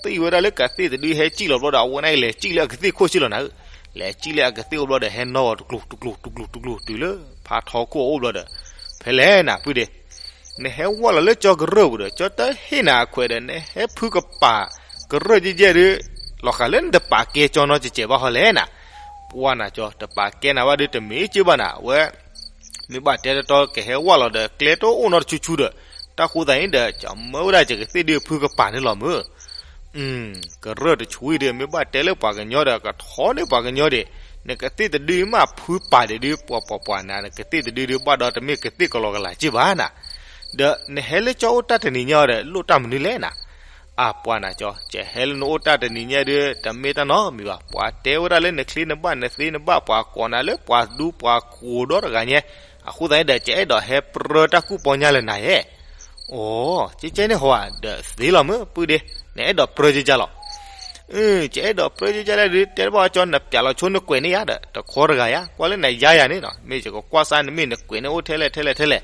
သံၣ်ဝဲဒၣ်လၢကသ့ၣ်တဒုဟဲစံၣ်လီၤဘျီဒီး အဝဲန့ၣ်လဲၤစံၣ်လၢအကသ့ၣ်ခိၣ်စ့ၢ်လီၤနၤဧၢ, လဲၤစံၣ်လၢအကသ့ၣ်အိၣ်ဘျီဒီး ဟဲနီၣ်ဝဲတကျိၤတကျိၤတကျိၤတကျိၤ တုၤလၢဖါထီခိၣ်အအိၣ်ဘျီဒီး ဖဲလဲၣ်နၤပုၢ်ဒ့ နဟဲဝဲလီၤလၢကၠီကရၢၢ်ပူၤဒီး ကၠီတဟ့ၣ်နၤအခွဲးဒီး နဟဲဖုကပာ်ကရၢၢ်ယဲၢ်ယဲၢ်ဒီး လီၤဃာ်လၢနတပာ်ကဲကၠီနီတစဲးဘၣ်ဟီလဲၣ်နၤ, ပှၤနၤကၠီ တပာ်ကဲနၤဘၣ်ဒီးတမ့ၢ်က့ဘၣ်နၤ အဝဲ မ့ၢ်ဘၣ်တဲတတီကဟဲဝဲလီၤဒီး ကျဲတအိၣ်နီတဆူဆူဒီး တၢ်ဃိသတးန့ၣ်ဒီး ကမၢဝဲဒၣ်ယကသ့ၣ်ဒုးဖုကပာ်န့ၣ်လီၤမုၢ် ကရၢၢ်တဆူအံၤဒီး မ့ၢ်ဘၣ်တဲလၢပှၤကညီဒီး ကထီန့ၢ်ပှၤကညီဒံး, နကသ့ၣ်တဒုမးဖုပာ်ဒံးဒုး ပှၤပှၤပှၤနၤ နကသ့ၣ်တဒုဒုး ဘၣ်ဒီးတမ့ၢ်ကသ့ၣ်ကလီကလၤက့ဘၣ်နၤ, ဒီးနဟဲလၢကၠီအိၣ်တၢ်တနံၤညါဒီး လိၣ်တၢ်မနုၤလဲၣ်နၤ, အပှၤနၤကၠီ ကဟဲလၢနအိၣ်တၢ်တနံၤညါဒုး တမ့ၢ်တၢ်နီတမံၤဘၣ်, ပှၤတဲဝဲဒၣ်လၢနချ့နဘၣ်နသ့နဘၣ် ပှၤကိးနၤလၢပှၤဒူပှၤဃိၤဒီတဂၤညါ, အဃိသတးန့ၣ်ဒီး ကအဲၣ်ဒိးဟဲပြၢတၢ်ကူၣ်ပီညါလၢနၤယဲၢ် အိ ကဲကဲန့ၣ်ဟီဧါ ဒီးသ့လီၤမုၢ်ပုၢ်ဒ့, နအဲၣ်ဒိးပြၢကကလီၤ, ကအဲၣ်ဒိးပြၢကကလဲၣ်ဒုး တဲတဘၣ်ကၠီ နပျးလီၤဆိနကွဲးန့ၢ်ယၤဒီး တခီတဂၤယၤ ကွၢ်လၢနယါယၤန့ၣ်နီၤ မ့ၢ်ယကကွၢ်စၢ်နမ့ၢ်နကွဲးန့ၢ်အိၣ်ထဲလဲၣ်ထဲလဲၣ်ထဲလဲၣ်,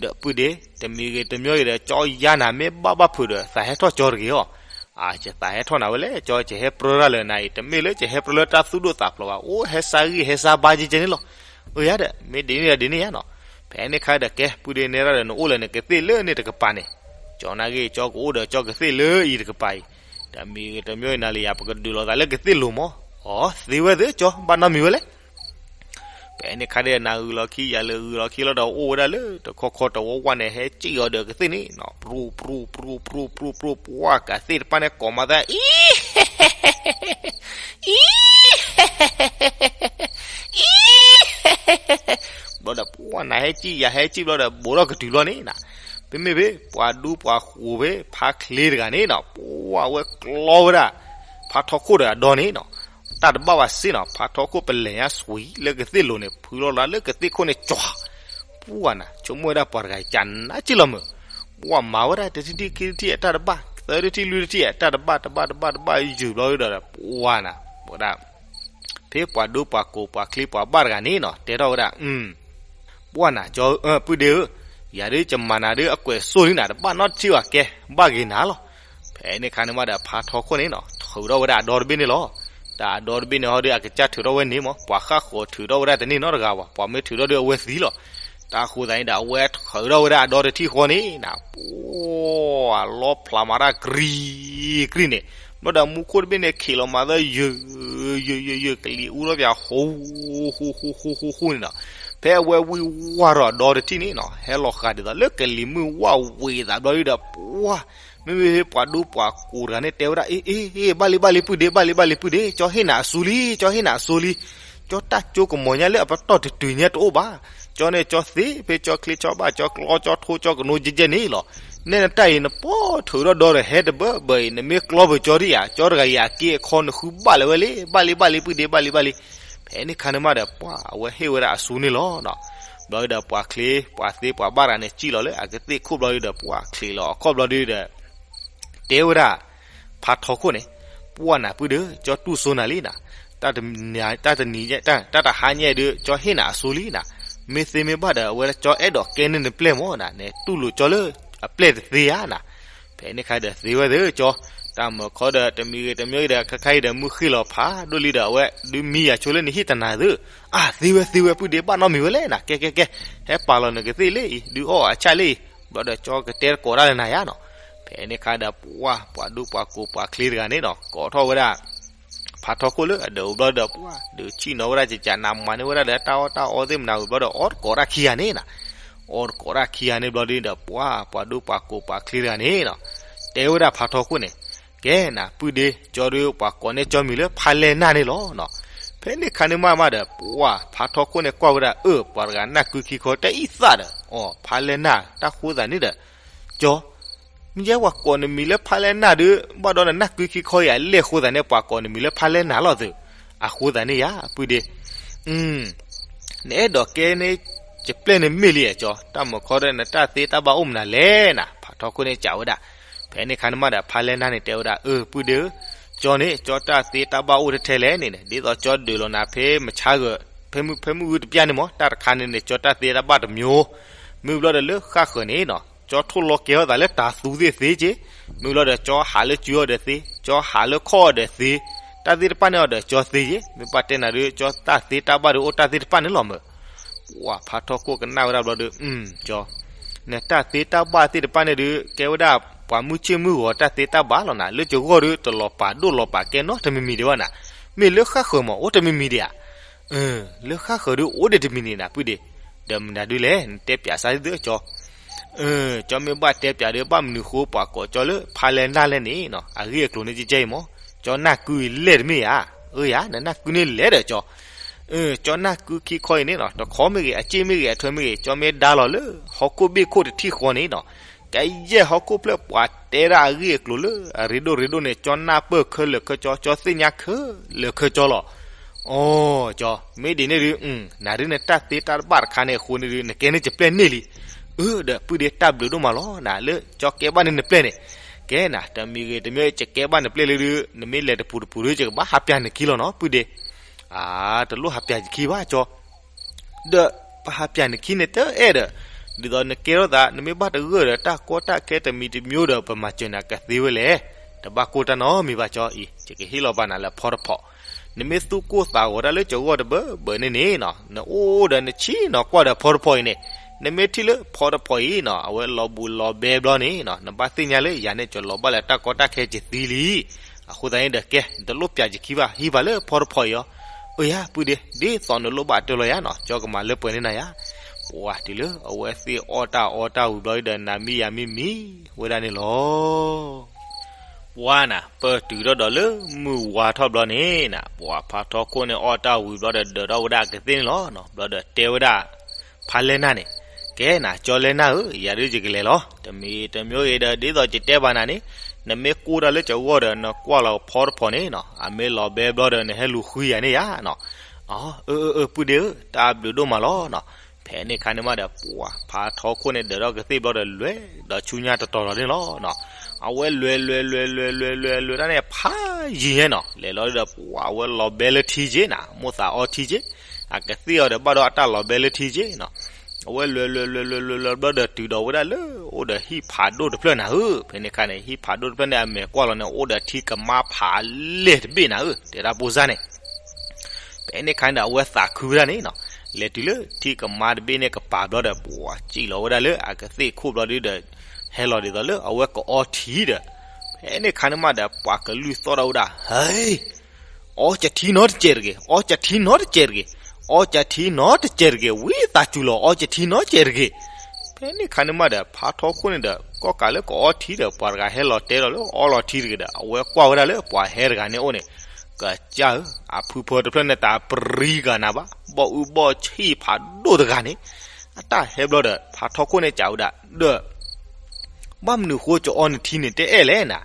ဒီးပုၢ်ဒ့ တမံၤဂ့ၤတမံၤဂ့ၤဒီး ကၠီယါနၤမ့ၢ်ဘၣ်ဘၣ်ဖုးဒီး သးဟဲထီၣ်ကၠီတဂ့ၤအီၤ, အၢ ယသးဟဲထီၣ်နၤဝဲလဲၣ် ကၠီကဟဲပြၢတၢ်လၢနၤအံၤ တမ့ၢ်လၢကဟဲပြၢလၢတၢ်သူၣ်ဒိၣ်သးဖျိးဘၣ် အိၣ်ဟဲစါဂံၢ်ဟဲစါဘါကကဲန့ၣ်လီၤ, အၢ ယၤဒီး မ့ၢ်ဒ်န့ၣ်ဒီးဒ်န့ၣ်ယၤနီၤ, ဖဲန့ၣ်ခါဒီးကဲ ပုၢ်ဒ့နဲဒၣ်ဒီး နအိၣ်လၢနကသ့ၣ်လၢန့ၣ်တကပၤန့ၣ်, ကၠီနာ်က့ ကၠီကအိၣ်ဒီးကၠီကသ့ၣ်လၢအံၤတကပၤအံၤ, တမံၤဂ့ၤတမံၤဂ့ၤနၤလၢယၤ ပကဒုးလိာ်သးလၢကသ့ၣ်လိၤမး, အိ သ့ဝဲသ့ကၠီ ဘၣ်နီတမံၤဝဲလဲၣ် ဖဲန့ၣ်ခါဒီး နၤဂုာ်လီၤခံ ယၤလၢဂုာ်လီၤခံလီၤဒီး အိၣ်ဝဲဒၣ်လၢတခီခီတဝီဝါန့ၣ် ဟဲစံၣ်အီၤဒီးကသ့ၣ်န့ၣ်နီၤ, ပြူပြူပြူပြူပြူပြူ ပှၢ်ကသ့ၣ်တဖၣ်န့ၣ်ကိးမၤသး အံ အံ အံ ဘျီဒီး ပှၢ်နၤဟဲစံၣ်ယၤဟဲစံၣ်ဘျီဒီး ဘူးထီၣ်ကတုၤဘျီန့ၣ်နီၤ, ဖဲမ့ၢ်ဖဲ ပှၤဒူပှၤဃိၤဖဲ ဖါချ့တဂၤန့ၣ်နီၤ, ပှၢ်ဝဲကျီဝဲဒၣ် ဖါထီခိၣ်ဒီးအဒီန့ၣ်နီၤ, တၢ်တဘၣ်ဘၣ်စ့ၢ်နီၤ, ဖါထီခိၣ်ပလဲၤညါစွံ လၢကသ့ၣ်လိၤန့ၣ် ဖုလီၤလၢကသ့ၣ်ခိၣ်န့ၣ် ကွၢ် ပှၢ်နၤ ဆိကမိၣ်ဝဲဒၣ်ပှၤတဂၤကနၣ်က့ၢ်လီၤမုၢ်, ပှၢ်မၤဝဲဒၣ်တထံၣ်ထံၣ်ခံထံၣ်ထံၣ်အတၢ်တဘၣ် သၢထံၣ်ထံၣ်လွံၢ်ထံၣ်ထံၣ်အတၢ်တဘၣ် တဘၣ်တဘၣ်တဘၣ်ယုၢ်ဘျီဒီး ပှၢ်နၤ ဝဲဒၣ် ဖဲပှၤဒူပှၤကိးပှၤချ့ပှၤဘၣ်တဂၤန့ၣ်နီၤ တဲထီၣ်ဝဲဒၣ် ပှၢ်နၤ ကၠီ ပုၢ်ဒ့ဧၢ, ယၤဒုးယမၤနၤဒုးအကွဲးစိၣ်လံနၤ တဘၣ်နီတထံၣ်ဘၣ်ကဲ ဘၣ်ဂ့ၤနၤလီၤ. ဖဲန့ၣ်ခါန့ၣ်မးဒီး ဖါထီခိၣ်န့ၣ်နီၤ ထုးထီၣ်ဝဲဒၣ်အဒီတဘ့ၣ်န့ၣ်လီၤ. တၢ်အဒီတဘ့ၣ်န့ၣ်ဟီဒီး အကစၢ်ထုးထီၣ်ဝဲန့ၣ်မး ပှၤဃၣ်ဃီၤထုးထီၣ်ဝဲဒၣ်တန့ၢ်နီတဂၤဘၣ်, ပှၤမ့ၢ်ထုးထီၣ်ဒီးအဝဲသံလီၤ. တၢ်အဃိသတးန့ၣ်ဒီး အဝဲထုးထီၣ်ဝဲဒၣ်အဒီတထံၣ်ဃီန့ၣ်နၤ ပှၢ်လီဖျးမၤတၢ်ကြံကြံန့ၣ်, ဘျီဒီးမူခိၣ်တဘ့ၣ်န့ၣ် ခံးလီၤမၤသၢယုၢ် ယုၢ်ယုၢ်ယုၢ် ကလံၤအူထီၣ်ပၠး ဟူ ဟူ ဟူ ဟူ ဟူ ဟူန့ၣ်နီၤ. ဖဲအဝဲဝံၢ်ဝါထီၣ်အဒီတထံၣ်န့ၣ်နီၤ ဟဲလီၤဃာ်ဒ်သိးလၢကလံၤမုၢ်ဝါဝ့ၤသးဘျီဒီး ပှၢ် မ့မ့ၢ်ဖဲပှၤဒူပှၤကိးတဂၤန့ၣ် တဲဝဲဒၣ် အ့ အ့ အ့ ဘၣ်လံ ဘၣ်လံ ပုၢ်ဒ့ ဘၣ်လံ ဘၣ်လံ ပုၢ်ဒ့ ကၠီဟ့ၣ်နၤအစုလံ ကၠီဟ့ၣ်နၤအစုလံ. ကၠီတၢ်ကၠိကမီၤညါလၢအပတီၢ်တတုၤညါတအိၣ်ဘၣ်. ကၠီန့ၣ်ကၠီသ့ ဖဲကၠီချ့ကၠီဘၣ် ကၠီကျီကၠီထိကၠီကနိးကဲကဲန့ၣ်လီၤ. နဲနတၢ်အံၤ နပီၢ်ထုးထီၣ်ဒီဒီးဟဲတဘၢဘၢအံၤ နမ့ၢ်ကျီပၢၤကၠီဒံးဧါ ကၠီတဂၤအံၤအက့အခီနဃုဘၣ်လၢၤဝဲလံ ဘၣ်လံ ဘၣ်လံ ပုၢ်ဒ့ ဘၣ်လံ ဘၣ်လံ. ဖဲန့ၣ်ခါန့ၣ်မးဒီး ပှၢ်အဝဲဟ့ၣ်ဝဲဒၣ်အစုန့ၣ်လီၤနီၤ. ဘျီဒီးပှၤချ့ ပှၤသ့ပှၤဘၣ်တဂၤန့ၣ် စံၣ်လီၤလၢအကသ့ၣ်ခိၣ်ဘျီဒီး ပှၢ်ချံးလီၤအခီၣ်ဘျီဒီး တဲဝဲဒၣ် ဖါထီခိၣ်န့ၣ် ပှၢ်နၤပုၢ်ဒ့ ကၠီတူၢ်စိနၤလံနၤ. တၢ်တနံၤ တၢ်တနံၤ တၢ်တဟါညါအံၤဒုး ကၠီဟ့ၣ်နၤအစုလံနၤ. မ့ၢ်သ့မ့ၢ်ဘၣ်ဒီး အဝဲကၠီအဲၣ်ဒိးကဲန့ၢ်နပျဲၢ်မးနၤ နတူၢ်လိာ်ကၠီလၢအပျဲၢ်တသ့ဧါနၤ. ဖဲန့ၣ်ခါဒီးသ့ဝဲသ့ကၠီ တၢ်မၤခီဒီး တမံၤဂ့ၤတမံၤဂ့ၤဒီး ခါခါအံၤဒီး မုၢ်ဃ့ၢ်လီၤဖးဒိၣ်လံဒီး အဝဲဒုးမံယၤဆိလၢနဟံၣ်တနၤသု အါ သ့ဝဲသ့ဝဲ ပုၢ်ဒ့ ဘၣ်နီတမံၤဝဲလဲၣ်နၤ ကဲကဲကဲ ဟဲပာ်လီၤနကသ့ၣ်လၢအံၤ ဒုးအီၣ်အဆၣ်လၢအံၤ ဘျီဒီးကၠီကတဲတကိးတၢ်လၢနၤယါနီၤ. ဖဲန့ၣ်ခါဒီး ပှၢ်ပှၤဒူပှၤကိးပှၤချ့တဂၤန့ၣ်နီၤ ကိးထီၣ်ဝဲဒၣ် ဖါထီခိၣ်လၢအဒၢးအိၣ်ဘျီဒီး ပှၢ်ဒုးဆံၣ်နီၤဝဲဒၣ် ကကးနးမၤန့ၢ်ဝဲဒၣ် ဒီးတၢ်အီၣ်တၢ်အီသ့ၣ်မနၤဝံၤဘျီဒီး အီၣ်တကိးတၢ်ခံဂၤန့ၣ်နၤ. အီၣ်တကိးတၢ်ခံဂၤန့ၣ်ဘျီဒီး ပှၢ်ပှၤဒူပှၤကိးပှၤချ့တဂၤန့ၣ်နီၤ တဲဝဲဒၣ်ဖါထီခိၣ်န့ၣ် ကဲနၤ ပုၢ်ဒ့ ကၠီဒီးပှၤကိးန့ၢ်ကၠီမံၤလၢဖါလဲၢ်နၢ်န့ၣ်လီၤနီၤ. ဖဲန့ၣ်ခါန့ၣ်မးမးဒီး ပှၢ်ဖါထီခိၣ်န့ၣ်ကွၢ်ဝဲဒၣ် အၢ ပှၤတဂၤနၢ်ကုခံခီ တၢ်အံၣ်သၣ်ဒီး အီ ဖါလဲၢ်နၢ် တၢ်ဃိသးန့ၣ်ဒီး ကၠီ မ့ၢ်ယဲပှၤကိးနမံၤလၢဖါလဲၢ်နၢ်ဒုး ဘၣ်ဒီးနနၢ်ကုခံခီယၤလဲၣ်အဃိသတးန့ၣ် ပှၤကိးနမံၤလၢဖါလဲၢ်နၢ်လီၤသုး. အဃိသတးန့ၣ်ယါ ပုၢ်ဒ့ နအဲၣ်ဒိးကဲန့ၢ် ယပျဲၢ်န့ၣ်မ့ၢ်လံဧါကၠီ, တၢ်မၤခီဒီးနတၢ်သ့တၢ်ဘၣ်အိၣ်မနုၤလဲၣ်နၤ, ဖးထီခိၣ်န့ၣ်စံးဝဲဒၣ်. ဖဲန့ၣ်ခါန့ၣ်မးဒီး ဖါလဲၢ်နၢ်န့ၣ်တဲဝဲဒၣ်, အၢ ပုၢ်ဒ့ဧၢ, ကၠီန့ၣ် ကၠီတၢ်သ့တၢ်ဘၣ်အိၣ်ထဲထဲလဲၣ်န့ၣ်, ဒ်သိးကၠီဒုးလီၤနၤဖဲမဆါဂၢၢ်, ဖဲမုၢ်ဂုၢ်တပျၢ်န့ၣ်မး တၢ်တခါန့ၣ်န့ၣ် ကၠီတၢ်သ့တၢ်ဘၣ်တမံၤ, မ့ၢ်ဘျီဒီးလၢဃၣ်ဃၢၤန့ၣ်နီၤ ကၠီထိၣ်လီၤကဲထီၣ်သးလၢတၤသူသ့ၣ်သ့က့, မ့ၢ်ဘျီဒီးကၠီဟးလၢစုအီၤဒီးသ့, ကၠီဟးလၢခီၣ်အီၤဒီးသ့, တၢ်သ့ၣ်တဖၣ်န့ၣ်အီၤဒီးကၠီသ့က့, မ့ၢ်ဘၣ်တဲနၤဒီး ကၠီတၢ်သ့တၢ်ဘၣ်ဒီးအိၣ်တၢ်သ့တဖၣ်န့ၣ်လီၤမး. ပှၤဖးထီခိၣ်ကနၣ်ဝဲဒၣ်ဘျီဒီး, ကၠီ, နတၢ်သ့တၢ်ဘၣ်သ့ၣ်တဖၣ်န့ၣ်ဒီး ကဲဝဲဒၣ်ပှၤမုၢ်ဆ့ၣ်မုၢ်ဂီၤတၢ်သ့တၢ်ဘၣ်လီၤနၤ, လၢကဂီၢ်ဒီးတလီၤပာ်ဒိၣ်လီၤပာ်ကဲနီတမံၤမံၤဒံးဘၣ်နၤ, မ့ၢ်လၢဃၣ်ဃၢၤမး အိၣ်တမံၤမံၤဒံးဧါ. လၢဃၣ်ဃၢၤဒီးအိၣ်ဒံးတမံၤန့ၣ်နၤ ပုၢ်ဒ့, ဒီးမနုၤဒုးလဲၣ် နတဲပျးစၢ်သုကၠီ. ကၠီမ့ၢ်ဘၣ်တဲပျးဒီး ဘၣ်မနုၤဃိပှၤကိးကၠီလၢဖါလဲၢ်နၢ်လဲၣ်န့ၣ်နီၤ, အဂ့ၢ်အကျိၤန့ၣ်ကဲကဲအံၤမး, ကၠီနၢ်ကုအံၤလဲၣ်တမ့ၢ်ဧါ. အၢယၤ နနၢ်ကုန့ၣ်လဲၣ်ဒီးကၠီ. ကၠီနၢ်ကုခံခီအံၤန့ၣ်နီၤ တခီမ့ၢ်ဂ့ၤ အစ့ၣ်မ့ၢ်ဂ့ၤ အထွဲမ့ၢ်ဂ့ၤ ကၠီမ့ၢ်ဒါလီၤလၢဟီၣ်ခိၣ်ဘ့ၣ်ခိၣ်တထံၣ်ဃီန့ၣ်နီၤ, ကယဲၢ်ဟီၣ်ခိၣ်ဖျၢၣ်ပှၤတဲဒၣ်အဂ့ၢ်အကျိၤလၢအရ့ဒိၣ်ရ့ဒိၣ်န့ၣ် ကၠီနၢ်ပၢၢ်ခဲလၢာ်ခဲဆ့ ကၠီသ့ၣ်ညါခဲလၢာ်ခဲဆ့လီၤ. အိ ကၠီ, မ့ၢ်ဒ်န့ၣ်ဒုး, နၤဒုးနတၢ်သ့တၢ်ဘၣ်တခါန့ၣ်အဃိန့ၣ်ဒုး နကဲန့ၢ်ယပျဲၢ်န့ၢ်လံ. အၢ ဒီးပုၢ်ဒ့တၢ်ဘျုးဒိၣ်မးလီၤနၤ လၢကၠီကဲဘၣ်န့ၢ်နပျဲၢ်န့ၣ်. ကဲနၤ တမံၤဂ့ၤတမံၤ ယကဲဘၣ်နပျဲၢ်လၢဒုး နမ့ၢ်လဲၤတပူၤတပူၤဒုး ယကဘၣ်ဟးပျးနခံလီၤနီၤ ပုၢ်ဒ့. အါ တလိၣ်ဟးပျးယခံဘၣ်ကၠီ. ဒီးပဟးပျးနခံန့ၣ်တအဲၣ်ဒီး, ဒ်သိးနကဲထီၣ်သး နမ့ၢ်ဘၣ်တဂၢၢ်ဒီး တၢ်ကီတၢ်ခဲတမံၤတမံၤဒီး ပမၤစၢၤနၤကသ့ဝဲလဲၣ်. တဘၣ်ကိၢ်တၢ်နီတမံၤဘၣ်ကၠီအံၤ ယကဟ့ၣ်လီၤဘၣ်နၤလၢဖီတဖီ, နမ့ၢ်သူၣ်ကိၢ်သးဂီၤတၢ်လၢကဂီၢ်တဘၢဘၢန့ၣ်န့ၣ်နီၤ နအိၣ်ဒီးနဆ့ၣ်နီၤကွၢ်ဒီးဖီတဖီအံၤန့ၣ်, နမ့ၢ်ထံၣ်လၢဖီတဖီအံၤနီၤ အဝဲလီၤဘူးလီၤဘဲဘျီန့ၣ်နီၤ နဘၣ်သ့ၣ်ညါလၢယၤန့ၣ် ယလီၤဘၣ်လၢတၢ်ကီတၢ်ခဲယသံလံ. အဃိသတးန့ၣ်ဒီးကဲ နတလိၣ်ပျးယခံဘၣ် ဟံးဘၣ်လၢဖီတဖီအံၤအီၤ. အၢ ယၤ ပုၢ်ဒ့ ဒ်သိးနလိၣ်ဘၣ်တၢ်လီၤယၤနီၤ, ကၠီကမၤလၢပှဲၤန့ၢ်နၤယၤ. ပှၤတုၤလၢအဝဲသ့ၣ်အီၣ်တၢ်အီတၢ်ဝံၤဘျီဒီး နၤမံယၤမံမံဝဲဒၣ်န့ၣ်လီၤ. ပှၤနၤ ပတုၤထီၣ်ဒီးလၢမုၢ်ဝါထီၣ်ဘျီန့ၣ်နၤ, ပှၤဖါထီခိၣ်န့ၣ်အီၣ်တၢ်ဝံၤဘျီဒီး ဒၢးထီၣ်ဝဲဒၣ်အကသ့ၣ်န့ၣ်လီၤ. ဘျီဒီးတဲဝဲဒၣ် ဖါလဲၢ်နၢ်န့ၣ်, ကဲနၤ ကၠီလဲၢ်နၢ်ဧၢ, ယၤဒုးယကလဲၤလီၤ. တမံၤတမံၤဂ့ၤဒီး ဒ်သိးယတဲဘၣ်နၤန့ၣ်, နမ့ၢ်ကိၢ်တၢ်လၢယဂီၢ်ဒီး နကွၢ်လီၤဖီတဖီန့ၣ်နီၤ, အမ့ၢ်လီၤဘဲဘျီဒီး နဟဲလူၤဃုယၤန့ၣ်ယၤနီၤ. အၢ အၢ အၢ ပုၢ်ဒ့ဧၢ, တၢ်ဘျုးဒိၣ်မးလီၤနီၤ. ဖဲန့ၣ်ခါန့ၣ်မးဒီး ပှၤဖါထီခိၣ်န့ၣ် ဒၢးထီၣ်ကသ့ၣ်ဘျီဒီး လဲၤဒီးဆူညါတတီၤလီၤန့ၣ်လီၤ. အဝဲလဲၤလဲၤလဲၤလဲၤလဲၤလဲၤလဲၤတၢ်န့ၣ် ဖးယံၤညါနီၤ, လဲၤလီၤဒီး ပှၤအဝဲလီၤဘဲလၢထံက့နၤ, မိၣ်သးအီထံက့, အကသ့ၣ်အီၤဒီး ဘၣ်ဒီးအတၢ်လီၤဘဲလၢထံက့နီၤ. အဝဲလဲၤလဲၤလဲၤလဲၤလဲၤလဲၤဘျီဒီး တုၤဒီးဝဲဒၣ်လၢအိၣ်ဒီးဟံၣ်ဖးဒိၣ်တဖျၢၣ်နၤဧၢ. ဖဲန့ၣ်ခါန့ၣ် ဟံၣ်ဖးဒိၣ်တဖျၢၣ်န့ၣ် အမဲာ်ကွၢ်လီၤန့ၣ် အိၣ်ဒီးထံကမါဖးလဲၢ်တဘ့ၣ်နၤဧၢ, တဲဒၣ်ဖိစၢ်န့ၣ်. ဖဲန့ၣ်ခါန့ၣ်ဒီး အဝဲသးခုဝဲဒၣ်န့ၣ်နီၤ, လဲၤတုၤလၢထံကမါတဘ့ၣ်န့ၣ်ကပၤဘျီဒီး ပှၤစံၣ်လီၤဝဲဒၣ်လၢအကသ့ၣ်ခိၣ်ဘျီဒီး ဟဲလီၤဒ်သိးလၢအဝဲကအီထံဒီး, ဖဲန့ၣ်ခါန့ၣ်မးဒီး ပှၤကလုၢ်သီၣ်ထီၣ်ဝဲဒၣ်, ဟဲ အီကထံနီတစဲးတဂ့ၤ, အီကထံနီတစဲးတဂ့ၤ, အီကထံနီတစဲးတဂ့ၤ, ဝံသးစူၤလီၤ အီကထံနီတစဲးတဂ့ၤ. ဖဲန့ၣ်ခါန့ၣ်မးဒီး ဖါထီခိၣ်န့ၣ်ဒီး ကီၢ်ကးလၢကအီထံဒီး ပှၤတဂၤဟဲလီၤတဲလီၤလၢအီလီၤထံတဂ့ၤဒီး အဝဲကွၢ်ဝဲဒၣ်လၢပှၤဟဲတဂၤန့ၣ်အိၣ်န့ၣ်, ကစၢ်ဧၢ, အဖုဖၢတဖျၢၣ်န့ၣ် တၢ်ပရံဂၤနၤဘၣ်, ဘီၣ်အူဘီၣ်ဆံၣ်ဖးဒိၣ်တဂၤန့ၣ်, အတၢ်ဟဲဘျီဒီး ဖါထီခိၣ်န့ၣ်ကးဝဲဒၣ်ဒီး ဘၣ်မနုၤဃိကၠအီနထံန့ၣ်တအဲၣ်လဲၣ်နၤ,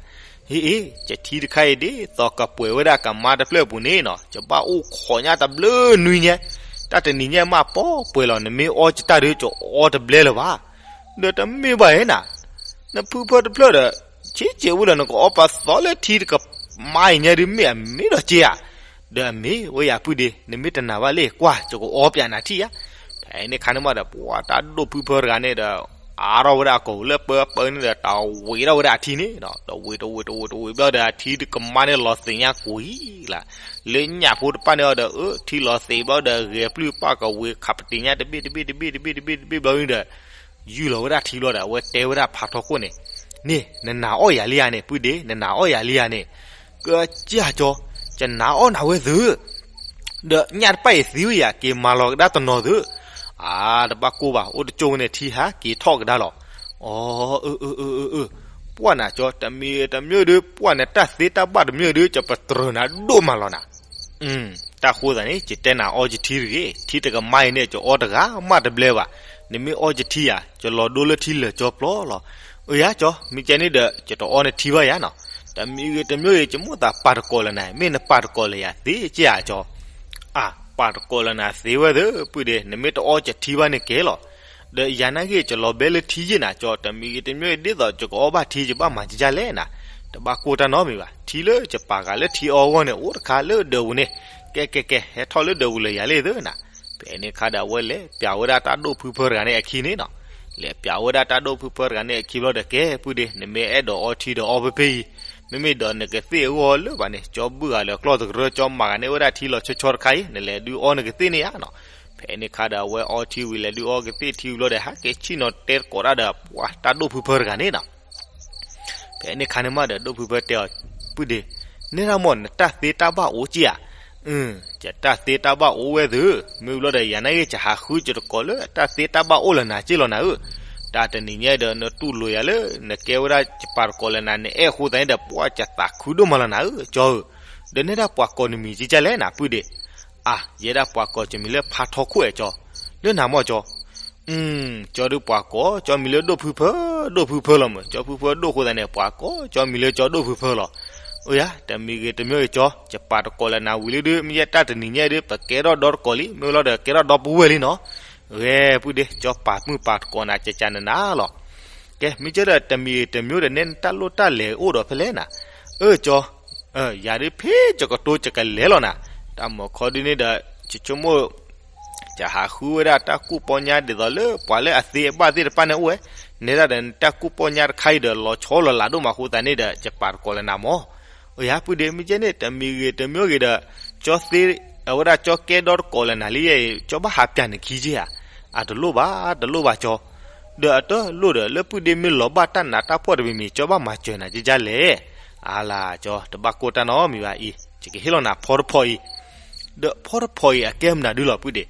ဟ့ၣ်အ့ၣ် ယထံတခါအံၤဒ်သိးကပှဲၤဝဲဒၣ်ကမါတဖျၢၣ်အပူၤန့ၣ်နီၤ, ယဘၣ်အိၣ်ခိးညါတဘျုးနွံညါ, တၢ်တနံၤညါမးပီပှဲၤလီၤ, နမ့ၢ်အီကတၢၢ်ဒီး ကၠအီတဘျဲလၢၤဘၣ်. ဒီးတမ့ၢ်ဘၣ်ဧါနၤ, နဖုဖၢတဖျၢၣ်ဒီး ဆ့ကဲဝဲလီၤ နကအီပာ်သီလၢထံတကမါအံၤညါဒုး မ့ၢ်အမ့ၢ်ဒီးက့ဧါ. ဒီးအမ့ၢ်ဝဲယၤပုၢ်ဒ့ နမ့ၢ်တနာ်ဘၣ်လံ ကွၢ် ယကအီပၠးနၤထံၣ်ဧါ. ဖဲန့ၣ်ခါန့ၣ်မးဒီး ပှၤတၢ်ဒိၣ်ဖုဖၢတဂၤန့ၣ်ဒီး အါထီၣ်ဝဲဒၣ်အကိာ်ပူၤလၢပၢပၢန့ၣ်ဒီး တၢ်ဝံၤထီၣ်ဝဲဒၣ်အထံန့ၣ်နီၤ, တဝံၤတဝံၤတဝံၤတဝံၤဘျီဒီး အထံတကမါန့ၣ်လီၤသ့ၣ်ညါကွံာ်လၢ်, လၢညၣ်ဖိတဖၣ်န့ၣ်အီၤဒီး အၢ ထံလီၤသ့ၣ်ဘျီဒီး ဂဲၤပျုၢ်ပၢ်ကဝံၤခးပတံၤညါတဘ့ၣ်တဘ့ၣ်တဘ့ၣ်တဘ့ၣ်တဘ့ၣ်တဘ့ၣ်တဘ့ၣ် ဘျီန့ၣ်ဒီး ယုၢ်လီၤဝဲဒၣ်ထံဘျီဒီး အဝဲတဲဝဲဒၣ်ဖါထီခိၣ်န့ၣ်, န့ၣ် နနာ်အီၣ်ယၤလံဧါန့ၣ် ပုၢ်ဒ့ နနာ်အီၣ်ယၤလံဧါန့ၣ်. ကစၢ်ကၠီ, ယနာ်အီၣ်နၤဝဲသု, ဒီးညၣ်တပၣ်အံၤသံဝဲယၤ က့ၤမၤလီၤကဒါတနီၤသု. အါ တဘၣ်ကိၢ်ဘၣ် အိၣ်တကၠိၢ်န့ၣ် ထံဟးက့ၤထီၣ်ကဒါလီၤ. အီ အၢ အၢ အၢ အၢ အၢ, ပှၢ်နၤကၠီ တမံၤတမံၤဒီး ပှၢ်နၤတၢ်သ့တၢ်ဘၣ်တမံၤဒီး ယပတြၢၤနၤဒိၣ်မးလီၤနၤ. တၢ်ဃိသးန့ၣ် ယတဲနၤအီယထံတဂ့ၤ, ထံတကမါအံၤန့ၣ် ယအီတဂၤမးတဘျဲဘၣ်. နမ့ၢ်အီယထံဧါ, ယလီၤဒိလၢထံလၢာ်ကၠီပျီလီၤ. အၢ ယၤကၠီ, မ့ၢ်ကဲန့ၣ်ဒီး ယတအီနထံဘၣ်ယၤနီၤ. တမံၤဂ့ၤတမံၤဂ့ၤ ယမိၣ်သးပာ်တကိးလၢနၤ, မ့ၢ်နပာ်တကိးလၢယၤသ့က့ဧါကၠီ. အၢ ပာ်တကိးလၢနၤသ့ဝဲသ့ၣ် ပုၢ်ဒ့, နမ့ၢ်တအီယထံဘၣ်န့ၣ်ကဲလီၤ. ဒီးယၤနာ်က့ ယလီၤဘဲလၢထံယ့ၢ်နၤကၠီ, တမံၤဂ့ၤတမံၤဂ့ၤ ဒ်သိးယကအီဘၣ်ထံ ယဘၣ်မၤကကလဲၣ်နၤ. တဘၣ်ကိၢ်တၢ်နီတမံၤဘၣ်, ထံလၢယပာ်ဃာ်လၢထံအီအဂီၢ်န့ၣ် အိၣ်တခါလၢဒၢးပူၤန့ၣ်, ကဲ ကဲ ကဲ ဟဲထီၣ်လၢဒၢးပူၤလၢယၤလံသ့ၣ်နၤ. ဖဲန့ၣ်ခါဒီး အဝဲလဲၤပျးဝဲဒၣ်တၢ်ဒိၣ်ဖုဖၢတဂၤန့ၣ်အခံန့ၣ်နီၤ. လဲၤပျးဝဲဒၣ်တၢ်ဒိၣ်ဖုဖၢတဂၤန့ၣ်အခံဘျီဒီး ကဲ ပုၢ်ဒ့, နမ့ၢ်အဲၣ်ဒိးအီထံဒီးအီဖဲဖဲအံၤ, မ့မ့ၢ်ဒီးနကသ့ၣ်အဂီၢ်လၢၤဘၣ်န့ၣ် ကၠီဘုၣ်ဂၤလၢာ်ကျီၢ်တကရၢ ကၠီမၤဂၤန့ၢ်ဝဲဒၣ်ထံလီၤဆီဆီတခါအံၤ နလဲၤဒုးအီနကသ့ၣ်န့ၣ်ဧါနီၤ. ဖဲန့ၣ်ခါဒီး အဝဲအီထံဝံၤ လဲၤဒုးအီကသ့ၣ်ထံဝံၤဘျီဒီး ဟးက့ၤဆ့ၣ်နီၤတဲသကိးတၢ်ဒီး ပှၤတၢ်ဒိၣ်ဖုဖၢတဂၤန့ၣ်နီၤ. ဖဲန့ၣ်ခါန့ၣ်မးဒီး ဒိၣ်ဖုဖၢတဲအီၤ, ပုၢ်ဒ့, နဲဒၣ်မ့ၢ်နတၢ်သ့တၢ်ဘၣ်အိၣ်က့ဧါ. အၢ ယတၢ်သ့တၢ်ဘၣ်အိၣ်ဝဲသ့ၣ်, မ့ၢ်ဘျီဒီး ယၤနာ်က့ ယဟးဃုယတကိးလၢတၢ်သ့တၢ်ဘၣ်အိၣ်လၢနၤက့လီၤနၤဧၢ. တၢ်တနံၤညါဒီး နတူၢ်လိာ်ယၤလၢ နကဲဝဲဒၣ်ယပာ်တကိးလၢနၤ နအဲၣ်အဃိသတးန့ၣ်ဒီး ပှၤယသးခုဒိၣ်မးလီၤနၤဧၢ ကၠီဧၢ. ဒီးနဲဒၣ်ပှၤကိးနမံၤကကလဲၣ်နၤ ပုၢ်ဒ့. အၢ ယဲဒၣ်ပှၤကိးယမံၤလၢဖါထီခိၣ်အဲၣ်ကၠီ, လၢနၤမ့ၢ်ကၠီ. အၢ ကၠီဒုးပှၤကိး ကၠီမံၤလၢဒိၣ်ဖုဖၢ, ဒိၣ်ဖုဖၢလီၤမး, ကၠီဖုဖၢဒိၣ်အဃိသတးန့ၣ် ပှၤကိး ကၠီမံၤလၢကၠီဒိၣ်ဖုဖၢလီၤ. အၢ ယၤ တမံၤဂ့ၤတမံၤဂ့ၤကၠီ, ယပာ်တကိးလၢနၤဝံၤလံဒီး မ့ၢ်ယဲတၢ်တနံၤညါဒီး ပကဲထီၣ်ဒီတကိးလံ, မ့ၢ်လီၤဒီးကဲထီၣ်ဒီပုၢ်ဝဲၢ်လံနီၤ. ဂဲၤ ပုၢ်ဒ့, ကၠီပာ်မုၢ်ပာ်တကိးနၤ ကကနနၤလီၤ. ကဲ မ့ၢ်ကဲဒီး တမံၤဂ့ၤတမံၤဒီး နဲနတၢ်လိၣ်တၢ်လဲၤအိၣ်ဒီးဖဲလဲၣ်နၤ. အၢ ကၠီ အၢ ယၤဒုးဖဲယကတိၤယကလဲၤလီၤနၤ. တၢ်မုာ်ခီဒုန့ၣ်ဒီး ယဆိကမိၣ် ယဟးဃုဝဲဒၣ်တၢ်ကူၣ်ပီညါဒ်သိးလၢပှၤလၢအသ့အဘၣ်သ့ၣ်တဖၣ်န့ၣ်အိၣ်ဝဲ, နဲဒၣ်ဒီးနတၢ်ကူၣ်ပီညါတခါအံၤဒီး လီၤဆီလီၤလးဒိၣ်မးအဃိသတးန့ၣ်ဒီး ယပာ်တကိးလၢနၤမး. အၢ ယၤ ပုၢ်ဒ့ မ့ၢ်ကဲန့ၣ် တမံၤဂ့ၤတမံၤဂ့ၤဒီး ကၠီသ့ အဝဲဒၣ်ကၠီကဲဒီတကိးလၢနၤလံယဲအံၤ ကၠီဘၣ်ဟးပျးနခံက့ဧါ. အတလိၣ်ဘၣ် တလိၣ်ဘၣ်ကၠီ. ဒီးအတလိၣ်ဒီး လၢပုၢ်ဒ့မ့ၢ်လီၤဘၣ်တၢ်နးတၢ်ဖှီၣ်တမံၤမံၤ ကၠီဘၣ်မၤစၢၤနၤကကလဲၣ်. အါလၢကၠီ တဘၣ်ကိၢ်တၢ်နီတမံၤဘၣ်အံၤ, ယကဟ့ၣ်လီၤနၤဖီတဖီအံၤ. ဒီးဖီတဖီအံၤအကဲမနုၤဒုလီၤ ပုၢ်ဒ့ၣ်.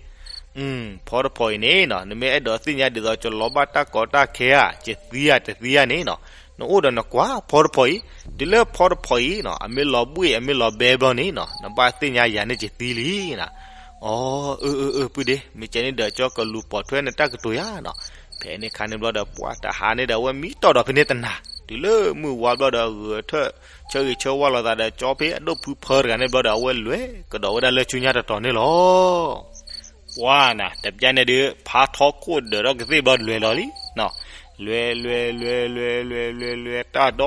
ဖီတဖီအံၤန့ၣ်နီၤ နမ့ၢ်အဲၣ်ဒိးသ့ၣ်ညါဒ်သိး ကလီၤဘၣ်တၢ်ကီတၢ်ခဲဧါ, ကသံဧါတသံဧါန့ၣ်နီၤ, နအိၣ်ဒီးနကွၢ်ဖီတဖီအံၤ, တုၤလၢဖီတဖီအံၤနီၤ အမ့ၢ်လီၤဘှံၣ်အမ့ၢ်လီၤဘဲဘျီန့ၣ်နီၤ နဘၣ်သ့ၣ်ညါယၤန့ၣ်ကသံလံနီၤ. အၢ အၢ အၢ အၢ ပုၢ်ဒ့ၣ်, မ့ၢ်ကဲန့ၣ်ဒီး ကၠီကလူၤပိာ်ထွဲနတၢ်ကတိၤယၤနီၤ. ဖဲန့ၣ်ခါန့ၣ်ဘျီဒီး ပှၤတဟါန့ၣ်ဒီး အဝဲမံတီၢ်ဒီးဖဲန့ၣ်တနၤ, တုၤလၢမုၢ်ဝါဘျီဒီး ဂဲၤထၢၣ်ဆၢဂ့ၤဆၢဝါလိာ်သးဒီး ကၠီဖဲအဒိၣ်ဖုဖၢတဂၤန့ၣ်ဘျီဒီး အဝဲလဲၤကဒီးဝဲဒၣ်လၢဆူညါတတီၤန့ၣ်လီၤ. ပှၤနၤ တပျၢ်န့ၣ်ဒုး ဖါထီခိၣ်ဒၢးထီၣ်ကသ့ၣ်ဘျီလွဲၤလီၤလံနီၤ. လွဲၤ လွဲၤ လွဲၤ လွဲၤ လွဲၤ လွဲၤ လွဲၤ တၢ်ဒ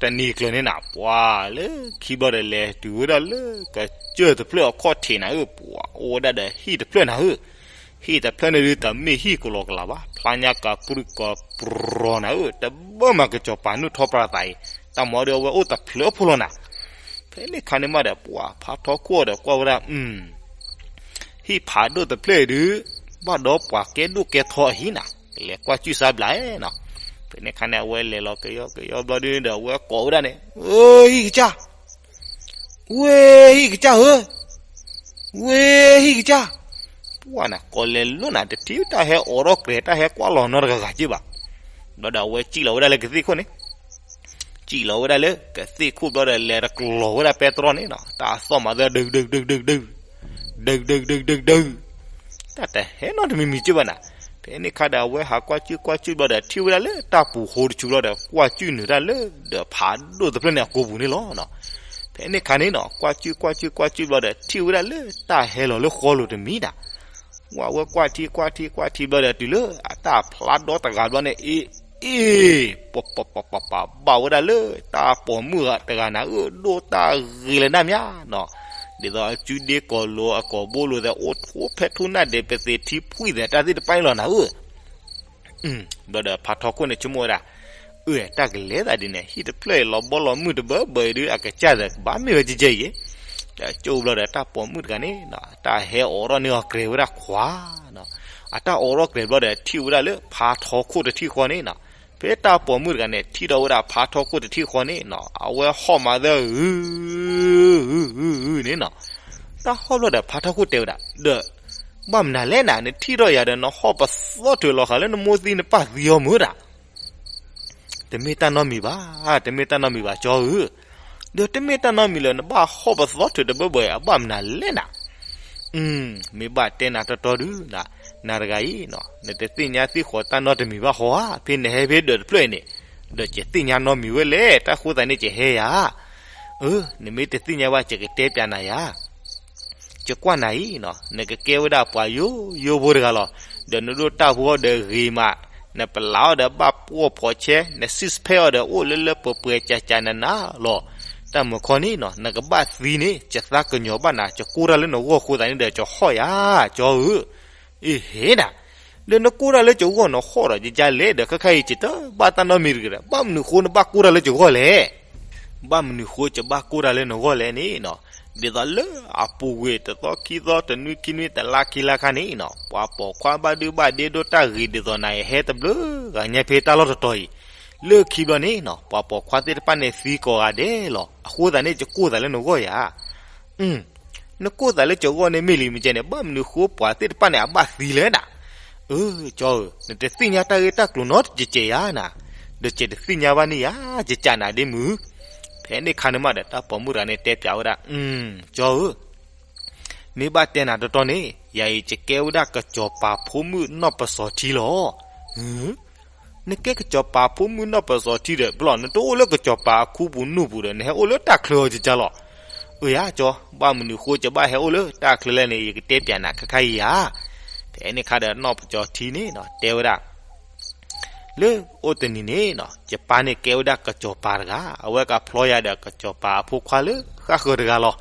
ီတနံၤကျၢၤန့ၣ်နၤ ပှၤလၢခံဘျီဒီး လဲၤတုၤဝဲဒၣ်လၢကစၢၢ်တဖျၢၣ်အခီၣ်ထံးနၤဧၢ, ပှၤအိၣ်ဝဲဒၣ်ဒီးဟံၣ်တဖျၢၣ်နၤဧၢ. ဟံၣ်တဖျၢၣ်န့ၣ်ဒုး တမ့ၢ်ဟံၣ်ကလီကလးဘၣ်, ဖျါညါကပြုၢ်ကပြီၤနၤဧၢ, တဘၣ်မၤကစီၤပၤနုာ်ထီၣ်ပြးသးအံၤ, တၢ်မၤဒီးအဝဲအိၣ်တဖျၢၣ်ဖိလီၤနၤ. ဖဲန့ၣ်ခါန့ၣ်မးဒီး ပှၤဖါထီခိၣ်ဒီးကွၢ်ဝဲဒၣ် ဟံၣ်ဖးဒိၣ်တဖျၢၣ်အံၤဒုး ဘၣ်ဒီးပှၤကဲဒိၣ်ကဲထီအဟံၣ်နၤ, လဲၤကွၢ်စူၣ်စါဘျးနီၤ. ဖဲန့ၣ်ခါန့ၣ် အဝဲလဲၤလီၤကယီကယီဘျီဒုးဒီး အဝဲကိးဝဲဒၣ်န့ၣ်, အၢ ဟံၣ်ကစၢ်, ဝ့ၢ်ဟံၣ်ကစၢ်ဧၢ, ဝ့ၢ်ဟံၣ်ကစၢ်. ပှၤနၤ ကိးလဲၤလိာ်နၤ တထံၣ်တၢ်ဟဲအိးထီၣ်ကြဲၤ တၢ်ဟဲကွၢ်လီၤနီတဂၤဂၤက့ဘၣ်. ဘျီဒီးအဝဲစံၣ်လီၤဝဲဒၣ်လၢကသ့ၣ်ခိၣ်န့ၣ် စံၣ်လီၤဝဲဒၣ်လၢကသ့ၣ်ခိၣ်ဘျီဒီး လဲၤတကျီၤဝဲဒၣ်ပဲတြီန့ၣ်နီၤ, တၢ်အသီၣ်မၤသၢ ဒုးဒုးဒုးဒုးဒုး, ဒုးဒုးဒုးဒုးဒုး, တၢ်တဟဲနီတမံၤမံၤက့ဘၣ်နၤ. ဖဲန့ၣ်ခါဒီး အဝဲဟးကွၢ်စူၣ်ကွၢ်စူၣ်ဘျီဒီး ထံၣ်ဝဲဒၣ်လၢတၢ်ပူၤဃိတဆူဘျီဒီး ကွၢ်စူၣ်နုာ်တၢ်လၢဒီးဖးဒိၣ်တဖျၢၣ်န့ၣ်အကိာ်ပူၤန့ၣ်လီၤ. ဖဲန့ၣ်ခါန့ၣ်နီၤ ကွၢ်စူၣ်ကွၢ်စူၣ်ကွၢ်စူၣ်ဘျီဒီး ထံၣ်ဝဲဒၣ်လၢတၢ်ဟဲလီၤလၢဃီလိၤတမံၤနၤ. ဝဲကွၢ်ထံကွၢ်ထံကွၢ်ထံဘျီဒီး တုၤလၢအတၢ်ဖျါဒီတဂၤဘျီန့ၣ် အ့ အ့ ပပပပပ ဘၣ်ဝဲဒၣ်လၢတၢ်ပိာ်မုၣ်တဂၤနၤဧၢ, ဒိၣ်တၢ်ဂ့ၤလၢနၢ်မၠါနီၤ, ဒ်သိးအစုဒ့ကိာ်လိၤအကိာ်ဘိလိၤသဲး အိၣ်ထူဖဲထူနၢ်ဒဲး ပသ့ၣ်ထံဖှံသဲး တၢ်သ့ၣ်တဖၣ်န့ၣ်လီၤနၤဧၢ. ဘျီဒီးဖါထီခိၣ်န့ၣ်ဆိကမိၣ်ဝဲဒၣ်, အၢ တၢ်ကလဲၤသးဒ်န့ၣ် ဟံၣ်တဖျၢၣ်အံၤ လီၤဘီလီၤမုၢ်တဘၢဘၢအံၤဒုး အကစၢ်သးကဘၣ်မ့ၢ်ဝဲကဲကဲအံၤ, ဒီးကၠိဘျီဒီး တၢ်ပိာ်မုၣ်တဂၤန့ၣ် တၢ်ဟဲအိးထီၣ်န့ၢ်အီၤကြဲၤဝဲဒၣ်ခွါနီၤ. အတၢ်အိးထီၣ်ကြဲၤဘျီဒီး ထံၣ်ဝဲဒၣ်လၢဖါထီခိၣ်တထံၣ်ဃီန့ၣ်နီၤ. ဖဲတၢ်ပိာ်မုၣ်တဂၤန့ၣ် ထံၣ်ထီၣ်ဝဲဒၣ်ဖါထီခိၣ်တထံၣ်ဃီန့ၣ်နီၤ အဝဲဟီၣ်မၤသၢ ဂုၤ ဂုၤ ဂုၤ ဂုၤန့ၣ်နီၤ. တၢ်ဟီၣ်ဘျီဒီး ဖါထီခိၣ်တဲဝဲဒၣ်ဒီး, ဘၣ်မနုၤလဲၣ်နၤ နထံၣ်ထီၣ်ယၤဒီး နဟီၣ်ပသီထုးလီၤဃာ်လၢနမိၢ်သံနပၢ်သံအီၤမုၢ်ဒၣ်. တမ့ၢ်တၢ်နီတမံၤဘၣ်, တမ့ၢ်တၢ်နီတမံၤဘၣ် ကၠီဧၢ. ဒီးတမ့ၢ်တၢ်နီတမံၤလၢ နဘၣ်ဟီၣ်ပသီထုးတဘၢဘၢအံၤ အဘၣ်မနုၤလဲၣ်နၤ. မ့ၢ်ဘၣ်တဲနၤတီတီဒုး, နၤတဂၤအံၤနီၤ နတသ့ၣ်ညါသ့ၣ်ဃီၤတၢ်နီတမံၤဘၣ်ဟီဧါ. ဖဲနဟဲဖဲဒၢးတဖျၢၣ်အံၤန့ၣ်, ဒီးယသ့ၣ်ညါနီတမံၤဝဲလဲၣ်, တၢ်ဃိသတးန့ၣ်ယဟဲယၤ. အၢ, နမ့ၢ်တသ့ၣ်ညါဘၣ် ယကတဲပျးနၤယၤ. ယကွၢ်နၤအံၤနီၤ နကကဲဝဲဒၣ်ပှၤယိယိဖိတဂၤလီၤ. ဒီးနဒိၣ်တၢ်ဖိအီၤဒီးဂ့ၤမး, နပလးအီၤဒီးဘၣ်ပှီၢ်ဖီးဆဲ, န six pack အီၤဒီး အိၣ်လၢလၢပှဲၤပှဲၤကၢ်ကၢ်နးနးလီၤ. တၢ်မုၢ်ခီန့ၣ်နီၤ နကဘၣ်သံန့ၣ် ယသးကညီၤဘၣ်နၤ, ယကိၢ်တၢ်လၢနဂီၢ်အဃိသတးန့ၣ်ဒီး ယဟီၣ်ယၤ, ကၠီဧၢ. အ့ဟ့နၤ, ဒီးနကိၢ်တၢ်လၢယဂီၢ်နဟီၣ်ဒီး ယယါလဲၣ်ဒီး ခဲခါအံၤယတဘၣ်တၢ်နီတမံၤတဂ့ၤဒီး ဘၣ်မနုၤဃိနဘၣ်ကိၢ်တၢ်လၢယဂီၢ်လဲၣ်. ဘၣ်မနုၤဃိယဘၣ်ကိၢ်တၢ်လၢနဂီၢ်လဲၣ်န့ၣ်နီၤ, ဒ်သိးလၢအပူၤကွံာ်တသီခံသီ တနွံခံနွံ တလါခံလါခါန့ၣ်နီၤ ပှၤပိာ်ခွါဘၣ်ဒုဘၣ်ဒ့ဒိၣ်တၢ်ဂ့ၤဒ်သိးနၤအံၤ ဟဲတဘျုးဂၤညါဖဲတၢ်လီၢ်တတီၤအံၤ, လၢခံဘျီန့ၣ်နီၤ ပှၤပိာ်ခွါသ့ၣ်တဖၣ်န့ၣ်သံကိးဂၤဒဲးလီၤ. အဃိသတးန့ၣ် ယကိၢ်သးလၢနဂီၢ်ယၤ. နကိၢ်သးလၢယဂီၢ်န့ၣ်မ့ၢ်လံမ့ၢ်ကဲန့ၣ် ဘၣ်မနုၤဃိပှၤသ့ၣ်တဖၣ်န့ၣ် အဘၣ်သံလဲၣ်နၤ. အၢ ကၠီဧၢ, နတသ့ၣ်ညါတၢ်ဂ့ၢ်တၢ်ကျိၤနီတကဲးကဲးယၤနၤ, ဒီးယတသ့ၣ်ညါဘၣ်န့ၣ်ယၤ ယကးနၤဒ့မုၢ်. ဖဲန့ၣ်ခါန့ၣ်မးဒီး တၢ်ပိာ်မုၣ်တဂၤန့ၣ်တဲပျးဝဲဒၣ်, ကၠီဧၢ, မ့ၢ်ဘၣ်တဲနၤတီတီန့ၣ် ယၤအံၤယကဲဝဲဒၣ်ကစီၤပၤဖိမုၣ်နီၢ်ပစီၤထံလီၤ. နကဲကစီၤပၤဖိမုၣ်နီၢ်ပစီၤထံဒီး ဘျီ နတအိၣ်လၢကစီၤပၤအခူပူၤနူၢ်ပူၤဒီး နဟဲအိၣ်လၢတၢ်ချၢအီၤကကလီၤ. အၢယၤကၠီ, ဘၣ်မနုၤဃိယဘၣ်ဟဲအိၣ်လၢတၢ်ချၢလဲၣ်န့ၣ် ယကတဲပျးနၤခဲခါအံၤဧါ. ဖဲန့ၣ်ခါဒီးနီၢ်ပစီၤထံန့ၣ်နီၤ တဲဝဲဒၣ် လၢအိၣ်တနံၤန့ၣ်နီၤ ယပၢ်န့ၣ်ကဲဝဲဒၣ်ကစီၤပၤတဂၤ, အဝဲကဖျီယၤဒီးကစီၤပၤအဖိခွါလၢဃၣ်ဃၢၤတဂၤလီၤ.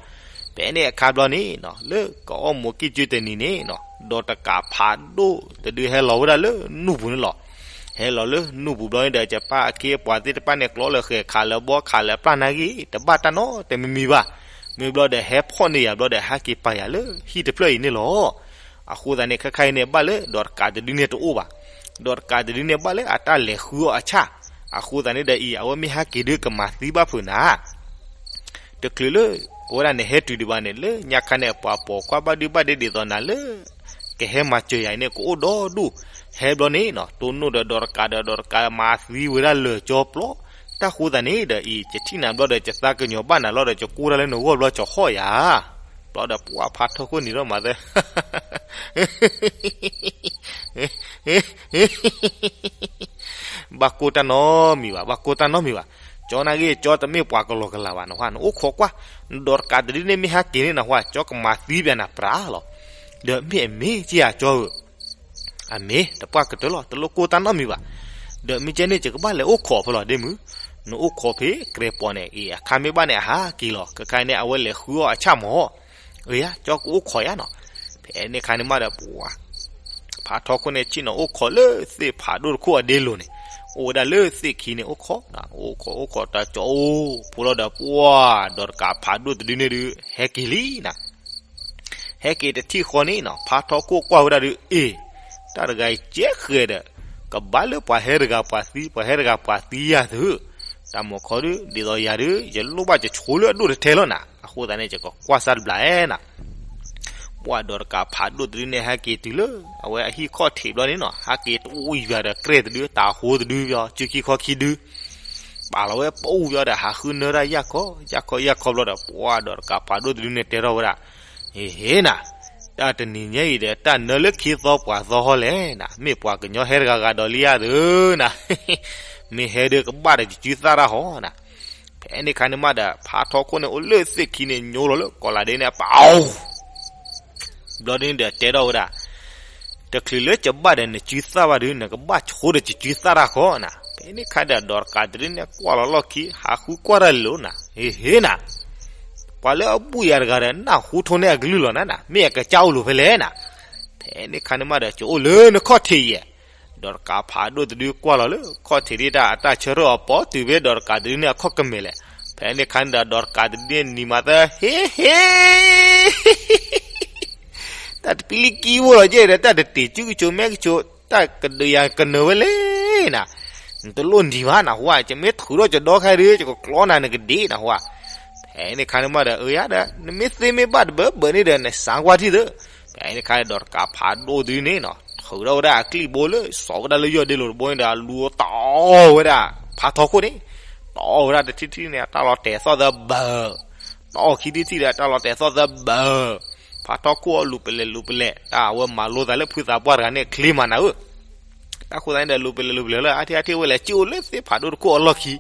ဖဲန့ၣ်အခါဘျီန့ၣ်နီၤ လၢကအီၣ်မူးကံၢ်ကၢတနံၤန့ၣ်နီၤ ဒီးတကးဖးဒိၣ်တဒုဟဲလီၤဝဲဒၣ်လၢနူၢ်ပူၤန့ၣ်လီၤ. ဟဲလီၤလၢနူၢ်ပူၤဘျီန့ၣ်ဒီး ယပၢ်အခ့အပှၤသ့ၣ်တဖၣ်န့ၣ် ကျီလၢဃဲၤ ခးလၢဘီ ခးလၢပျၢ်နာ်ဂ့ၤ တဘၣ်တၢ်နီတမံၤမံၤဘၣ်. မ့ၢ်ဘျီဒီးဟဲဖီၣ်န့ၢ်ယၤဘျီဒီး ဟဲက့ၤပာ်ယၤလၢဟံၣ်တဖျၢၣ်အံၤန့ၣ်လီၤ. အဃိသတးန့ၣ် ခဲခါအံၤန့ၣ် ဘၣ်လၢဒီးတကးတဒုန့ၣ်တအိၣ်ဘၣ်. ဒီးတကးတဒုန့ၣ် ဘၣ်လၢအတၢ်လဲၤဃုအီၣ်အဆၣ်. အဃိသတးန့ၣ်ဒီးအံၤ အဝဲမ့ၢ်ဟဲက့ၤဒုးကမၤသံဘၣ်ဖုးနၤ တချုးလၢ အဝဲဒၣ်န့ၣ်ဟဲတုၤဒံးဘၣ်န့ၣ် လၢညါခါန့ၣ် ပှၤပိာ်ခွါဘၣ်ဒုဘၣ်ဒဲဒ်သိးနၤလၢ ကဟဲမၤစၢၤယၤအံၤန့ၣ် ကအိၣ်ဒီဒူၣ်, ဟဲဘျီန့ၣ်နီၤ တိၢ်နီၣ်ဒီးဒီးတကးဒီး ဒီးတကးမၤသံဝဲဒၣ်လၢာ်ကၠီပျီ, တၢ်ဃိသတးန့ၣ်ဒီး အံၤ ယထံၣ်နၤဘျီဒီး ယသးကညီၤဘၣ်နၤလီၤဒီး ယကူၣ်တၢ်လၢနဂီၢ်ဘျီကၠီၤဟီၣ်ယၤ, ဘျီဒီးပှၢ်ဖးထီခိၣ်န့ၣ်ဒီးမၤသၢ ဘၣ်ကိၢ်တၢ်နီတမံၤဘၣ်, ဘၣ်ကိၢ်တၢ်နီတမံၤဘၣ်. ကၠီနာ်က့ ကၠီတမ့ၢ်ပှၤကလီကလီဘၣ်နဟါ, နအိၣ်ခိးကွၢ်, နဒီးတကးတဒုန့ၣ်မ့ၢ်ဟဲက့ၤန့ၣ်နဟါ, ကၠီကမၤသံပျးနၤပြးလီၤ. ဒီးမ့ၢ်အမ့ၢ်က့ယၤကၠီဧၢ, အမ့ၢ်တပှၢ်ကတၢၢ်လီၤ, တလိၣ်ကိၢ်တၢ်နီတမံၤဘၣ်. ဒီးမ့ၢ်ကဲန့ၣ် ယကဘၣ်လဲၤအိၣ်ခိးဖဲလီၤဒ့မုၣ်, နအိၣ်ခိးဖဲကြဲးပိာ်န့ၣ် အံၤအခါမ့ၢ်ဘၣ်န့ၣ်အဟးက့ၤလီၤ, ခဲခါန့ၣ် အဝဲလဲၤဃုအီၣ်အဆၣ်မၢ် အၢယၤ ကၠီကအိၣ်ခိးယၤနီၤ. ဖဲန့ၣ်ခါန့ၣ်မးဒီး ပှၤ ဖးထီခိၣ်န့ၣ် ဆ့ၣ်နီၤအိၣ်ခိးလၢသ့ၣ်ဖးဒိၣ်တခိၣ်အဒ့လိၤန့ၣ်, အိၣ်ဝဲဒၣ်လၢသ့ၣ်ခံန့ၣ်အိၣ်ခိး, အိၣ်ခိးအိၣ်ခိးတၢ်ကၠီအိၣ်ဖိလီၤဒီး ပှၢ် ဒီးတကးဖးဒိၣ်တဒုန့ၣ်ဒုး ဟဲက့ၤလံနၤ. ဟဲက့ၤတထံၣ်ဃီန့ၣ်နီၤ, ဖးထီခိၣ်ကွၢ်ဝဲဒၣ်ဒုး အ့ၣ်, တၢ်တဂၤအံၤကဲဃဲၤဒီး ကဘၣ်လၢပှၤဟဲတဂၤပှၤသံ ပှၤဟဲတဂၤပှၤသံယၤသု, တၢ်မုၢ်ခီဒုး ဒ်သိးယၤဒုး ယလိၣ်ဘၣ်ယဆိလၢအဒိၣ်တထဲလီၤနၤ, အဃိသတးန့ၣ် ယကကွၢ်စၢ်တဘျီဧါနၤ. ပှၢ်ဒီးတကးဖးဒိၣ်တဒုန့ၣ် ဟဲက့ၤတုၤလၢ အဝဲအဟံၣ်ခီၣ်ထံးဘျီန့ၣ်နီၤ, ဟဲက့ၤတအိၣ်ယၤဒီးကြဲးတဒု တၢ်ဟိတဒုဘျီ စုခံခီခံဒု ပာ်လီၤဝဲပအိၣ်ဘျီဒီး ဟးဃုနၢတၢ်ယၢ်ခီ ယၢ်ခီယၢ်ခီဘျီဒီး ပှၢ်ဒီးတကးဖးဒိၣ်တဒုန့ၣ်တဲထီၣ်ဝဲဒၣ်, ဟ့ၣ်ဟ့ၣ်နၤ, တၢ်တနံၤညါအံၤဒီး တၢ်နၢလၢခံသီပှၤသီဟီလဲၣ်နၤ, မ့ၢ်ပှၤကညီဟဲတဂၤဂၤဒီးလံဧါသုနၤ, မ့ၢ်ဟဲဒုးကဘၣ်ဒီးယစုသၣ်တၢ်ဟီနၤ. ဖဲန့ၣ်ခါန့ၣ်မးဒီး ဖးထီခိၣ်န့ၣ်အိၣ်လၢသ့ၣ်ခံန့ၣ် ညိလီၤလၢကီးလးဒ့န့ၣ် ပၢ် ဘျီဒုးန့ၣ်ဒီးတဲထီၣ်ဝဲဒၣ်, တချုးလၢယဘၣ်ဒီးနစုသၣ်ဘၣ်ဒုး နကဘၣ်ဆိဒီးယစုသၣ်တၢ်ဃီနၤ. ဖဲန့ၣ်ခါဒီး ဒီးတကးတဒုန့ၣ်ကွၢ်လီၤလီၢ်ခံ ဟးဃုကွၢ်တၢ်လီၤနၤ, ဟ့ၣ်ဟ့ၣ်နၤ, ပှၤလၢအဘူၣ်ယၤတဂၤဒီး နၢ်ဟူထိၣ်န့ၢ်အကလုၢ်လီၤနၤနၤ, မ့ၢ်အကစၢ်အိၣ်လိၤဖဲလဲၣ်နၤ. ဖဲန့ၣ်ခါန့ၣ်မးဒီး ကအိၣ်လၢနခီၣ်ထံးယဲၢ် ဒီးတကးဖးဒိၣ်တဒုကွၢ်လီၤလၢခီၣ်ထံးဒ်တၢ်အတၢ်ဆၢထၢၣ်အီၤ ပိာ်တုၤဖဲဒီးတကးတဒုန့ၣ်အခီၣ်ကမဲာ်လဲၣ်. ဖဲန့ၣ်ခါန့ၣ်ဒီး ဒီးတကးတဒုန့ၣ်နံၤမၤသၢ ဟ့ၣ်ဟ့ၣ် တၢ်တပံလံကံဝိလီၤကဲဒီး တၢ်တတ့ၤစုကဆိးမဲကဆိး တၢ်ကဒုးယၤကနၢၤဝဲလဲၣ်နၤ, နတလိၣ်နံၤဘၣ်နဟူဧါ, ယမ့ၢ်ထုးထီၣ်ယဒီခါဒုး ယကကျီနၤနကဒ့နဟူဧါ. ဖဲန့ၣ်ခါန့ၣ်မးဒီး အၢယၤဒီး နမ့ၢ်သ့မ့ၢ်ဘၣ်တဘၢဘၢန့ၣ်ဒီး နစၢကွၢ်ထံၣ်သၢ. ဖဲန့ၣ်ခါဒီး ဒီးတကးဖးဒိၣ်တဒုန့ၣ်နီၤ ထုးထီၣ်ဝဲဒၣ်အကလံၣ်ဘိလၢ စီၤဝဲဒၣ်လၢယီၢ်ဒ့လိၤတဘိန့ၣ်ဒီး လူၤတီဝဲဒၣ် ဖးထီခိၣ်န့ၣ်, တီဝဲဒၣ်တထံၣ်ထံၣ်န့ၣ် အတၢ်လီၤတဲာ်သီၣ်သၢဘၢၣ်, တီခံထံၣ်ထံၣ်ဒီး အတၢ်လီၤတဲာ်သီၣ်သၢဘၢၣ်, ဖးထီခိၣ်အလူၤပလဲၤလူၤပလဲၤ တၢ်အဝဲမၤလိသးလၢဖုသးပှၢ်တဂၤန့ၣ် ချ့မးနၤဧၢ တၢ်ဃိသတးန့ၣ်ဒီး လူၤပလဲၤလူၤပလဲၤလၢအထံၣ်အထံၣ်ဝဲလဲၣ် စံၣ်အိၣ်လၢသ့ၣ်ဖးဒိၣ်တခိၣ်အလီၢ်ခံ,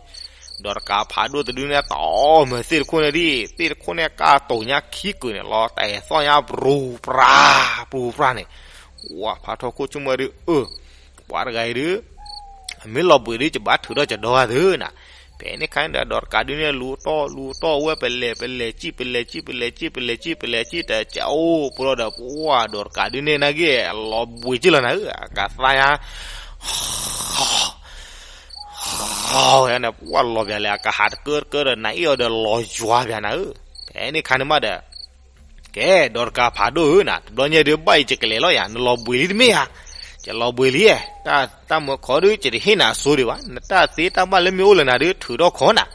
ဒီးတကးဖးဒိၣ်တဒုန့ၣ် တီမၢၤသ့ၣ်တခိၣ်န့ၣ်ဒ် သ့ၣ်တခိၣ်န့ၣ် ကၢ်တိာ်ညါခံကုာ်န့ၣ် လီၤတဲာ်သီၣ်ညါ ပြူပြၢ ပြူပြၢန့ၣ်, ဝဲဖးထီခိၣ်ဆိကမိၣ်ဒုး အၢ ပှၤတဂၤအံၤဒုး အမ့ၢ်လီၤဘှံးဒုး ယဘၣ်ထုးထီၣ်ယဒီဂၤသုနၤ. ဖဲန့ၣ်ခါန့ၣ်ဒီး ဒီးတကးဒုးန့ၣ် လူၤတီလူၤတီဝဲ ပလဲၤပလဲၤစံၣ် ပလဲၤစံၣ် ပလဲၤစံၣ် ပလဲၤစံၣ် ပလဲၤစံၣ် တစဲးအိၣ်ဖိလီၤဒီး ပှၤဒီးတကးဒုးန့ၣ် နာ်က့ လီၤဘှံးက့လီၤနၤဧၢ အကသါညါ ဝဲန့ၣ် ပှၤလီၤပၠးလဲၣ် အကဟးတကၢတကၢဒီး နၤအ့ၣ်အီၤဒီးလီၤယွၤပၠးနၤဧၢ. ဖဲန့ၣ်ခါန့ၣ်မးဒီး ကဲ ဒီးတကးဖးဒိၣ်ဧၢနၤ တဘျီညါဒုးဘၣ်အံၤ ယကလဲၤလီၤယၤ နလီၤဘှံးလံတမ့ၢ်ဧါ, ယလီၤဘှံးလံဧါ, တၢ်မုၢ်ခီဒုး ယတဟ့ၣ်နၤအစိဒံးဘၣ် နတၢ်သ့တၢ်ဘၣ်လၢမ့ၢ်အိၣ်လၢနၤဒုး ထုးထီၣ်ခီနၤ.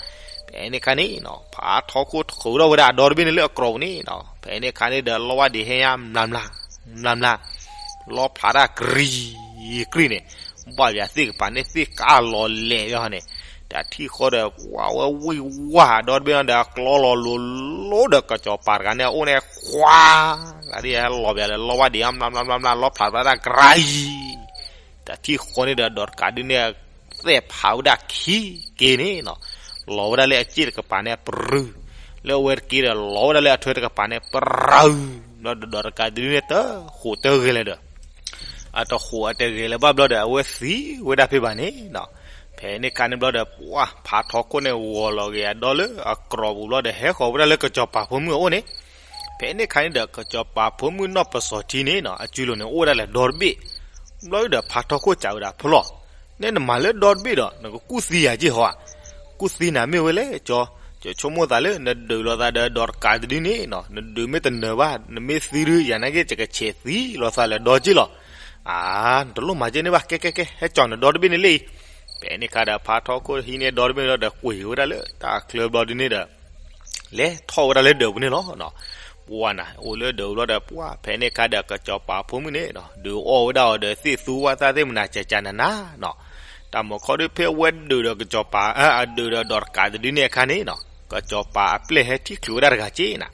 ဖဲန့ၣ်ခါန့ၣ်နီၤ ဖးထီခိၣ်ထုးထီၣ်ဝဲဒၣ်အဒီတဘ့ၣ်န့ၣ်လၢအကြီပူၤန့ၣ်နီၤ ဖဲန့ၣ်ခါန့ၣ်ဒီး လီဝၣ်ဒံးဟဲညါ မျးမျး မျးမျး လီဖျးတၢ်ကြံၤကြံၤန့ၣ် ဘၣ်ပၠးသ့ၣ်ကပၤန့ၣ် သ့ၣ်ကၢ်လီၤလဲၤယီၤန့ၣ် တၢ်ထံၣ်ဃီဒီး ဝဲဝံၢ်ဝါဒီတဘ့ၣ်ဒီး အကျီလီၤလိၤလိၤဒီး ကစီၤပၤတဂၤန့ၣ် အအိၣ်န့ၣ် ခွါ လၢဒ်ဟဲလီၤပၠးဒီး လီဝၣ်ဒံးအမျးမျးမျးမျး လီဖျးတၢ်တၢ်ကြံၤ တၢ်ထံၣ်ဃီန့ၣ်ဒီး ဒီးတကးဒုးန့ၣ် သဲးဖးဝဲဒၣ်ခံက့ၤန့ၣ်နီၤ လီၤဝဲဒၣ်လၢအစ့ၣ်တကပၤန့ၣ် ပြူၤ လၢအဝဲတက့ၤဒီး လီၤဝဲဒၣ်လၢအထွဲတကပၤန့ၣ် ပြူၤ ဒီးဒီးတကးဒုးန့ၣ် တဃိးတဂဲၤလဲၣ်ဒီး အတဃိးအတဂဲၤလၢၤဘၣ်ဘျီဒီး အဝဲသံဝဲဒၣ်ဖဲဘၣ်န့ၣ်နီၤ. ဖဲန့ၣ်ခါန့ၣ်ဘျီဒီး ပှၤဖးထီခိၣ်န့ၣ် ဂီၤလီၤက့ၤအဒီလၢအကြီပူၤဘျီဒီး ဟဲဃီၤဝဲဒၣ်လၢကစီၤပၤဖိမုၣ်အအိၣ်န့ၣ်. ဖဲန့ၣ်ခါန့ၣ်ဒီး ကစီၤပၤဖိမုၣ်နီၢ်ပစီၤထံန့ၣ်နီၤ အစုလိၤန့ၣ် အိၣ်ဝဲဒၣ်လၢဒီတဘ့ၣ် ဘျီဒီး ဖးထီခိၣ်စံးဝဲဒၣ် ဖိလီၤ နဲနမၤလၢဒီတဘ့ၣ်ဒီး နကကူၣ်သံယၤက့ၢ်ဟီဧါ. ကူၣ်သံနၤမ့ၢ်ဝဲလဲၣ်ကၠီ, ယဆိကမိၣ်သးလၢနဒုးလိာ်သးဒီးဒီးတကးတဒုန့ၣ်နီၤ နဒုးမ့ၢ်တနၢၤဘၣ် နမ့ၢ်သံဒုးယၤနာ်က့ ယကဆဲးသံလိာ်သးလၢဒီက့ၢ်လီၤ. အါ နတလိၣ်မၤက့န့ၣ်ဘၣ် ကဲကဲကဲ ဟဲကၠီနဒီတဘ့ၣ်န့ၣ်လံ. ဖဲန့ၣ်ခါဒီး ဖးထီခိၣ်ဟံးန့ၢ်ဒီတဘ့ၣ်န့ၣ်ဒီး ကွံာ်ဝဲဒၣ်လၢတၢ်ချၢဘျီဒုန့ၣ်ဒီး လဲၤထီၣ်ဝဲဒၣ်လၢဒၢးပူၤန့ၣ်လီၤနီၤ. ပှၢ်နၤ အိၣ်လၢဒၢးပူၤဘျီဒီး ပှၢ်ဖဲန့ၣ်အခါဒီး ကစီၤပၤဖိမုၣ်န့ၣ်နီၤ ဒုးအီၣ်ဝဲဒၣ်အီၤဒီးသ့ၣ်သူဝၣ်သၣ်သ့ၣ်မနၤကကနနၤနီၤ. တၢ်မုၢ်ခီဒုးဖဲအဝဲဒုးဒီးကစီၤပၤ အဒုးဒီးဒီးတကးတဒုန့ၣ်အခါန့ၣ်နီၤ ကစီၤပၤအပျဲၢ်ဟဲထံၣ်ချုးဝဲဒၣ်တဂၤက့နၤ.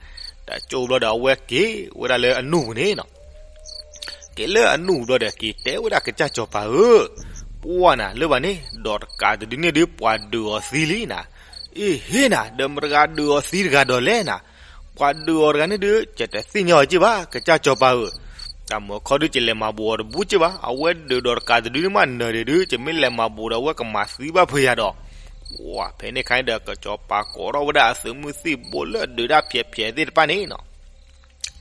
တကၠိဘျီဒီးအဝဲက့ၤဝဲဒၣ်လၢအနူၢ်ပူၤန့ၣ်နီၤ က့ၤလၢအနူၢ်ပူၤဘျီဒီး က့ၤတဲဝဲဒၣ်ကစၢ်စီၤပၤဧၢ, ပှၢ်နၤလၢၤဘၣ်န့ၣ် ဒီးတကးတဒုန့ၣ်ဒုး ပှၤဒုးအီၤသံလံနၤ. အ့ဟ့နၤ ဒီးမတဂၤဒုးအီၤသံတဂၤဒီးလဲၣ်နၤ. ပှၤဒုးအီၤတဂၤန့ၣ်ဒုး ယတသ့ၣ်ညါအီၤက့ဘၣ် ကစၢ်စီၤပၤဧၢ. တၢ်မုၢ်ခီဒုး ယလဲၤမၤဘူးအီၤတဘူးက့ဘၣ်, အဝဲဒုးဒီးတကးတဒုန့ၣ်မးနၢၤဒံးဒုး ယမ့ၢ်လဲၤမၤဘူးဒီး အဝဲကမၤသံဘၣ်ဖုးယၤဒီး, ပှၢ်ဖဲန့ၣ်အခါန့ၣ်ဒီး ကစီၤပၤကိးထီၣ်ဝဲဒၣ်အသုးမုၢ်သံၣ်ဘိလၢဒုးဒၣ်ဖျဲးဖျဲးသ့ၣ်တဖၣ်န့ၣ်နီၤ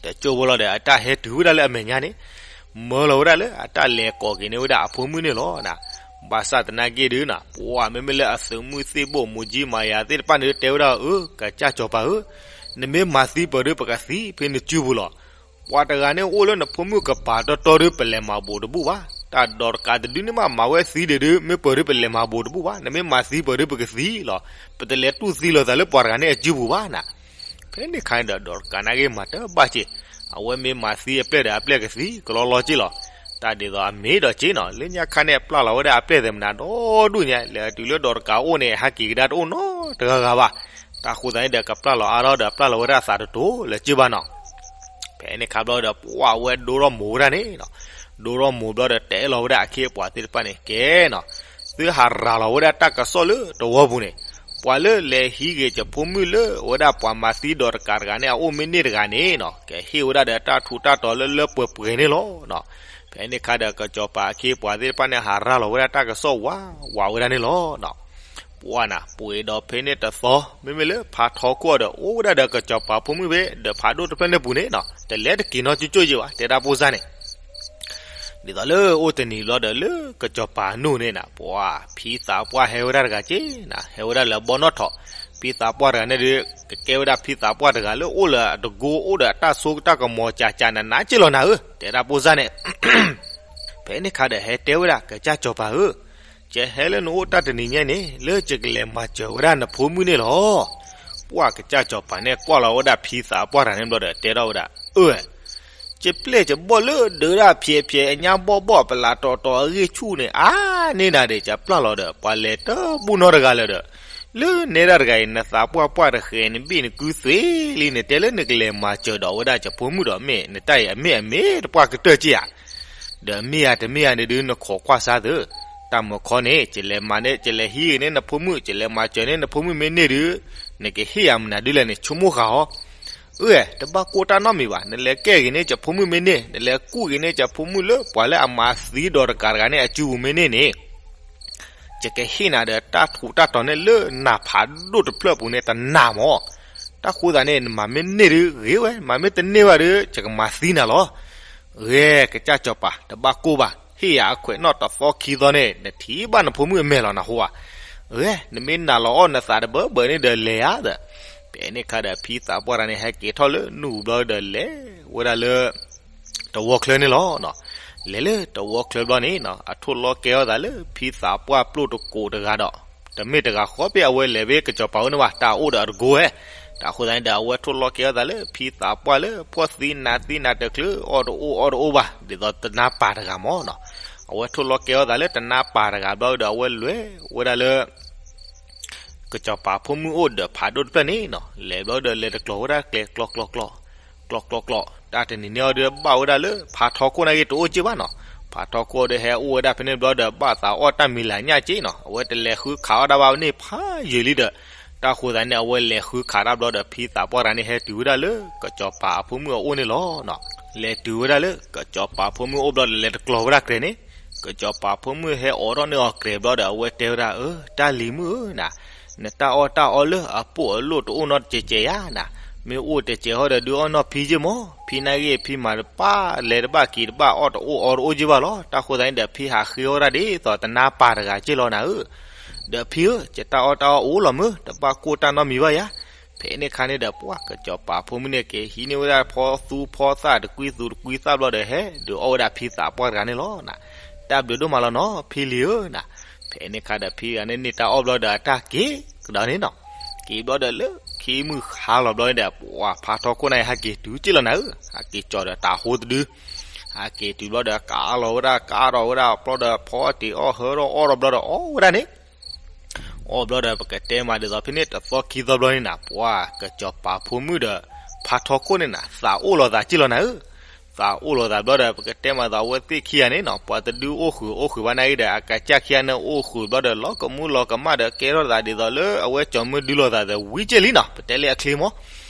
တကၠိဖိလီၤဒီး အတၢ်ဟဲတုၤဝဲဒၣ်လၢအမဲာ်ညါန့ၣ်, မၢလီၤဝဲဒၣ်လၢအတၢ်လဲၤကိးက့ၤန့ၢ်ဝဲဒၣ်အဖိမုၣ်န့ၣ်လီၤနၤ. ဘၣ်ဆၣ်သနာ်က့ဒုးနၤ ပှၢ်မ့မ့ၢ်လၢအသုးမုၢ်သံၣ်ဘိမူၤကၠံမၤယၤသ့ၣ်တဖၣ်န့ၣ်ဒုး တဲဝဲဒၣ်အၢ ကစၢ်စီၤပၤဧၢ, နမ့ၢ်မၤသံပၢၢ်ဒုး ပကသံဖဲနစုပူၤလီၤ. ပှၤတဂၤန့ၣ်အိၣ်လၢနဖိမုၣ်ကပၤတီတီဒုး ပလဲၤမၤဘူးတဘူၣ်ဘၣ်. တၢ်ဒီးတကးတဒုန့ၣ်မး မၤဝဲသံဒံးဒုး မ့ၢ်ပၢၢ်ဒုး ပလဲၤမၤဘူးတဘူၣ်ဘၣ်. နမ့ၢ်မၤသံပၢၢ်ဒုး ပကသံလီၤ. ပတလဲၤတူၢ်သံလိာ်သးလၢပှၤတဂၤန့ၣ်အစုပူၤဘၣ်နၤ. ဖဲန့ၣ်အခါန့ၣ်ဒီး ဒီးတကးနာ်က့မၤတဘၣ်က့ၤ, အဝဲမ့ၢ်မၤသံအပျဲၢ်ဒီးအပျဲၢ်ကသံကလီလီက့လီၤ. တၢ်ဒ်သိးအမ့ၢ်ဒီးက့နီၤ လၢညါခါန့ၣ် အပျၢ်လီၤဝဲဒၣ်အပျဲၢ်သ့ၣ်မနၤဒီဒူၣ်ညါ လဲၤတုၤလၢဒီးတကးအိၣ်န့ၣ် ဟဲက့ၤကဒါတအိၣ်နီတဂၤဂၤဘၣ်. တၢ်ဃိသတးန့ၣ်ဒီး ကပျၢ်လီၤအါထီၣ်ဒီး ပျၢ်လီၤဝဲဒၣ်အသးတတိၤလၢၤက့ဘၣ်နီၤ. ဖဲန့ၣ်အခါဘျီဒီး ပှၢ်ဝဲဒိထီၣ်မိၢ်ဝဲဒၣ်န့ၣ်နီၤ, ဒိထီၣ်မိၢ်ဘျီဒီး တဲလီၤဝဲဒၣ်အခ့အပှၤသ့ၣ်တဖၣ်န့ၣ် ကဲနီၤ, သုဟးရၤလီၤဝဲဒၣ်တၢ်ကစီၣ်လၢတဝီပူၤန့ၣ်, ပှၤလၢလဲၤဟံးက့ၤယဖိမုၣ်လၢဝဲဒၣ်ပှၤမၤသံဒီးတကးတဂၤန့ၣ် အအိၣ်မ့ၢ်န့ၢ်တဂၤန့ၣ်နီၤ ကဟ့ၣ်ဝဲဒၣ်ဒီးတၢ်ထူးတၢ်တီၤလၢလၢပှဲၤပှဲၤန့ၣ်လီၤ. ဖဲန့ၣ်အခါဒီး ကစီၤပၤအခ့အပှၤသ့ၣ်တဖၣ်န့ၣ် ဟးရၤလီၤဝဲဒၣ်တၢ်ကစီၣ်ဝးဝးဝဲဒၣ်န့ၣ်လီၤ. ပှၢ်နၤ ပှ့ၤဒီးဖဲန့ၣ်တသီ မ့မ့ၢ်လၢဖးထီခိၣ်ဒီး အိၣ်ဝဲဒၣ်ဒီးကစီၤပၤဖိမုၣ်ဖဲဒီးဖးဒိၣ်တဖျၢၣ်န့ၣ်ပူၤန့ၣ်နီၤ တလဲၤတက့ၤနီတကၠိၢ်က့ဘၣ် တဲဒၣ်ဖိစၢ်န့ၣ် ဒ်သိးလၢအိၣ်တနံၤဘျီဒီး လၢကစီၤပၤအနူၢ်န့ၣ်နၤ ပှၢ်ဖံသးပှၢ်ဟဲဝဲဒၣ်တဂၤက့နၤ ဟဲဝဲဒၣ်လၢအဘီနီၣ်ထိး, ဖံသးပှၢ်တဂၤန့ၣ်ဒီး ကကဲဝဲဒၣ်ဖံသးပှၢ်တဂၤလၢအိၣ်လၢအတကိအိၣ်ဒီးအတၢ်ဆိကတၢ်ကမီၤကကနနက့လီၤနၤဧၢ တဲဒၣ်ဖိစၢ်န့ၣ် ဖဲန့ၣ်အခါဒီးဟဲတဲဝဲဒၣ် ကစၢ်စီၤပၤဧၢ, ယဟဲလၢနအိၣ်တၢ်တနံၤညါန့ၣ် လၢယကလဲၤမၤစၢၤဝဲဒၣ်နဖိမုၣ်န့ၣ်လီၤ. ပှၢ်ကစၢ်စီၤပၤန့ၣ်ကွၢ်လီၤဝဲဒၣ်ဖံသးပှၢ်တဂၤန့ၣ်ဘျီဒီး တဲထီၣ်ဝဲဒၣ် အၢ ယပျဲၢ်ယဘီၣ်လၢဒုးဒၣ်ဖျဲးဖျဲးအညါဘီၣ်ဘီၣ် ပလးတီၤတီၤအဂ့ၢ်ဆူၣ်န့ၣ် အါန့ၢ်နၤဒီး ယပျၢ်လီၤဒီး ပှၤလဲၤတဘူၣ်နီတဂၤလၢၤဒီး လၢနဲဒၣ်တဂၤအံၤ နသးပှၢ်ပှၢ်တဃဲၤ နဘ့ၣ်နကုသွံလံ နတဲလၢနကလဲၤမၤစၢၤဒီးဝဲဒၣ်ယဖိမုၣ်ဒီး မ့ၢ်နတၢ်အံၤ အမ့ၢ်အမ့ၢ်တပှၢ်ကတၢၢ်က့ဧါ. ဒီးမ့ၢ်ဧါတမ့ၢ်ဧါန့ၣ်ဒုး နခိးကွၢ်စါသု, တၢ်မုၢ်ခီန့ၣ် ယလဲၤမၤန့ၢ် ယလဲၤဟံးဂ့ၤန့ၢ်နဖိမုၣ် ယလဲၤမၤစၢၤန့ၢ်နဖိမုၣ်မ့ၢ်န့ၢ်ဒုး နကဟ့ၣ်ယၤမနုၤဒုလဲၣ်န့ၣ် ဆိကမိၣ်ဃာ်အီၤ. အၢ တဘၣ်ကိၢ်တၢ်နီတမံၤဘၣ်, နလဲၤကဲဂ့ၤန့ၢ်ယဖိမုၣ်မ့ၢ်န့ၢ် နလဲၤကူၣ်ဂ့ၤန့ၢ်ယဖိမုၣ်လၢပှၤလၢအမၤသံဒီးတကးတဂၤန့ၣ် အစုပူၤမ့ၢ်န့ၢ်န့ၣ် ယကဟ့ၣ်နၤဒီးတၢ်ထူးတၢ်တီၤန့ၣ်လၢနၢ်ဖးဒိၣ်တဖျၢၣ်ပူၤန့ၣ်တနၢ်မၢ်. တၢ်ဃိသတးန့ၣ် နမၤမ့ၢ်န့ၢ်ဒုးဂ့ၤဝဲ, မၤမ့ၢ်တန့ၢ်ဘၣ်ဒုး ယကမၤသံနၤလီၤ. ဂဲၤကစၢ်စီၤပၤ တဘၣ်ကိၢ်ဘၣ်, ဟ့ၣ်ယၤအခွဲးနီၣ်တသီခံသီန့ၣ် နထံၣ်ဘၣ်နဖိမုၣ်အမဲာ်လီၤနဟူဧါ. ဂဲၤ နမ့ၢ်နာ်လီၤအီၣ်နသးတဘၢဘၢန့ၣ်ဒီးလဲၤဧါသၢ. ဖဲန့ၣ်အခါဒီးဖံသးပှၢ်တဂၤန့ၣ် ဟဲက့ၤထီၣ်လၢနူၢ်ဘျီဒီးလဲၤဝဲဒၣ်လၢ တဝီချၢန့ၣ်လီၤ. လဲၤလၢတဝီချၢဘျီန့ၣ် အထိၣ်လီၤကဲထီၣ်သးလၢဖံသးပှၢ်ပျိၢ်တကိးတဂၤဒီး တမ့ၢ်တဂၤဃီဖဲအဝဲလဲၤဖဲကစီၤပၤအိၣ်န့ၣ်ဘၣ်, တၢ်အိၣ်ဒီးအတကိးဝဲ. တၢ်ဃိသတးန့ၣ်ဒီး အဝဲထိၣ်လီၤကဲထီၣ်သးလၢဖံသးပှၢ်လၢဖှီၣ်သံနးသံနးတချုး အီၣ်တအိၣ်အီတအိၣ်ဘၣ် ဒ်သိးတနါပၤတဂၤမၢ်နီၤ. အဝဲထိၣ်လီၤကဲထီၣ်သးလၢတနါပၤတဂၤဘျီဒီး အဝဲလဲၤဝဲဒၣ်လၢ ကစီၤပၤဖိမုၣ်အိၣ်ဒီးဖးဒိၣ်တဖျၢၣ်န့ၣ်နီၤ, လဲၤဘျီဒီးလဲၤတကျိၤဝဲဒၣ်ကျဲ ကျီကျီကျီ ကျီကျီကျီ, တၢ်တနံၤန့ၣ်အီၤဒီးဘၣ်ဝဲဒၣ်လၢဖးထီခိၣ်နာ်က့တအိၣ်က့ၢ်ဘၣ်နီၤ. ဖးထီခိၣ်ဒီးဟဲအိၣ်ဝဲဒၣ်ဖဲန့ၣ်ဘျီဒီး ဘၣ်သးအီၣ်တၢ်မံၤလၤညၣ်က့ၢ်နီၤ, အဝဲတလဲၤဃုခးအီၣ်တၢ်ဘၣ်န့ၣ်ဖးယံာ်လံဒီး, တၢ်ဃိသတးန့ၣ် အဝဲလဲၤဃုခးတၢ်ဘျီဒီး ဖံသးပှၢ်တဂၤန့ၣ် ဟဲတုၤဝဲဒၣ်လၢကစီၤပၤအဖိမုၣ်အအိၣ်န့ၣ်လီၤနီၤ. လဲၤတုၤဝဲဒၣ်လၢကစီၤပၤဖိမုၣ်အိၣ်ဘျီဒီး လဲၤတကျိၤဝဲဒၣ်ကျဲန့ၣ် ကစီၤပၤဖိမုၣ်ဟဲအိးထီၣ်န့ၢ်အီၤကျဲဘျီဒီး အဝဲတဲဝဲဒၣ် အၢ တၢ်လံၤမုၣ်ဧၢနၤ, နတၢ်အီၣ်တၢ်အီလၢအပိၢ်အလိၣ်တအိၣ်နီတစဲးစဲးဧါနၤ, မ့ၢ်အိၣ်တစဲးဟီဒီး ဒုးအီၣ်နီၢ်ဖံက့ၢ်မၢ်, ဖံနာ်က့ၢ်ဖံမၤတပၢ်လဲၤတဘၣ်က့ၤတဘၣ် အီၣ်တအိၣ်အီတအိၣ်က့ၢ်ဘၣ်လီၤ. တၢ်ဃိသတးန့ၣ်ဒီး ဖံဟးဃ့အီၣ်ဝဲဒၣ်ဒ်သိးတနါပၤတဂၤက့ၢ်လီၤနၤဧၢ, ဒီးဖံဧၢ ယတၢ်အီၣ်တၢ်အီအိၣ်လီၤမုၢ်, တဘၣ်ကိၢ်တၢ်နီတမံၤဘၣ်ယၤ. ဖဲန့ၣ်အခါန့ၣ်ဒီး ပှၢ်ကစီၤပၤဖိမုၣ်န့ၣ် က့ၤဟံးန့ၢ်ဝဲဒၣ်ဖီသူဖီသၣ်တကွံသူတကွံသၣ်ဘျီဒီး ဟဲဒုးအီၣ်ဝဲဒၣ်ဖံသးပှၢ်တဂၤန့ၣ်လီၤနၤ. တၢ်ဘျုးဒိၣ်မးလီၤနီၤ ဖံလံၤဧၢနၤ. ဖဲန့ၣ်အခါဒီး ဖံဂၤန့ၣ်န့ၢ်တၢ်အီၣ်ဘျီဒီး အတၢ်က့ၤကဒီးန့ၣ်နီၤ. က့ၤဘျီဒီးလၢ အ့မုၢ်ဟါလီၤဘျီန့ၣ်ဒီး ပှၤဖါထီခိၣ်န့ၣ် ဟဲက့ၤတုၤက့ၢ်လီၤနၤဧၢ, ဟဲက့ၤကၠီၤဒီးတၤဟိတဒု, ဟဲက့ၤတုၤဘျီဒီး ကးလီၤဝဲဒၣ် ကးထီၣ်ဝဲဒၣ် ပျီဒီးဖီအီၣ်တ့ၤအီၣ် ဟၢထီၣ်အီၣ်ထီၣ်ဘျီဒီး အီၣ်ဝဲဒၣ်န့ၣ် အီၣ်ဘျီဒီး ပကတဲမးဒ်သိးဖဲန့ၣ် တသီခံသီဘျီန့ၣ်နၤ ပှၤကစီၤပၤဖိမုၣ်ဒီး ဖါထီခိၣ်န့ၣ်နၤ သးအိၣ်လိာ်သးက့ၢ်လီၤနၤဧၢ, သးအိၣ်လိာ်သးဘျီဒီး ပကတဲမးဒ်သိးအဝဲသ့ၣ်ခံဂၤန့ၣ်နၤ ပှၤတဒုအိၣ်ဃုာ်အိၣ်ဃုာ်ဘၣ်နာ်က့ဒီး အကစၢ်ခံဂၤန့ၣ်အိၣ်ဃုာ်ဘျီဒီး လီၤကမူလီၤကမၣ်ဒီး ကဲထီၣ်သးဒ်သိးလၢအဝဲကၠီၤမုၢ်ဒုလိာ်သးဒီးဝံက့ၢ်လံနၤ ပတဲလၢအချ့မး,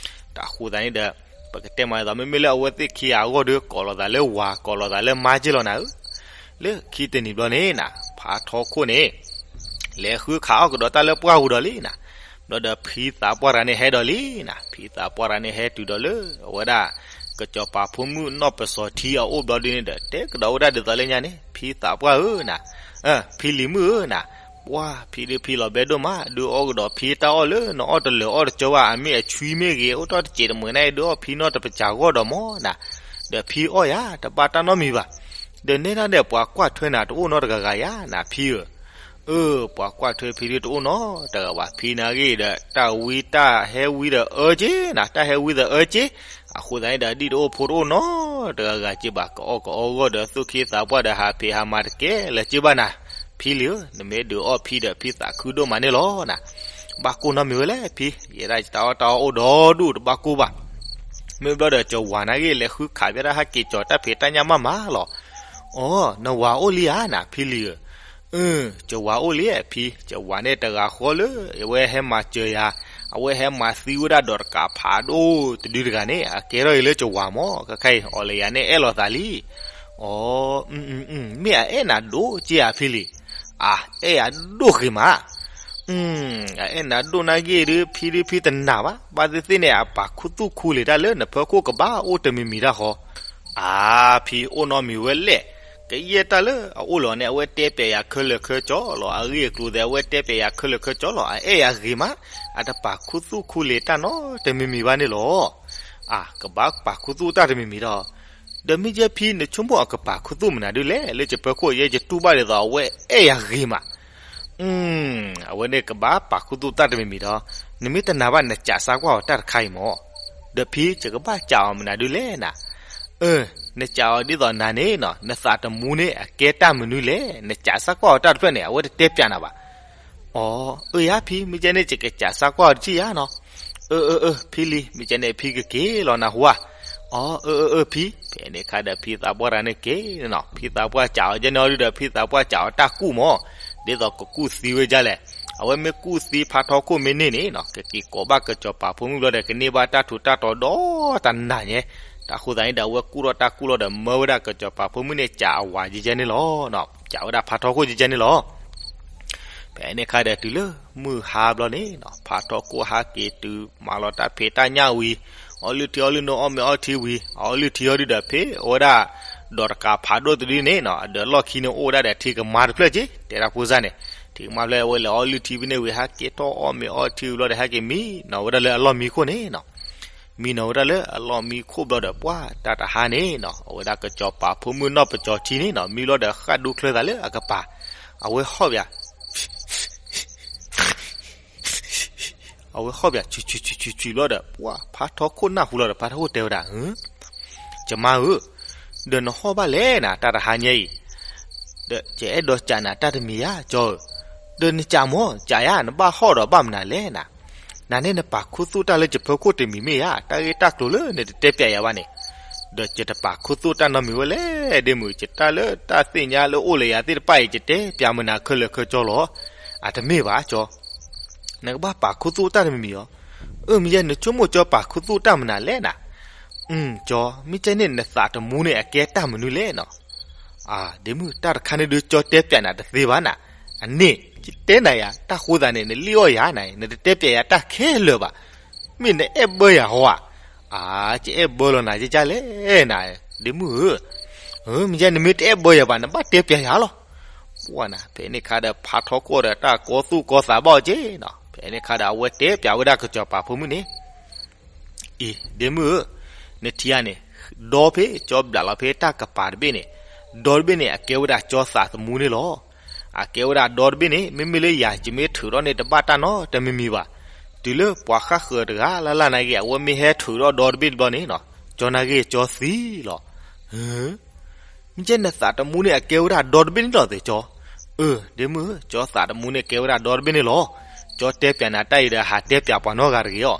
တၢ်ဃိသးန့ၣ်ဒီး ပကတဲမးဒ်သိး မ့မ့ၢ်လၢအဝဲသ့ၣ်ခံဂၤအဂီၢ်ဒီး ကိးလိာ်သးလၢဝၤ ကိးလိာ်သးလၢမါက့ၢ်လီၤနၤဧၢ လၢခံတနံၤဘျီန့ၣ်နၤ ဖါထီခိၣ်န့ၣ် လဲၤဃုခးအီၣ်ကဒီးတၢ်လၢပှၢ်ပူၤဒီးလံနၤ, ဘျီဒီးဖံသးပှၢ်တဂၤန့ၣ်ဟဲဒီးလံနၤ, ဖံသးပှၢ်တဂၤန့ၣ်ဟဲတုၤဒီးလၢ အဝဲဒၣ် ကစီၤပၤဖိမုၣ်နီၢ်ပစီၤထံအအိၣ်ဘျီဒုန့ၣ်ဒီး တဲကဒီးဝဲဒၣ်ဒ်သိးလၢညါန့ၣ် ဖံသးပှၢ်ဧၢနၤ, ဖံလံၤမုၣ်ဧၢနၤ, ပှၤဖံဒုဖံလီၤဘဲဒိၣ်မး ဒုးအီၣ်ကဒီးဖံတၢ်အီၣ်လၢ နအီၣ်တလၢာ်အီၣ်တကၠီဘၣ် အမ့ၢ်အဆွံမ့ၢ်ဂ့ၤ အိၣ်တ့ၢ်တစဲးတမှဲၤန့ၣ် ဒုးအီၣ်ဖံနီၢ်တပစၢၤဂီၢ်ဒီးမးနၤ, ဒီးဖံအီၣ်ယၤ တဘၣ်တၢ်နီတမံၤဘၣ်, ဒီးနဲဒၣ်ဒီးပှၤကွၢ်ထွဲနၤတအိၣ်နီတဂၤဂၤယၤနၤ ဖံဧၢ, အၢ ပှၤကွၢ်ထွဲဖံဒုတအိၣ်နီတဂၤဘၣ် ဖံနာ်ဂ့ၤဒီး တၢ်ဝံတၢ်ဟဲဝံဒီးအၢက့ၢ်နၤ တၢ်ဟဲဝံဒီးအၢက့ၢ်, အဃိသတးန့ၣ်ဒီး ဒ်တအိၣ်ဖိတအိၣ်နီတဂၤဂၤက့ၢ်ဘၣ် ကအီၣ်ကအီဂီၢ်ဒီး သူၣ်ခ့သးပှၢ်ဒီး ဟးဖံးဟးမၤတကဲလၢၤက့ၢ်ဘၣ်နၤ, ဖံလံၤဧၢ နမ့ၢ်ဒုးအီၣ်ဖံဒီး ဖံသးခုဒိၣ်မးန့ၣ်လီၤနၤ, ဘၣ်ကိၢ်နီတမံၤဝဲလဲၣ်ဖံ, ယဲဒၣ်တၢ်အီၣ်တၢ်အီအိၣ်ဒီဒူၣ်တဘၣ်ကိၢ်ဘၣ်, မ့ၢ်ဘျီဒီး ကဝၤနာ်ဂ့ၤ လဲၤဃုခးဖဲဒၣ်ဟဲက့ၤကၠီၤတၢ်ဖံးတၢ်ညၣ်မးမးလီၤ, အိ နဝၤအိၣ်လံဧါနၤ ဖံလံၤဧၢ, အၢ ကဝၤအိၣ်လံဖံ, ကဝၤန့ၣ်တဂၤဃီလၢ အဝဲဟဲမၤစၢၤယၤ, အဝဲဟဲမၤသံဝဲဒၣ်ဒီးတကးဖးဒိၣ်တဒုတဂၤန့ၣ် အကဲထီၣ်အံၤလၢကဝၤမး, ခဲခါအံၤ အီၤလၢယၤန့ၣ်အဲၣ်လိာ်သးလံ, အိ မ့ၢ်အအဲၣ်နၤဒိၣ်က့ဧါဖံလံၤ, အအဲၣ်ယၤဒိၣ်ဂ့ၤမး အအဲၣ်နၤဒိၣ်နာ်ဂ့ၤဒုး ဖံဒုးဖံတနာ်ဘၣ်, ဘၣ်သ့ၣ်သ့ၣ်န့ၣ် အပာ်ခူသူၣ်ခူလံာ်တၢ်လၢနဖၢခိၣ်ကဘၣ်အိၣ်တမံၤမံၤတၢ်ဃီ, အါ ဖံအိၣ်နီတမံၤဝဲလဲၣ်, ကယဲၢ်တၢ်လၢအအိၣ်လီၤန့ၣ် အဝဲတဲပျးယၤခဲလၢာ်ခဲဆ့လီၤ, အဂ့ၢ်အကျိၤသ့ၣ် အဝဲတဲပျးယၤခဲလၢာ်ခဲဆ့လီၤ, အအဲၣ်ယၤဂ့ၤမး, အတပာ်ခူသူၣ်ခူလံာ်တၢ်နီတမံၤမံၤဘၣ်န့ၣ်လီၤ, အါ ကဘၣ်ပာ်ခူသူၣ်တၢ်တမံၤမံၤတၢ် ဒီးမ့ၢ်ယဲဖံနဆိကမိၣ်အကပာ်ခူသူၣ်မနုၤဒုးလဲၣ်, လၢယဖၢခိၣ်ယဲယတူၢ်ဘၣ်ဒ်သိးအဝဲအဲၣ်ယၤဂ့ၤမး, အဝဲန့ၣ်ကဘၣ်ပာ်ခူသူၣ်တၢ်တမံၤမံၤဒီး, နမ့ၢ်တနာ်ဘၣ် နစးစးကွၢ်အီၤတၢ်တခါအံၤမး, ဒီးဖံယကဘၣ်စးအီၤမနုၤဒုးလဲၣ်နၤ, အၢ နစးအီၤဒ်သိးနၤန့ၣ်နီၤ နသးတမူန့ၣ် အကဲတၢ်မနုၤလဲၣ်, နစးစးကွၢ်အီၤတၢ်တဖျၢၣ်န့ၣ် အဝဲတတဲပျးနၤဘၣ် အီ အၢယၤဖံ, မ့ၢ်ကဲန့ၣ် ယကစးစးကွၢ်အီၤတထံၣ်ယၤနီၤ. အၢ အၢ အၢ ဖံလံၤ, မ့ၢ်ကဲန့ၣ် ဖံကက့ၤလီၤနၢ်ဟူဧါ. အီ အၢ အၢ အၢ ဖံ. ဖဲန့ၣ်အခါဒီး ဖံသးပှၢ်တဂၤန့ၣ်က့ၤနီၤ, ဖံသးပှၢ်စးအီၤကဲန့ၣ်အီၤဒုဒီး ဖံသးပှၢ်စးအီၤတၢ်ကူၣ်မး, ဒ်သိးကကူၣ်သံဝဲဒ်လဲၣ်. အဝဲမ့ၢ်ကူၣ်သံဖါထီခိၣ်မ့ၢ်န့ၢ်န့ၣ်နီၤ, ကက့ၤကိးဘၣ်ကစီၤပၤဖိမုၣ်ဘျီဒီး ကန့ၢ်ဘၣ်တၢ်ထူးတၢ်တီၤဒီးတနၤညါ. တၢ်ဃိသတးန့ၣ်ဒီး အဝဲကူၣ်ထီၣ်တၢ်ကူၣ်လီၤဒီး မၢဝဲဒၣ်ကစီၤပၤဖိမုၣ်န့ၣ် စးအဝၤကဲန့ၣ်လီၤ. စးဝဲဒၣ်ဖါထီခိၣ်ကဲန့ၣ်လီၤ. ဖဲန့ၣ်အခါဒီးတုၤလၢမုၢ်ဟါဘျီန့ၣ်နီၤ, ဖါထီခိၣ်ဟးက့ၤတုၤမၤလီၤတၢ်ဖံးတၢ်ညၣ်ဝံၤ, အီလုၢ်ထံအီလုၢ်နိ အီၣ်မ့ၤအီထံဝံၤ, အီလုၢ်ထံအီဒုဒီး ဖဲအဝဲဒၣ်ဒီးတကးဖးဒိၣ်တဒုန့ၣ်နီၤ, အဒီးလီၢ်ခံန့ၣ်အိၣ်ဝဲဒၣ်ဒီးထံကမါတဖျၢၣ်က့, တဲဒၣ်ဖိစၢ်န့ၣ်, ထံကမါဖျၢၣ် အဝဲလဲၤအီလုၢ်ထံဖဲန့ၣ်ဝံၤ ဟဲက့ၤထီၣ်အီၣ်မ့ၤအီထံဝံၤဘျီဒီး ဟဲက့ၤမံနီၤဝဲဒၣ်လၢအလီၢ်မံခိၣ်န့ၣ်နီၤ. မံနီၤဝဲဒၣ်လၢအလီၢ်မံခိၣ်ဘျီဒီး ပှၢ်တၢ်တဟါန့ၣ်နီၤ, အဝဲဒၣ်ကစီၤပၤဖိမုၣ်နီၢ်ပစီၤထံန့ၣ်နီၤ, မံဘျီဒီးဃၣ်ဒူချၢသးလၢအကပၤ, အဝဲဟီၣ်ပယၤ အဝဲဟီၣ်ပယၤ ဆူၣ်ဆူၣ်ဆူၣ်ဆူၣ်ဆူၣ်ဘျီဒီး ပှၢ်ဖါထီခိၣ်နၢ်ဟူလီၤဒီး ဖါထီခိၣ်တဲဝဲဒၣ်, ယမါဧၢ, ဒီးနဟီၣ်ဘၣ်လဲၣ်နၤ တၢ်တဟါညါအံၤ, ဒီးယအဲၣ်ဒိးစးနၤတၢ်တမံၤယါ ကၠီဧၢ, ဒီးနစးမၢ် စးယါ နဘၣ်ဟီၣ်ဒီးဘၣ်မနုၤလဲၣ်နၤ, နန့ၣ်နပာ်ခူသူၣ်တၢ်လၢယဖၢခိၣ်တမံၤမ့ၢ်ဧါ, တၢ်ဂ့ၢ်တၢ်ကျိၤလၢနတတဲပျးယၤဘၣ်န့ၣ်, ဒီးယတပာ်ခူသူၣ်တၢ်နီတမံၤဝဲလဲၣ်, ဒ့မုၣ် ယတၢ်လၢတၢ်သ့ၣ်ညါလၢအိၣ်လၢယၤသ့ၣ်တဖၣ်အံၤ ယတဲပျးမနၤခဲလၢာ်ခဲဆ့လီၤ. အတမ့ၢ်ဘၣ်ကၠီ, နကဘၣ်ပာ်ခူသူၣ်တၢ်တမံၤမံၤအီၤ, အၢ မ့ၢ်ယဲ နဆိကမိၣ်ကၠီပာ်ခူသူၣ်တၢ်မနုၤလဲၣ်နၤ, ကၠီ မ့ၢ်ကဲန့ၣ် နသးတမူန့ၣ် အကဲတၢ်မနုၤလဲၣ်နီၤ. အၢ ဒ့မုၣ် တၢ်တခါန့ၣ်ဒုး ကၠီတဲပျးနၤတသ့ဘၣ်နၤ, အန့ၣ် ယတဲနၤယၤ တၢ်ဃိသးန့ၣ် နလံၣ်အီၣ်ယၤနၤ နတတဲပျးယၤတၢ်ခဲလၢာ်ဘၣ်, မ့ၢ်နအဲၣ်ဘၢယၤဟီဧါ, အၢ ယအဲၣ်ဘၢလီၤနၤ ယကလဲၣ်နၤ, ဒ့မုၣ်ဧၢ, မ့ၢ်ယဲ နမ့ၢ်တအဲၣ်ဘၢယၤဘၣ် နဘၣ်တဲပျးယၤလီၤ. ပှၢ်နၤ ဖဲန့ၣ်ခါဒီး ဖါထီခိၣ်ဒီး တၢ်ကီသူၣ်ကီသးဘၣ်အီၤက့နီၤ, ဖဲန့ၣ်ခါဒီး အဝဲတဲပျးဝဲဒၣ်ကစီၤပၤဖိမုၣ်န့ၣ် အံၤ ဒ့မုၣ်ဧၢ, နထံဧါန့ၣ် ဒီဖဲ ကၠီဘျးလီၤဖဲတၢ်ကပၤတဘ့ၣ်န့ၣ်, ဒီတဘ့ၣ်န့ၣ် အကဲဝဲဒၣ်ကၠီသးသမူန့ၣ်လီၤ. အကဲဝဲဒၣ်ဒီတဘ့ၣ်န့ၣ် မ့မ့ၢ်လၢယၤ ယမ့ၢ်ထုးထီၣ်န့ၣ် တဘၣ်တၢ်နီတမံၤမံၤဘၣ်. တုၤလၢပှၤဃၣ်ဃၢၤတဂၤလၢ်လၢ်နာ်က့ အဝဲမ့ၢ်ဟဲထုးထီၣ်ဒီတဘ့ၣ်တဘျီန့ၣ်နီၤ, ကၠီနာ်က့ကၠီသံလီၤ. မ့ၢ်ကဲနသးတမူန့ၣ် အကဲဝဲဒၣ်ဒီတဘ့ၣ်န့ၣ်လီၤသ့ၣ်ကၠီ. အၢ ဒ့မုၣ်ဧၢ, ကၠီသးတမူန့ၣ် ကဲဝဲဒၣ်ဒီတဘ့ၣ်န့ၣ်လီၤ. ကၠီတဲပၠးနၤတၢ်အံၤဒီး ဟးတဲပၠးပှၤနီတဂၤတဂ့ၤအီၤ.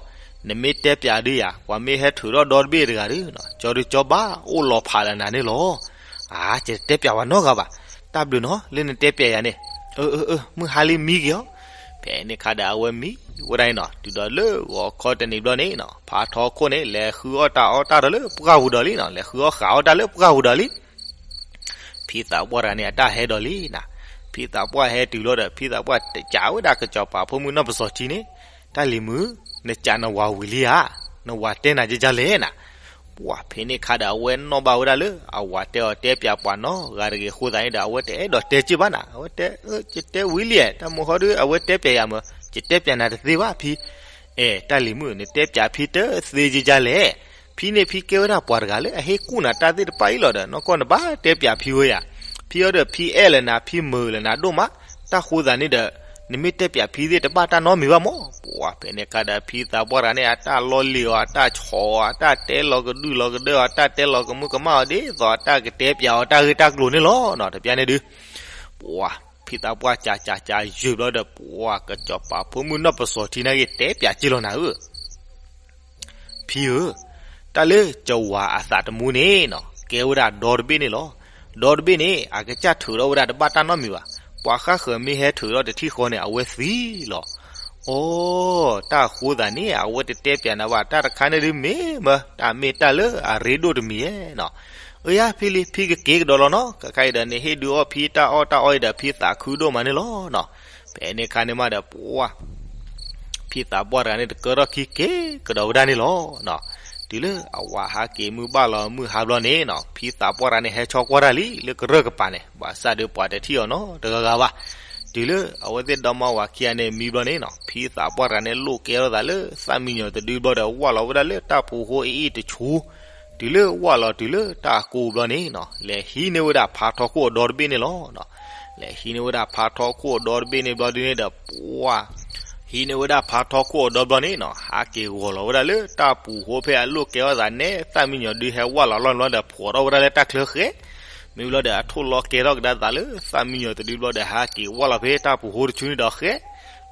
နမ့ၢ်တဲပၠးဒုးယၤ ပှၤမ့ၢ်ဟဲထုးထီၣ်ဒီတဘ့ၣ်တဂၤဒုးနီၤ, ကၠီဒုးကၠီဘၣ်အိၣ်လီၤဖးလၢနၤန့ၣ်လီၤ. အါ ယတတဲပၠးပှၤနီတဂၤဘၣ်. တၢ်ဘျုးနီၤ လၢနတဲပၠးယၤန့ၣ်. အၢ အၢ အၢ မုၢ်ဟါလံမံက့ၤအီၤ. ဖဲန့ၣ်ခါဒီးအဝဲမံဝဲဒၣ်န့ၣ်နီၤ, တုၤဒီးလၢဂီၤခီတနံၤဘျီန့ၣ်နီၤ, ဖါထီခိၣ်န့ၣ် လဲၤဃုအီၣ်တၢ်အီၣ်တၢ်ဒီးလၢပှၢ်ပူၤဒီးလံနီၤ, လဲၤဃုအီၣ်ဃာ်အီၣ်တၢ်လၢပှၢ်ပူၤဒီးလံ. ဖံသးပှၢ်တဂၤန့ၣ်အတၢ်ဟဲဒီးလံနီၤ. ဖံသးပှၢ်ဟဲတုၤလီၤဒီး ဖံသးပှၢ်တကးဝဲဒၣ်ကစီၤပၤဖိမုၣ်နီၢ်ပစီၤထံန့ၣ်, တၢ်လံၤမုၣ်, နကးနဝၤဝံၤလံဧါ, နဝၤတဲနၤကကလဲၣ်နၤ. ပှၢ်ဖဲန့ၣ်ခါဒီး အဝဲနီၣ်ဘၣ်ဝဲဒၣ်လၢ အဝၤတဲအီၤတဲပၠးပှၤနီတဂၤတဂ့ၤအဃိသတးန့ၣ်ဒီး အဝဲတအဲၣ်ဒိးတဲက့ၢ်ဘၣ်နၤ, အဝဲတဲ အၢ ယတဲဝံၤလံ, တၢ်မုၢ်ဟီဒုး အဝဲတဲပၠးယၤမး, ယတဲပၠးနၤတသ့ဘၣ်ဖံ. အဲ တၢ်လံၤမုၣ် နတဲပၠးဖံတသ့ကကလဲၣ်. ဖံန့ၣ်ဖံကဲဝဲဒၣ်ပှၤတဂၤလၢအဟ့ၣ်ကူၣ်နၤတၢ်သ့ၣ်တဖၣ်အံၤလီၤဒီး နီၢ်ကီၢ်နဘၣ်တဲပၠးဖံဝဲယၤ. ဖံအံၤဒီးဖံအဲၣ်လၢနၤ, ဖံမုာ်လၢနၤဒိၣ်မး, တၢ်ဃိသတးန့ၣ်ဒီး နမ့ၢ်တဲပၠးဖံသ့ၣ်တဘၣ်တၢ်နီတမံၤဘၣ်မး. ပှၢ်ဖဲန့ၣ်ခါဒီး ဖံသးပှၢ်တဂၤန့ၣ် အတၢ်လီလံၤအီၤ, အတၢ်ဆီၣ်အီၤ, အတၢ်တဲလီၤကဒုၣ်လီၤကဒၢအီၤ, အတၢ်တဲလီၤကမုၣ်ကမၣ်အီၤ ဒ်သိးအတၢ်ကတဲပၠးအီၤတၢ်ဂ့ၢ်တၢ်ကျိၤန့ၣ်လီၤနီၤ. တပျၢ်န့ၣ်ဒုး ပှၢ်ဖံသးပှၢ်ကးကးကးယုာ်ဘျီဒီး ပှၢ်ကစီၤပၤဖိမုၣ်နီၢ်ပစီၤထံနာ်က့ တဲပၠးက့ၢ်လီၤနၤဧၢ. ဖံဧၢ, တၢ်လၢကဝၤအသးတမူန့ၣ်နီၤ ကဲဝဲဒၣ်ဒီတဘ့ၣ်န့ၣ်လီၤ. ဒီတဘ့ၣ်န့ၣ် အကစၢ်ထုးထီၣ်ဝဲဒၣ်တဘၣ်တၢ်နီတမံၤဘၣ်. ပှၤဃၣ်ဃၢၤမ့ၢ်ဟဲထုးထီၣ်တထံၣ်ဃီန့ၣ် အဝဲသံလီၤ. အိ တၢ်အဃိသတးန့ၣ် အဝဲတတဲပၠးနၤဘၣ်. တၢ်တခါန့ၣ်ဒုးမ့ၢ်မၢ တၢ်မ့ၢ်တၢ်လၢအရ့ဒိၣ်တမံၤဧါနီၤ. အၢယါဖံလံ ဖံကက့ၤကဒီးလီၤနီၤ. ခဲခါအံၤဒီး နဟ့ၣ်ဒုးအီၣ်ဖံတၢ်အီၣ်တၢ်အီအံၤဒီး ဖံသးခုဒိၣ်မးန့ၣ်လီၤနီၤ. ဖဲန့ၣ်ခါန့ၣ်မးဒီး ပှၢ် ဖံသးပှၢ်တဂၤန့ၣ် တကၢထီၣ်ခံက့ၤကဒီးဝဲဒၣ်န့ၣ်လီၤနီၤ. တုၤလၢအဝၤဟးက့ၤမုၢ်ဘၣ်လီၤမုၢ်ဟါဘျီန့ၣ်နီၤ, ဖံသးပှၢ်တဂၤန့ၣ် ဟဲဆီကွၢ်တၢ်လံ လၢကရၢၢ်ကပၤန့ၣ်, ဘၣ်ဆၣ်ဒီးပှၤတထံၣ်အီၤနီတဂၤဂၤဘၣ်. တုၤလၢအဝဲသ့ၣ်ဒီမါဝၤခံဂၤန့ၣ်မံဘျီန့ၣ်နီၤ, ဖံသးပှၢ်တဂၤန့ၣ် လိၣ်ကဲထီၣ်သးလၢသၣ်မံယီၤတဒုဘျီဒီး ဝၢ်လီၤဝဲဒၣ်လၢတၢ်ပူၤဃိအအ့ၣ်တဆူ တုၤလၢဝၢ်လီၤတုၤလၢတၢ်ကိၢ်ဘျီန့ၣ်နီၤ, လဲၤဟံးန့ၢ်ဝဲဒၣ်ဖါထီခိၣ်အဒီတဘ့ၣ်န့ၣ်လီၤ. လဲၤဟံးန့ၢ်ဝဲဒၣ်ဖါထီခိၣ်အဒီတဘ့ၣ်န့ၣ်ဘျီဒုန့ၣ်ဒီး ပှၢ် ဟံးန့ၢ်ဝဲဒၣ်ဖါထီခိၣ်အဒီဘျီန့ၣ်နီၤ, ဟးက့ၤဂီၤလီၤဝဲဒၣ်လၢတၢ်ပူၤဃိဖဲအလိၣ်ကဲထီၣ်သးန့ၣ် သၣ်မံယီၤဒုဟဲဝၢ်လီၤလီၢ်န့ၣ်ဘျီဒီး ဖှီၣ်ထီၣ်ဝဲဒၣ်လၢတၢ်ချၢဃဲ မ့ၢ်ဘျီဒီး အထိၣ်လီၤကဲထီၣ်ကဒါသးလၢသၣ်မံယီၤတဒုဘျီဒီး ဟးက့ၤဝၢ်လီၤဖဲတၢ်ပူၤဃိတဆူန့ၣ်ဒီးဃဲ,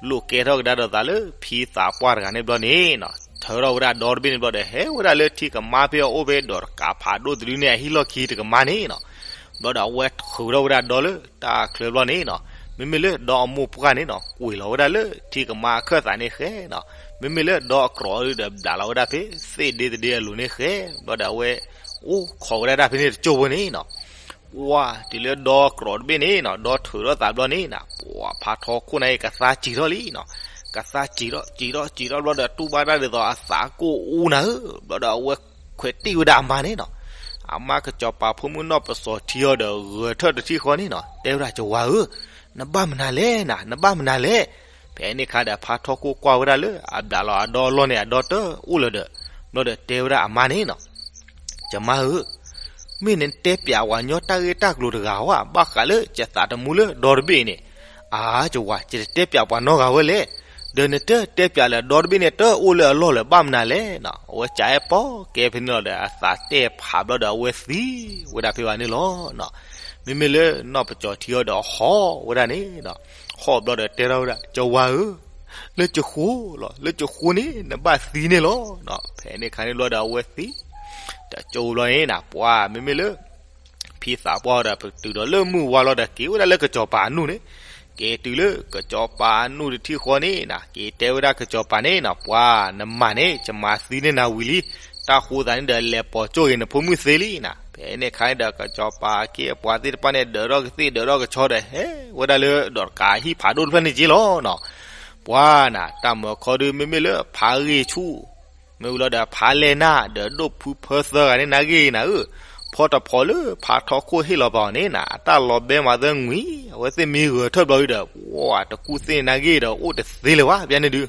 လိၣ်ကဲထီၣ်ကဒါဒီးသးလၢဖံသးပှၢ်တဂၤန့ၣ်ဘျီန့ၣ်နီၤ, ထၢထီၣ်ဝဲဒၣ်ဒီတဘ့ၣ်န့ၣ်ဘျီဒီး ဟဲဝဲဒၣ်လၢထံကမါဖဲအအိၣ်ဖဲ ဒီးတကးဖးဒိၣ်တဒုန့ၣ် အဟံၣ်လီၢ်ခံတကမါန့ၣ်နီၤ, ဘျီဒီးအဝဲထုးထီၣ်ဝဲဒၣ်ဒီလၢတၢ်ချၢဘျီန့ၣ်နီၤ, မ့မ့ၢ်လၢဒီအမိၢ်ပှၢ်န့ၣ်နီၤ ကွံာ်လီၤဝဲဒၣ်လၢထံကမါအခၢၣ်သးန့ၣ်ဃဲနီၤ, မ့မ့ၢ်လၢဒီအကြီၣ်ဒီးဘျးလီၤဝဲဒၣ်ဖဲသ့ၣ်ဒ့တဒ့အလိၤန့ၣ်ဃဲ, ဘျီဒီးအဝဲအိၣ်ခိးဝဲဒၣ်တၢ်ဖဲန့ၣ်တကၠိၢ်ဖိန့ၣ်နီၤ ပှၢ်တုၤလၢဒီကြီၣ်တဘ့ၣ်န့ၣ်နီၤ, ဒီထုးထီၣ်သးဘျီန့ၣ်နီၤ, ပှၢ်ဖါထီခိၣ်န့ၣ် ကသါစံးထီၣ်လံနီၤ, ကသါစံးထီၣ်စံးထီၣ်စံးထီၣ်ဘျီဒီး တူၢ်ဘၣ်တၢ်ဒ်သိးအသးကိၢ်အူနၤဧၢ, ဘျီဒီးအဝဲခွဲးတံၢ်ဝဲဒၣ်အမါန့ၣ်နီၤ, အမါကစီၤပၤဖိမုၣ်နီၢ်ပစီၤထံအီၤဒီး ဂဲၤထၢၣ်တထံၣ်ဃီန့ၣ်နီၤ, တဲဝဲဒၣ် ကဝၤဧၢ, နဘၣ်မနုၤလဲၣ်နၤ, နဘၣ်မနုၤလဲၣ်, ဖဲန့ၣ်ခါဒီး ဖါထီခိၣ်ကွၢ်ဝဲဒၣ်လၢအဘျးလီၤအဒီအလီၢ်န့ၣ် အဒီတအိၣ်လၢၤဒီး, ဘျီဒီးတဲဝဲဒၣ်အမါန့ၣ်နီၤ ယမါဧၢ, မ့ၢ်နတဲပၠးဝဲညီတၢ်ဂ့ၢ်တၢ်ကျိၤတဂၤဧါ, ဘၣ်ဃးလၢယသးတမူလၢဒီတဘ့ၣ်အံၤန့ၣ်, အါ ယဝၤ ယတတဲပၠးပှၤနီတဂၤဝဲလဲၣ်, ဒီးနတတဲပၠးလၢဒီတဘ့ၣ်န့ၣ် တအိၣ်လၢအလီၢ်လၢၤဘၣ်မနုၤလဲၣ်နီၤ, အဝဲကးအဲၣ်ပီကဲဖဲန့ၣ်လီၤဒီး အသးတဲဖးဘျီဒီး အဝဲသံဝဲဒၣ်ဖဲဘၣ်န့ၣ်လီၤ. မ့မ့ၢ်လၢနီၢ်ပစီၤထံအီၤဒီးဟီၣ်ဝဲဒၣ်န့ၣ်, ဟီၣ်ဘျီဒီးတဲထီၣ်ဝဲဒၣ် ယဝၤဧၢ, လၢယဃိလီၤ, လၢယဃိန့ၣ် နဘၣ်သံန့ၣ်လီၤ. ဖဲန့ၣ်ခါန့ၣ်ဘျီဒီး အဝဲသံ တကၠိဘျီန့ၣ်နီၤ, ပှၤ မ့မ့ၢ်လၢ ဖံသးပှၢ်ဒီး ပတုၤဒီးလၢမုၢ်ဝါလီၤဒီး က့ၤဝဲဒၣ်လၢကစီၤပၤအနူၢ်န့ၣ်, က့ၤတုၤလၢကစီၤပၤအနူၢ်တထံၣ်ဃီန့ၣ်နီၤ, က့ၤတဲဝဲဒၣ်ကစီၤပၤန့ၣ်နီၤ, ပှၤ နမၤန့ၣ် ယမၤသံန့ၢ်နၤဝံၤလံ, တၢ်ဃိသးန့ၣ်ဒီး လဲၤပိာ်ကၠိဂ့ၤနဖိမုၣ်သ့လံနီၤ. ဖဲန့ၣ်ခါန့ၣ်ဒီး ကစီၤပၤအခ့အပှၤသ့ၣ်တဖၣ်န့ၣ် ဒၢးထီၣ်ကသ့ၣ်ဒၢးထီၣ်ကဆီဒီး ဟဲဝဲဒၣ်လၢဒီးတကးဟံၣ်ဖးဒိၣ်တဖျၢၣ်န့ၣ်က့ၤလီၤနီၤ. ပှၤနီၤ တၢ်မၢခီဒုး မ့မ့ၢ်လၢဖါဂ့ၢ်ဆူၣ် မ့ၢ်ဝံၤလီၤဒီး ဖါလဲၢ်နၢ် ဒီးဒိၣ်ဖုဖၢသၢဂၤန့ၣ် နာ်ဂ့ၢ်နၤဧၢ, ဖီတဖီလၢဖါထီခိၣ်ဟ့ၣ်လီၤပာ်အီၤန့ၣ်နီၤ, အတၢ်လီၤဘဲမၤသၢငွံ, အဝဲသ့ၣ်မံဂဲၤထၢၣ်ဘျီဒုးဒီး ပှၤတကူၣ်သ့ၣ်နာ်ဂ့ၢ်ဒီး အိၣ်တသ့လၢၤဘၣ် ပျဲန့ၣ်ဒုး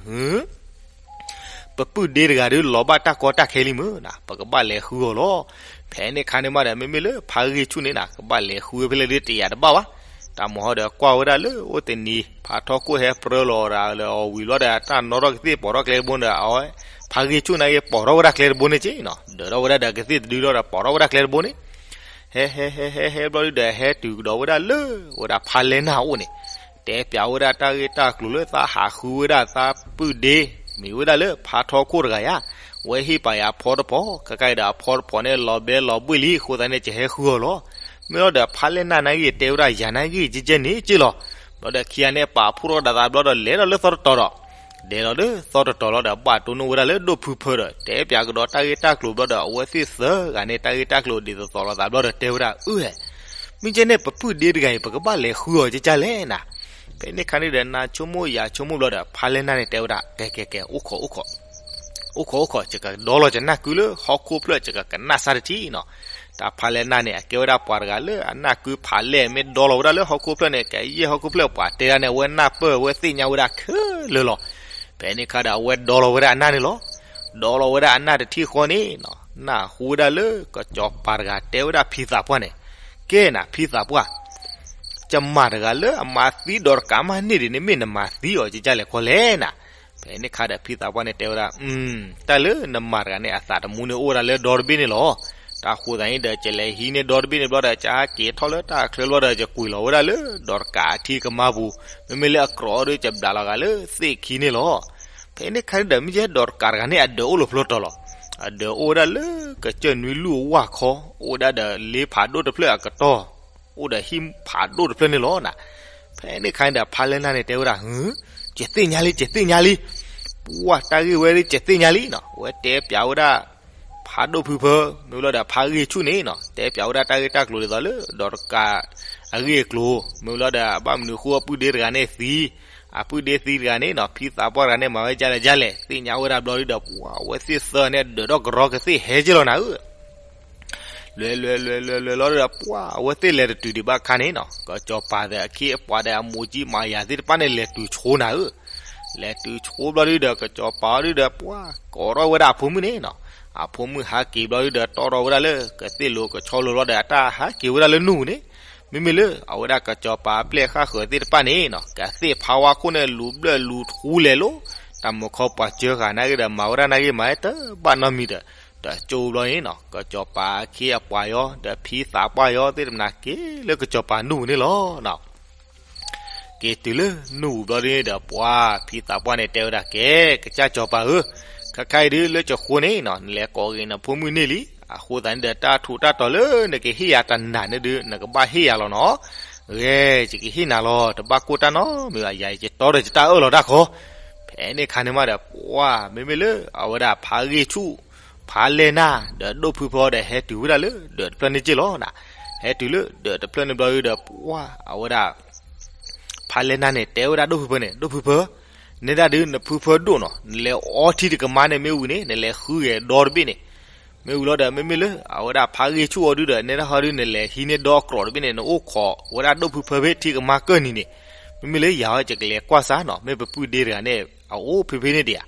ပပုၢ်ဒ့တဂၤဒုး လီၤဘၣ်တၢ်ကီတၢ်ခဲလံမ့ၢ်နီၤ, ပကဘၣ်လဲၤဃုအီၤလီၤ. ဖဲန့ၣ်ခါန့ၣ်မးဒီး မ့မ့ၢ်လၢဖါဂ့ၢ်ဆူၣ်န့ၣ်နီၤ ကဘၣ်လဲၤဃုဖဲလဲၣ်ဒုးတယာ်တဘၣ်ဘၣ်, တ တၢ်မၤဟီဒီးကွၢ်ဝဲဒၣ်လၢအိၣ်တနံၤ ဖးထီခိၣ်ဟဲပြၢလီၤဒၣ်လၢအီၤဝံၤဘျီဒီး တၢ်နီၣ်ထီၣ်ကသ့ၣ်ပိာ်ထီၣ်ကျဲတဘိဒီး အဝဲ ဖးဂ့ၢ်ဆူၣ်န့ၣ်က့ၤ ပိာ်ထီၣ်ဝဲဒၣ်ကျဲတဘိန့ၣ်က့နီၤ, ဒၢးထီၣ်ဝဲဒၣ်ဒီးကသ့ၣ်တဒုဒီး ပိာ်ထီၣ်ဝဲဒၣ်ကျဲတဘိန့ၣ် ဟဲဟဲဟဲဟဲဟဲဘျီဒုဒီး ဟဲတုၤကဒီးဝဲဒၣ်လၢ ဝဲဒၣ်ဖါလဲၢ်နၢ်အအိၣ်န့ၣ်, တဲပၠးဝဲဒၣ်တၢ်ဂ့ၢ်တၢ်ကျိၤလၢသးဟးဃုဝဲဒၣ်သးပုၢ်ဒ့ မ့ၢ်ဝဲဒၣ်လၢဖးထီခိၣ်တဂၤယါ, ဝဲဟ့ၣ်ပာ်ယၤအဖီတဖီ, ခဲကနံၣ်ဒီးအဖီတဖီန့ၣ် လီၤဘဲလီၤဘှ့ၣ်လံအဃိသတးန့ၣ် ကဟဲဃုအီၤလီၤ. မ့ၢ်လီၤဒီးဖါလဲၢ်နၢ်နာ်က့ တဲဝဲဒၣ်ယၤနာ်က့ ကဲကဲန့ၣ်က့လီၤ. ဘျီဒီးခံဂၤန့ၣ် ပာ်ဖှိၣ်ထီၣ်ကဒါသးဘျီဒီး လဲၤဒီးလၢသီတတီၤဒီး ဒဲးလီၤလၢသီတတီၤလီၤဒီး ဘၣ်တိၢ်နီၣ်ဝဲဒၣ်လၢဒိၣ်ဖုဖၢဒီး တဲပၠးကဒီးတၢ်ဂ့ၢ်တၢ်ကျိၤဘျီဒီး အဝဲသ့ၣ်သၢဂၤန့ၣ် တၢ်ဂ့ၢ်တၢ်ကျိၤဒ်သိးသိးလိာ်သးဘျီဒီး တဲဝဲဒၣ် အၢ မ့ၢ်ကဲန့ၣ် ပပုၢ်ဒ့တဂၤအံၤ ပကဘၣ်လဲၤဃုအီၤကကလဲၣ်နၤ. ဖဲန့ၣ်ခါန့ၣ်ဒီး နၤဆိကမိၣ်ယၤဆိကမိၣ်ဘျီဒီး ဖါလဲၢ်နၢ်န့ၣ်တဲဝဲဒၣ် ကဲကဲကဲ အိၣ်ခိးအိၣ်ခိး အိၣ်ခိးအိၣ်ခိး ယကဒီလီၤယနၢ်ကုလၢဟီၣ်ခိၣ်ဖျၢၣ် ယကကနၣ်စၢ်တထံၣ်နီၤ. တၢ်ဖါလဲၢ်နၢ်န့ၣ် အကဲဝဲဒၣ်ပှၤတဂၤလၢအနၢ်ကုဖးလဲၢ် မ့ၢ်ဒီလီၤဝဲဒၣ်လၢဟီၣ်ခိၣ်ဖျၢၣ်န့ၣ် ကယဲၢ်ဟီၣ်ခိၣ်ဖျၢၣ်ပှၤတဲဒၣ်န့ၣ် အဝဲနၢ်ပၢၢ် အဝဲသ့ၣ်ညါဝဲဒၣ်ခဲလၢာ်လီၤ. ဖဲန့ၣ်ခါဒီး အဝဲဒီလီၤဝဲဒၣ်အနၢ်န့ၣ်လီၤ. ဒီလီၤဝဲဒၣ်အနၢ်တထံၣ်ဃီန့ၣ်နီၤ နၢ်ဟူဝဲဒၣ်လၢကစီၤပၤတဂၤတဲဝဲဒၣ်ဖံသးပှၢ်န့ၣ်, ကဲနၤဖံသးပှၢ် ယမါတဂၤလၢအမၤသံဒီးတကးမးန့ၣ်ဒ်န့ၣ် မ့ၢ်နမၤသံအီၤကကလဲၣ်နၤ. ဖဲန့ၣ်ခါဒီးဖံသးပှၢ်န့ၣ်တဲဝဲဒၣ် တၢ်လၢနမါတဂၤန့ၣ် အသးတမူန့ၣ်အိၣ်ဝဲဒၣ်လၢဒီတဘ့ၣ်န့ၣ်လီၤ. တၢ်ဃိသးန့ၣ်ဒီး ယလဲၤဟံးန့ၢ်ဒီတဘ့ၣ်န့ၣ်ဘျီဒီး ယဟးက့ၤထီၣ်လၢတၢ်ချၢဘျီဒီး ယကွံာ်လီၤဝဲဒၣ်လၢဒီးတကးအထံကမါပူၤ, မ့မ့ၢ်လၢအကြီဒီး ယဘျးလီၤဂာ်လၢသ့ၣ်ခံန့ၣ်လီၤ. ဖဲန့ၣ်ခါဒီး မ့ၢ်ယဲဒီးတကးတဂၤန့ၣ် အဒၢးအိၣ်လီၤဖျိတီၤလီၤ. အဒၢးအိၣ်ဝဲဒၣ်လၢကစၢၢ်နွံလူၢ်ဝၢ်ခီ, အိၣ်ဝဲဒၣ်ဒီးလ့ဖးဒိၣ်တဖျၢၣ်အကတီၢ်, အိၣ်ဒီးဟံၣ်ဖးဒိၣ်တဖျၢၣ်န့ၣ်လီၤနၤ. ဖဲန့ၣ်ခါန့ၣ်ဒီး ဖါလဲၢ်နၢ်န့ၣ်တဲဝဲဒၣ် ယသ့ၣ်ညါလံ ယသ့ၣ်ညါလံ. ပှၢ်တၢ်ဂ့ၢ်ဝဲဒၣ် ယသ့ၣ်ညါလံနီၤ. အဝဲတဲပၠးဝဲဒၣ် ဖးဒိၣ်ဖုဖၢ မ့ၢ်ဝဲလီၤဒီးဖါဂ့ၢ်ဆူၣ်န့ၣ်နီၤ တဲပၠးဝဲဒၣ်တၢ်ဂ့ၢ်တၢ်ကျိၤဒ်သိးလၢ ဒီးတကးအဂ့ၢ်အကျိၤ မ့ၢ်ဝဲလီၤဒီး ဘၣ်မနုၤဃိအပုၢ်ဒ့တဂၤန့ၣ်သံ, အပုၢ်ဒ့သံတဂၤန့ၣ်နီၤ ဖံသးပှၢ်တဂၤန့ၣ် မၤဝဲဒ်လဲၣ်ဒ်လဲၣ် သ့ၣ်ညါဝဲဒၣ်ဘျီဒုဒီး ပှၢ်အဝဲသ့ၣ်သၢန့ၣ် ဒၢးထီၣ်ကရီကသ့ၣ်ဟဲက့ၤလီၤနၤဧၢ. လဲၤလဲၤလဲၤလဲၤလဲၤလီၤဒီး ပှၢ်အဝဲသ့ၣ်လဲၤတတုၤဒံးဘၣ်ခါန့ၣ်နီၤ ကစီၤပၤဒီးအခ့အပှၤဒီးအမိၢ်ကံမၤယၤသ့ၣ်တဖၣ်န့ၣ် လဲၤတုၤဆိနၤဧၢ. လဲၤတုၤဆိဘျီဒုဒီး ကစီၤပၤအီၤဒုဒီး ပှၢ်ကိးထီၣ်ဝဲဒၣ်အဖိမုၣ်န့ၣ်နီၤ. အဖိမုၣ်ဟးက့ၤဘျီဒုဒီး တီၣ်ထီၣ်ဝဲဒၣ်လၢကသ့ၣ်လိၤကဆီလိၤလီၤဒီး အတၢ်ဟးက့ၤဝဲဒၣ်လၢနူၢ်ပူၤန့ၣ်, မ့မ့ၢ်လၢအဝဲဒၣ်ကစီၤပၤအပျဲၢ်ဃၣ်ဃၢၤသ့ၣ်တဖၣ်န့ၣ်နီၤ ကသ့ၣ်ဖးဝါခိၣ်န့ၣ် လူၤဘျၢၣ်လူၤထူလဲၤလိၤ, တၢ်မုၢ်ခီပှၤစၢဃာ်နာ်က့ဒီး မၤဝဲဒၣ်နာ်က့မၤဝဲတဘၣ်နီတမံၤဒီး တကၠိဘျီန့ၣ်နီၤ ကစီၤပၤအခ့အပှၤယီၤ ဒီးဖံသးပှၢ်ယီၤသ့ၣ်တဖၣ်န့ၣ် က့ၤလၢကစီၤပၤနူၢ်ပူၤန့ၣ်လီၤ. က့ၤတုၤလၢနူၢ်ပူၤဘျီဒုန့ၣ်ဒီး ပှၢ်ဖံသးပှၢ်န့ၣ်တဲဝဲဒၣ် ကဲ ကစၢ်စီၤပၤဧၢ, ခဲခါအံၤဒုလၢကဃိန့ၣ်နီၤ နလဲၤကိးက့ၤနဖိမုၣ်န့ၢ်လံ. အဃိသတးန့ၣ်ဒီး တၢ်ထူးတၢ်တီၤလၢနကဟ့ၣ်ယၤတနၤန့ၣ်ဒု နကဘၣ်ဟ့ၣ်ယၤလီၤနီၤ. ဂဲၤ ယကဟ့ၣ်နၤလီၤ တဘၣ်ကိၢ်တၢ်နီတမံၤဘၣ် ယၤယကတီဒီးယတၢ်အၢၣ်လီၤတၢ်ခီ. ဖဲန့ၣ်ခါန့ၣ်မးဒီး ပှၢ်မ့မ့ၢ်လၢအဝဲဒၣ်ဖးဂ့ၢ်ဆူၣ် ဖးလဲၢ်နၢ် ဒီးဒိၣ်ဖုဖၢဒီး ဟဲတုၤဝဲဒၣ်လၢဒၢးတဖျၢၣ်န့ၣ်က့ၢ်လီၤနၤ. ဟဲတုၤလၢဒၢးတဖျၢၣ်န့ၣ်ဘျီဒုဒီး ပှၢ်အဝဲဒၣ် ဖးလဲၢ်နၢ်န့ၣ် တဲဝဲဒၣ်ဒိၣ်ဖုဖၢန့ၣ် ဒိၣ်ဖုဖၢ, နဲဒၣ်ဒုနဖုဖၢဒိၣ်နီၤ နလဲၤအီထံတကမါန့ၣ်မ့ၢ်ဝံၤန့ၣ် နလဲၤဃုဂဲၤဒီတဘ့ၣ်န့ၣ် မ့ၢ်ဝံၤလီၤဒီး မ့မ့ၢ်လၢအဝဲဒၣ်ဖးဂ့ၢ်ဆူၣ်အီၤဒုဒီး နဲဒၣ်ဟီဒု နလဲၤဟံးန့ၢ်ဒီအကြိးတဘ့ၣ်န့ၣ် နအိၣ်ခိးဝဲဒၣ်ဒိၣ်ဖုဖၢဖဲထံကမါကၢၢ်နံၤန့ၣ်, မ့မ့ၢ်လၢယၤဟီ ယကလဲၤကွၢ်စၢ်နီၤ မ့ၢ်ပပုၢ်ဒ့တဂၤန့ၣ် အအိၣ်ဖဲဖဲန့ၣ်ဒံးဧါ.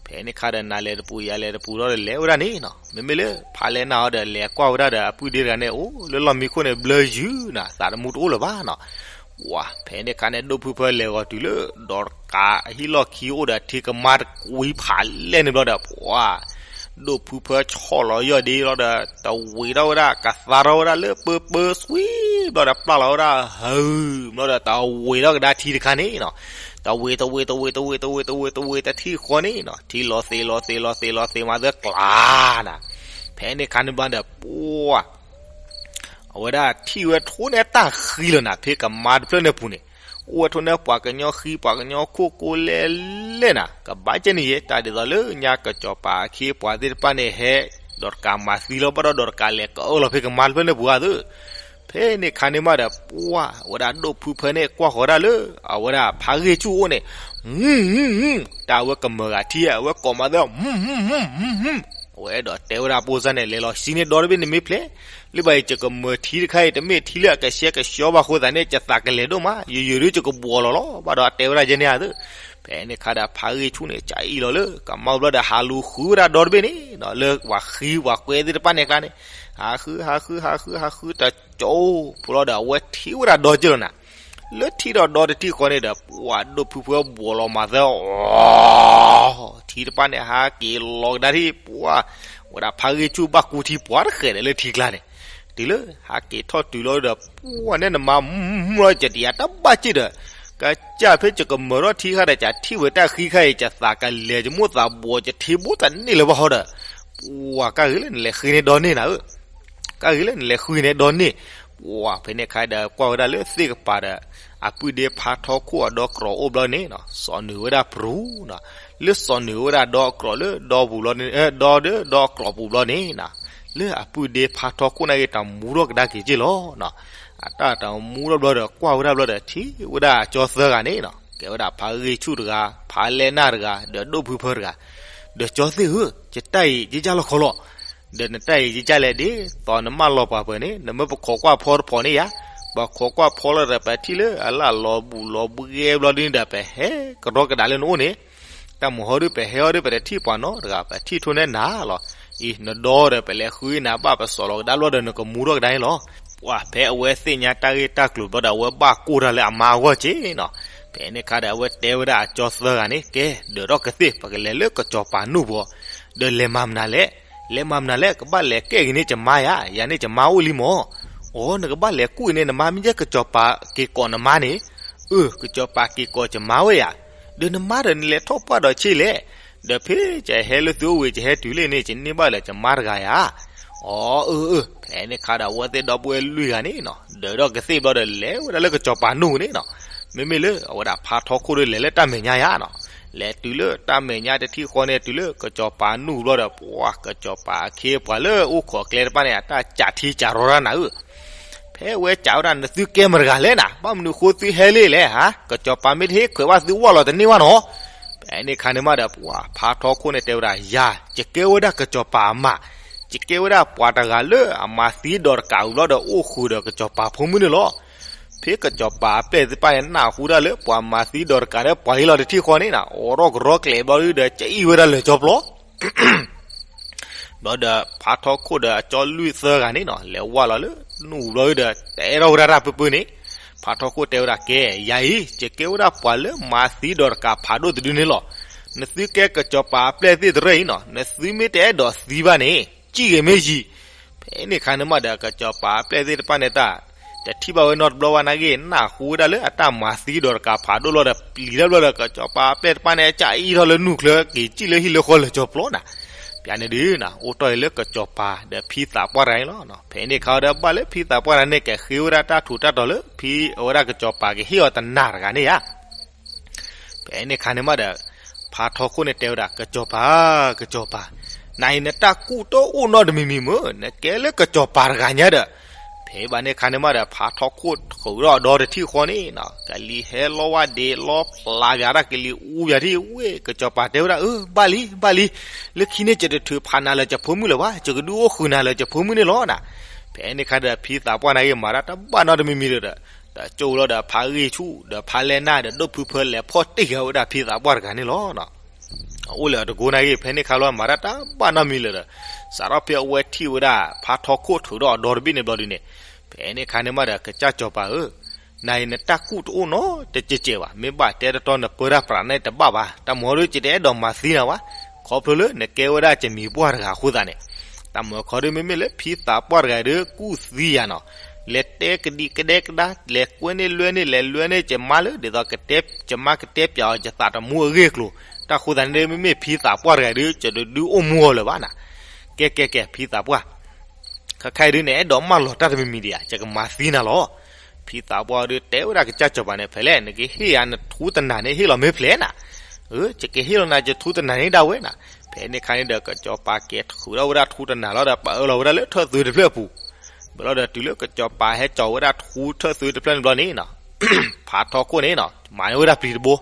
ဖဲန့ၣ်ခါဒီး နၤလဲၤတပူၤ ယၤလဲၤတပူၤလီၤဒီး လဲၤဝဲဒၣ်န့ၣ်နီၤ မ့မ့ၢ်လၢဖးလဲၢ်နၢ်အီၤဒီး လဲၤကွၢ်ဝဲဒၣ်ဒီး အပုၢ်ဒ့တဂၤန့ၣ် အိၣ်လၢလီၢ်မံခိၣ်န့ၣ် ဘျၢယုၢ်နၤ သးတမူတအိၣ်လၢၤဘၣ်နီၤ. ဝါ ဖဲန့ၣ်ခါန့ၣ် ဒိၣ်ဖုဖၢလဲၤဂီၤတုၤလၢ ဒီးတကးအဟံၣ်လီၢ်ခံ အိၣ်ဒီးထံကမါတကွံဖးလဲၢ်န့ၣ်ဘျီဒီး ပှၢ် ဒိၣ်ဖုဖၢဆီၣ်လီၤယီၢ်ဒ့လီၤဒီး တဝံးထီၣ်ဝဲဒၣ် ကသါထီၣ်ဝဲဒၣ်လၢပၢပၢ ဆွံ ဘျီဒီး ပျၢ်လီၤဝဲဒၣ်ဟုၣ် ဘျီဒီး တဝံးထီၣ်ကဒါထံတခါန့ၣ်နီၤ. တဝံး တဝံး တဝံး တဝံး တဝံး တဝံး တထံၣ်ဃီန့ၣ်နီၤ ထံလီၤသ့လီၤသ့လီၤသ့လီၤသ့မးသၢကျါနၤ. ဖဲန့ၣ်ခါန့ၣ်ဘျီဒီး ပှၢ် အဝဲဒၣ်ထံၣ်ဝဲထိၣ်န့ၢ်တၢ်ဃံလီၤနၤ ဖဲကမါတဖျၢၣ်န့ၣ်ပူၤန့ၣ်, အိၣ်ဝဲထိၣ်န့ၢ်ပှၤကညီဃံ ပှၤကညီခိၣ်ကိးလဲၣ်လဲၣ်နၤ, ကဘၣ်ကဲန့ၣ်ယဲ တၢ်ဒ်သိးလၢညါကစီၤပၤအခ့အပှၤသ့ၣ်တဖၣ်န့ၣ် ဟဲဒီးတကးမၤသံလီၤ ဘၣ်ဒီးဒီးတကးလဲၤကအၢၣ်လီၤဖဲကမါတဖျၢၣ်န့ၣ်ပူၤဧါသၢ. ဖဲန့ၣ်ခါန့ၣ်မးဒီး ပှၢ် အဝဲဒၣ်ဒိၣ်ဖုဖၢန့ၣ် ကွၢ်ဃီၤဒၣ်လၢ အဝဲဒၣ်ဖးဂ့ၢ်ဆူၣ်အိၣ်န့ၣ်, တၢ်ဝဲကမၢၤဂၤထံ အဝဲကိးမးသၢ အဝဲအဲၣ်ဒိးတဲဝဲဒၣ်ပိၢ်စၢ်န့ၣ် လဲၤလီၤစံန့ၢ်ဒီတဘ့ၣ်န့ၣ်မ့ၢ်ဖျဲး, လၢဘၣ်အံၤ ယကမၢၤထံတခါအံၤ တမ့ၢ်ထံလၢအကဆှဲကဆှီဘၣ်အဃိသတးန့ၣ် ယသးကလဲၤဒိၣ်မး ယယုၢ်ဒုးယကဘှီလီၤလီၤ ဘၣ်ဒီးတဲဝဲဒၣ်ယဲန့ၣ်ဧါသၢ. ဖဲန့ၣ်ခါဒီးဖးဂ့ၢ်ဆူၣ်န့ၣ် ကအံၣ်လီၤလၢကမါဘျီဒီး ဟးလူၤဃုဝဲဒၣ်ဒီတဘ့ၣ်န့ၣ် လၢပှၤဃံပှၤကွဲသ့ၣ်တဖၣ်န့ၣ်အကျါန့ၣ်, ဟးဃု ဟးဃု ဟးဃု ဟးဃု တကၠိဖိလီၤဒီး အဝဲထံၣ်ဝဲဒၣ်ဒီက့ၢ်လီၤနၤ. လၢထံဒီးဒီတထံၣ်ဃီန့ၣ်ဒီး ပှၤဒိၣ်ဖုဖုဘှီးလီၤမၤသၢအီၤ, ထံတဖၣ်န့ၣ်ဟးက့ၤလီၤကဒါထံၣ်ပှၤ, ဝဲဒၣ်ဖါဂ့ၢ်ဆူၣ်ဘၣ်ကူထံပှၤတဃဲးဒီးလၢထံကျါန့ၣ်, တုၤလၢဟးက့ၤထီၣ်တုၤလီၤဒီး ပှၤန့ၣ်နမၤမုၢ်လီၤကတံၤယၤတဘၣ်စ့ၢ်ဒီး ကစၢ်ဖဲယကမၤထီၣ်ထံခါဒီး ယထံၣ်ဝဲတၢ်ဃံခါအံၤ ယသးကလဲၤ ယမိၣ်သးဘှီး ယထံဘိတန့ၢ်လၢၤဘၣ်ဟီဒီး, ပှၤကါဂ့ၤလၢနလဲၤဃ့န့ၢ်ဒီန့ၢ်နၤဧၢ, ကါဂ့ၤလၢနလဲၤဃ့န့ၢ်ဒီန့ၢ်, ပှၤဖဲန့ၣ်ခါဒီးကွၢ်ဝဲဒၣ်လၢသ့ၣ်ကပၤဒီး အပုၢ်ဒ့ဖါထီခိၣ်အဒီကြီၤအိၣ်ဘျီန့ၣ်နီၤ စီၤနုာ်ဝဲဒၣ်ပြူၤနီၤ, လၢစီၤနုာ်ဝဲဒၣ်ဒီကြီၤလၢဒီပူၤဘျီန့ၣ်, ဒီဒီဒီကြီၤပူၤဘျီန့ၣ်နီၤ, လၢအပုၢ်ဒ့ဖါထီခိၣ်န့ၣ်ဂ့ၤ တၢ်မူထီၣ်ကဒါက့ၤက့ၢ်လီၤနီၤ, အတၢ်တၢ်မူထီၣ်ဘျီဒီး ကွၢ်ဝဲဒၣ်ဘျီဒီး ထံၣ်ဝဲဒၣ်အကၠီသၢဂၤန့ၣ်နီၤ, ကဲဝဲဒၣ်ဖါဂ့ၢ်ဆူၣ်တဂၤ, ဖါလဲၢ်နၢ်တဂၤ, ဒီးဒိၣ်ဖုဖၢတဂၤ, ဒီးကၠီသ့ၣ်ဧၢ, ယတၢ်အံၤယယၢ်လီၤခီလီၤ, ဒီးနတၢ်အံၤယယၢ်လဲၣ်ဒ်သိးနမၢလီၤပှၤပှဲၤန့ၣ် နမ့ၢ်ပခိးကွၢ်ဖီတဖိးန့ၣ်ယါ, ပခိးကွၢ်ဖီလီၤဒီးပထံၣ်လၢအလၢ်လီၤဘူးလီၤဘှဲဘျီဒ်န့ၣ်ဒီး ပဟဲကရီကဒါလၢနအိၣ်န့ၣ်, တၢ်မုၢ်ဟီဒုး ပဟဲဟီဒုး ပတထံၣ်ပှၤနီတဂၤ ပထံၣ်ထိၣ်န့ၢ်နၤလီၤ, အံၤ နဒီဒီးပလဲၤဃုနၤဘၣ် ပစီၤလီၤကဒါဘျီဒီး နကမူထီၣ်ကဒါန့ၣ်လီၤ, ပှၤဖဲအဝဲသ့ၣ်ညါတၢ်ဂ့ၢ်တၢ်ကျိၤဘျီဒီး အဝဲဘၣ်ကိၢ်တၢ်လၢအမါအဂီၢ်က့ၢ်နီၤ, ဖဲန့ၣ်ခါဒီး အဝဲတဲဝဲဒၣ်အကၠီသၢဂၤန့ၣ် ကဲ, ဒၢးထီၣ်ကသ့ၣ် ပကလဲၤလၢကစီၤပၤနူၢ်ပူၤ, ဒီးလဲၤမၤမနုၤလဲၣ်, လဲၤမၤမနုၤလဲၣ် ကဘၣ်လဲၤကဲက့ၤန့ၢ်ယမါယါ, ယၤန့ၣ်ယမါအိၣ်လံမၢ်, အိ နကဘၣ်လဲၤကူၣ်က့ၤန့ၢ်နမါ မ့ၢ်ယဲကစီၤပၤက့ၤကိးနမါန့ၣ်, အၢ ကစီၤပၤက့ၤကိးယမါဝဲယါ, ဒီးနမါဒီးနလဲၤထီၣ်ပှၢ်ဒီးဆ့လဲၣ်, ဒီးဖဲယဟဲလၢသုအိၣ်ဝံၤ ယဟဲတုၤလံန့ၣ် ယန့ၢ်ဘၣ်လၢယမါတဂၤယါ, အိ အၢ အၢ ဖဲန့ၣ်ခါဒီး အဝဲသ့ၣ်ဒီပုၢ်ဝဲၢ်လွံၢ်ဂၤန့ၣ်နီၤ ဒၢးထီၣ်ကသ့ၣ်ဘျီဒီး လဲၤဝဲဒၣ်လၢကစီၤပၤနူၢ်န့ၣ်နီၤ, မ့မ့ၢ်လၢအဝဲဒၣ်ဖါထီခိၣ်ဒီး လဲၤလၢတၢ်မဲာ်ညါယါနီၤ, လဲၤတုၤလၢတၢ်မဲာ်ညါတထံၣ်ဃီန့ၣ် တုၤလၢကစီၤပၤနူၢ်ဘျီဒီး ပှၤကစီၤပၤအခ့အပှၤလၢအိၣ်ခိးကျဲတဖၣ်န့ၣ် အတၢ်ကးထံကးရီတၢ်နၤဧၢ ဖဲဝဲကးဝဲဒၣ် နသုကဲမတၤတဂၤလဲၣ်နၤ, ဘၣ်မနုၤဃိသုဟဲလံလဲၣ်ဧါ, ကစီၤပၤမ့ၢ်တဟ့ၣ်ခွဲးဘၣ်သုဝၣ်လီၤတန့ၢ်ဘၣ်နီၤ, ဖဲန့ၣ်ခါန့ၣ်မးဒီး ပှၤဖါထီခိၣ်န့ၣ်တဲဝဲဒၣ် ယၤ ယကဲဝဲဒၣ်ကစီၤပၤအမါ, ယကဲဝဲဒၣ်ပှၤတဂၤလၢအမၤသံဒီးတကးဝံၤဘျီဒီး အိၣ်ဃုာ်ဒီးကစီၤပၤဖိမုၣ်န့ၣ်လီၤ. ဖဲကစီၤပၤအပျဲၢ်သ့ၣ်တဖၣ်န့ၣ် နၢ်ဟူတၢ်လၢပှၤမၤသံဒီးတကးဒီးပှၤအံၤလီၤတထံၣ်ဃီန့ၣ်နီၤ, အိးထီၣ်ကရီကျဲးဘျီဒီး ကအံၣ်ဝဲဒၣ်လၢာ်ကၠီပျီ ဘျီဒီး ဖါထီခိၣ်ဒီးအကၠီလွံၢ်သၢဂၤန့ၣ်နီၤ လဲၤဝၢ်လီၤလၢနူၢ်ဘျီဒီး တဲထီၣ်ဝဲဒၣ်တၢ်ပၢၢ်ပၢၢ်န့ၣ်, ဖါထီခိၣ်တဲဝဲဒၣ် ကဲ ယၤအံၤ ယကဲဝဲဒၣ်ပှၤလၢမၤသံဒီးတကးဖးဒိၣ်တဒုန့ၣ်လီၤ. နသုကဲကစီၤပၤအပျဲၢ်သ့ၣ်တရၢၢ်အံၤနီၤ, နသုမ့ၢ်တအဲၣ်ဒိးသံဘၣ်န့ၣ် စံၣ်ဂ့ၤမ့ၢ်ယံၤ ဖဲန့ၣ်ခါန့ၣ်မးဒီး ကစီၤပၤအပျဲၢ်သ့ၣ်တဖၣ်န့ၣ်တၢ် တထံၣ်ဘၣ်ဝဲနီတဘျီဘၣ်နာ်က့ နၢ်ဟူဝဲဒၣ်လၢအတၢ်မၤသံဒီးတကးဖးဒိၣ်လီၤဒီး ပျံၤတၢ်ဘျီဒီး ကစီၤပၤအပျဲၢ်တဖၣ်န့ၣ် ကအံၣ်ထီၣ်လၢနူၢ်ချၢ က့ၤစံၣ်လၢဟံၣ်လၢဃီလၢာ်ကၠီပျီနၤ. ပျးန့ၣ်ဒုးနၤ အိၣ်တ့ၢ်အံၤလၢကစီၤပၤဒီးဖံသးပှၢ်တဂၤန့ၣ်လီၤ. ဖဲန့ၣ်ခါဒီးဘၣ်လၢဖံသးပှၢ်တဂၤန့ၣ် ကဃ့ဝဲဒၣ်တၢ်ထူးတၢ်တီၤလၢ ဖံအဝဲဒၣ်ကစီၤပၤကဟ့ၣ်အီၤတနၤတဂၤန့ၣ်ဧါ ဖဲန့ၣ်ခါန့ၣ်မးဒီး ဖါထီခိၣ်န့ၣ်တဲဝဲဒၣ် ကစီၤပၤ, ကစီၤပၤ, နအံၤနတၢ်ကူၣ်တအိၣ်နီတမံၤမံၤမ့ၢ် နကဲလၢကစီၤပၤတဂၤညါဒီး, ဖဲဘၣ်န့ၣ်ခါန့ၣ်မးဒီး ဖါထီခိၣ်ထုးထီၣ်အဒီတထံၣ်ဃီန့ၣ်နီၤ ကလံၤဟဲလီဝါဒ့လီဖျးပၠးတၢ်ကလံၤအူပၠးထံၣ်ဝဲ ကစီၤပၤတဲဝဲဒၣ် အၢ ဘၣ်လံ ဘၣ်လံ, လၢခံန့ၣ် ယတထုးဖးနၤလၢာ်ကၠီဖိမုၣ်လၢၤဘၣ်, ယကဒုးအိၣ်ဃုာ်နၤလၢာ်ကၠီဖိမုၣ်န့ၣ်လီၤနၤ. ဖဲန့ၣ်ခါဒီး ဖံသးပှၢ်န့ၣ်ဂ့ၤ မၤတၢ်တဘၣ်နီတမံၤမံၤဒီး တကၠိလီၤဒီးဖါဂ့ၢ်ဆူၣ် ဒီးဖါလဲၢ်နၢ်ဒီးဒိၣ်ဖုဖၢလဲၤဖီၣ်တ့ၢ်ဃာ်ဝဲဒၣ်ဖံသးပှၢ်တဂၤန့ၣ်လီၤ. အအိၣ်လၢအတကိးနာ်က့ ဖဲန့ၣ်ခါလီၤ မၤတၢ်တဘၣ်နီတမံၤလၢၤဒီး စးထီၣ်ဖဲအဝဲထံၣ်ဝဲဒၣ် ဖါထီခိၣ်ထုးထီၣ်အဒီတဘ့ၣ်န့ၣ်ဘျီဒုန့ၣ်, ဖဲန့ၣ်ခါန့ၣ်မးဒီး ကစၢ်စီၤပၤဧၢ, နအံၤနတၢ်ကူၣ်တအိၣ်နီတကဲးကဲးဘၣ်, မ့ၢ်ဘၣ်တဲတတီနပၢတၢ်ပြးန့ၣ်တဘၣ်ဘၣ်, တၢ်မၤဒီး ယတအဲၣ်ဒိးမၤသံနၤဘၣ်, ခီဖျိလၢနကဲဝဲဒၣ်ကမံၤပှၢ်တဂၤအဃိသတးန့ၣ်, တၢ်မၤခီဒီး မ့မ့ၢ်လၢဖံသးပှၢ်တဂၤဒီး ကူၣ်သံယၤနီၤ, လဲၤတဲကဒံကဒဲကဒါ လဲၤကွဲန့ၢ်လွဲန့ၢ် လဲၤလွဲန့ၢ်ကမါလၢ ဒ်သိး ယမါကတဲပၠးအီၤ ယသးတမူအဂ့ၢ်အကျိၤ, တၢ်ဃိသတးန့ၣ်ဒီး မ့မ့ၢ်ဖံသးပှၢ်တဂၤဒီး ယတဒုးအိၣ်မူအီၤလၢၤဘၣ်နၤ. ကဲကဲကဲ ဖံသးပှၢ် ခဲခါအံၤဒုး နအဲၣ်ဒိးမၢလီၤတၢ်တမံၤမံၤဒံးဧါ, ယကမၤသံနၤလီၤ. ဖံသးပှၢ်ဒုးတဲဝဲဒၣ်ကစၢ်စီၤပၤန့ၣ် ဖဲလဲၣ် နကဟ့ၣ်ယၤနထူတနၤန့ၣ် ဟ့ၣ်လီၤမ့ၢ်ဖျဲးနၤ, အၢ ယကဟ့ၣ်လီၤနၤ ယထူတနၤန့ၣ်ဒၣ်ဝဲနၤ. ဖဲန့ၣ်ခါန့ၣ်ဒီး ကစၢ်စီၤပၤကဲထုးထီၣ်ဝဲဒၣ်ထူတနၤလီၤဒီး ပာ်အၢလီၤဝဲဒၣ်လၢထၢၣ်သွ့တဖျၢၣ်အပူၤ, ဘျီဒီးတုၤလၢကစၢ်စီၤပၤဟဲကၠီၤဝဲဒၣ်ထူထၢၣ်သွ့တဖျၢၣ်န့ၣ်ဘျီန့ၣ်နီၤ ဖးထီခိၣ်န့ၣ်နီၤ မၤန့ၢ်ဝဲဒၣ်ပျံၤတဘိ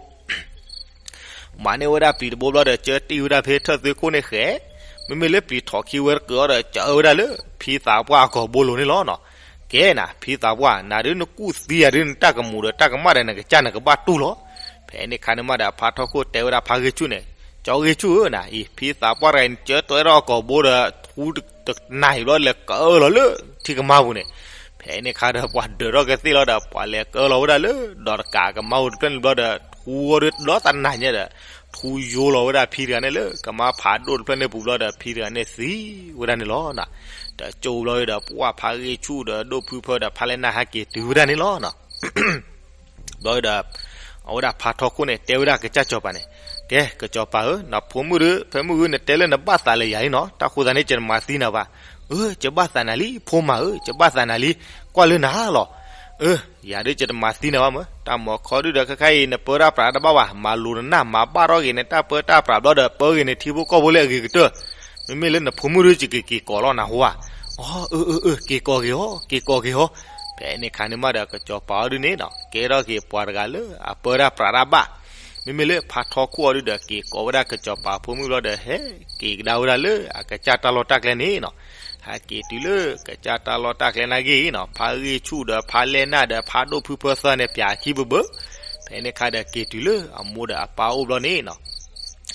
မၤန့ၢ်ဝဲဒၣ်ပျံၤတဘိဘျီဒီး ကၢတံၢ်ဝဲဒၣ်ဖဲထၢၣ်သွ့ခိၣ်န့ၣ်ဃဲ, မ့မ့ၢ်လၢပျံၤထီၣ်ခံဝဲတကၢးအီၤဒီး ကၢအၢဝဲဒၣ်လၢ ဖံသးပှၢ်အကီၢ်ဘိလိၤန့ၣ်လီၤနီၤ. ကဲနၤ ဖံသးပှၢ် နၤဒုးနကူၣ်သံယၤဒုး နတၢ်ကမူၤဒီးတၢ်ကမၣ်ဒီး နကစၢ်နကဘၣ်တူၢ်လီၤ. ဖဲန့ၣ်ခါန့ၣ်မးဒီး ဖးထီခိၣ်တဲဝဲဒၣ်ဖးဂ့ၢ်ဆူၣ်န့ၣ်, ကၠီဂ့ၢ်ဆူၣ်ဧၢ နၤအံၤ ဖံသးပှၢ်တဂၤအံၤ နကၢတၢ်ဝဲဒၣ်အကီၢ်ဘိဒီး ထူတနၤအံၤဘျီ လဲၤကၢအၢလီၤလၢထံကမါပူၤန့ၣ်, ဖဲန့ၣ်အခါဒီးပှၤဒၢးထီၣ်ကသ့ၣ်လီၤဒီး ပှၤလဲၤကၢလီၤဝဲဒၣ်လၢ ဒီးတကးကမါအိၣ်တဖျၢၣ်န့ၣ်ဘျီဒီး ထူအီၤဒီးဒီးတနၤညါဒီး ထူယိလီၤဝဲဒၣ်ဖံတဂၤန့ၣ်လၢ ကမါဖးဒိၣ်တဖျၢၣ်န့ၣ်ပူၤဘျီဒီး ဖံတဂၤန့ၣ်သံဝဲဒၣ်န့ၣ်လီၤ. တကၠိဘျီဒီး ပှၤဖးဂ့ၢ်ဆူၣ်ဒီး ဒိၣ်ဖုဖၢဒီး ဖါလဲၢ်နၢ်ဟဲက့ၤတုၤဝဲဒၣ်န့ၣ်လီၤ. ဘျီဒီး အဝဲဒၣ်ဖါထီခိၣ်န့ၣ် တဲဝဲဒၣ်ကစၢ်စီၤပၤန့ၣ်, ကဲ ကစီၤပၤဧၢ, နဖိမုၣ်ဒီး ဖဲမုၣ်ဂုၢ် နတဲလၢနဘၣ်သးလၢယၤလံနီၤ, တၢ်ဃိသတးန့ၣ် ယတမၤသံနၤဘၣ်. အၢ ယဘၣ်သးနၤလံ ဖိမါဧၢ, ယဘၣ်သးနၤလံ, ကွၢ်လၢနၤလီၤ. အၢ ယၤဒုးယတမၤသံနၤဘၣ်မၢ, တၢ်မၤခီဒုဒီး ခဲခါအံၤ နပၢတၢ်ပြးတဘၣ်ဘၣ်, မၤလိၤနနၢ် မၤဘၣ်ထီၣ်ဂ့ၤ နတၢ်ပၢတၢ်ပြးဘျီဒီး ပၢဂ့ၤန့ၣ်ထံဖိကီၢ်ဖိလၢအဂ့ၤကတၢၢ်. မ့မ့ၢ်လၢနဖိမုၣ်ဒုး ယကက့ၤကိးလီၤနၢ်ဟူဧါ. အၢ အၢ အၢ က့ၤကိးဂ့ၤအီၤ က့ၤကိးဂ့ၤအီၤ. ဖဲန့ၣ်အခါန့ၣ်မးဒီး ကစီၤပၤအီၤဒုန့ၣ်နီၤ ကဲထီၣ်က့ၤပှၤတဂၤလၢအပၢတၢ်ပြးတၢ်ဘၣ်. မ့မ့ၢ်လၢဖါထီခိၣ်အီၤဒုဒီး က့ၤကိးဝဲဒၣ်ကစီၤပၤဖိမုၣ်ဘျီဒီး ဟဲက့ၤကဒါဝဲဒၣ်လၢအကစၢ်တၢ်လီၢ်တၢ်ကျဲန့ၣ်နီၤ. ဟဲက့ၤတုၤလၢကစၢ်တၢ်လီၢ်တၢ်ကျဲနာ်က့နီၤ ဖါဂ့ၢ်ဆူၣ်ဒီး ဖါလဲၢ်နၢ်ဒီး ဖါဒိၣ်ဖုဖၢသၢန့ၣ် ပၠးခံဘၢဘၢ. ဖဲန့ၣ်အခါဒီးက့ၤတုၤလၢအမိၢ်ဒီးအပၢ်အိၣ်ဘျီန့ၣ်နီၤ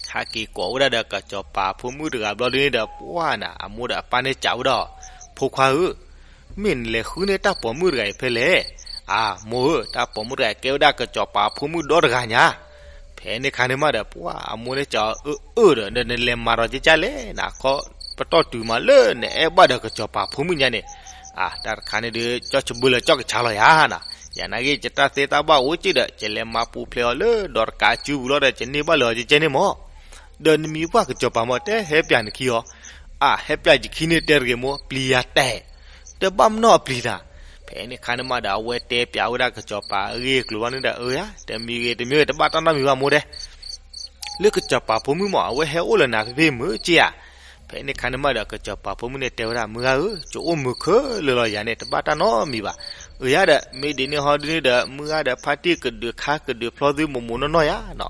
ဟဲက့ၤကိးဝဲဒၣ်ဒီးကစီၤပၤဖိမုၣ်တဂၤဘျီဒုန့ၣ်ဒီး ပှၤနၤ အမိၢ်ဒီးအပၢ်န့ၣ်စံးဝဲဒီး, ဖိခွါဧၢ, မ့ၢ်နလဲၤဃုန့ၢ်တၢ်ပိာ်မုၣ်တဂၤအံၤဖဲလဲၣ်. အမိၢ်ဧၢ, တၢ်ပိာ်မုၣ်တဂၤအံၤကဲဝဲဒၣ်ကစီၤပၤဖိမုၣ်ဒီတဂၤညါ. ဖဲန့ၣ်အခါန့ၣ်မးဒီး ပှၤအမိၢ်န့ၣ်စံးအီၤ, အၢ အၢ ဒီး နလဲၤမၤဒီးကကၢ်လဲၣ်နၤ, ခီပတီၢ်တုၤမးလၢနအဲၣ်ဘၣ်ဒီးကစီၤပၤဖိမုၣ်ညါန့ၣ်. တၢ်တခါန့ၣ်ဒုး ကၠီၣ်ဆဘုလၢကၠီၣ်ကဆါလီၤယၤနၤ, ယၤနာ်က့ ယတၢ်သ့တၢ်ဘၣ်အိၣ်က့ဒီး ယလဲၤမၤပူၤဖျဲးအီၤလၢဒီးတကးစုပူၤလီၤဒီး ယန့ၢ်ဘၣ်လၢအီၤကကဲန့ၣ်မး. ဒီးနမံၤပှၢ်ကစီၤပၤမး တဲဟဲပၠးနခံအီၤ. အၢ ဟဲပၠးယခံန့ၣ်တဲတဂ့ၤမး ပျံၤယၤတဲာ်, တဘၣ်မနီၢ်အပျံၤတၢ်. ဖဲန့ၣ်အခါန့ၣ်မးဒီး အဝဲတဲပၠးဝဲဒၣ်ကစီၤပၤအဂ့ၢ်အကျိၤဘျီန့ၣ်ဒီး အၢယၤ တမံၤဂ့ၤတမံၤဂ့ၤ တဘၣ်တၢ်နီတမံၤဘၣ်မးဒဲး လၢကစီၤပၤဖိမုၣ်မး အဝဲဟဲအိၣ်လၢနၤဖဲဖဲမုာ်က့ဧါ. ဖဲန့ၣ်အခါန့ၣ်မးဒီး ကစီၤပၤဖိမုၣ်န့ၣ်တဲဝဲဒၣ်, မုၢ်ဂၤဧၢ, ယအိၣ်မုာ်ခဲလၢာ်လီၤယၤန့ၣ် တဘၣ်တၢ်နီတမံၤဘၣ်. အၢယၤဒီး မ့ၢ်ဒ်န့ၣ်ဟီဒ်န့ၣ်ဒီး မုၢ်ဂၤဒီး ဖါတံၢ်ကဒုးခါကဒုးဖျီသုမိၢ်မိၢ်နီၢ်နီၢ်ယၤနီၤ.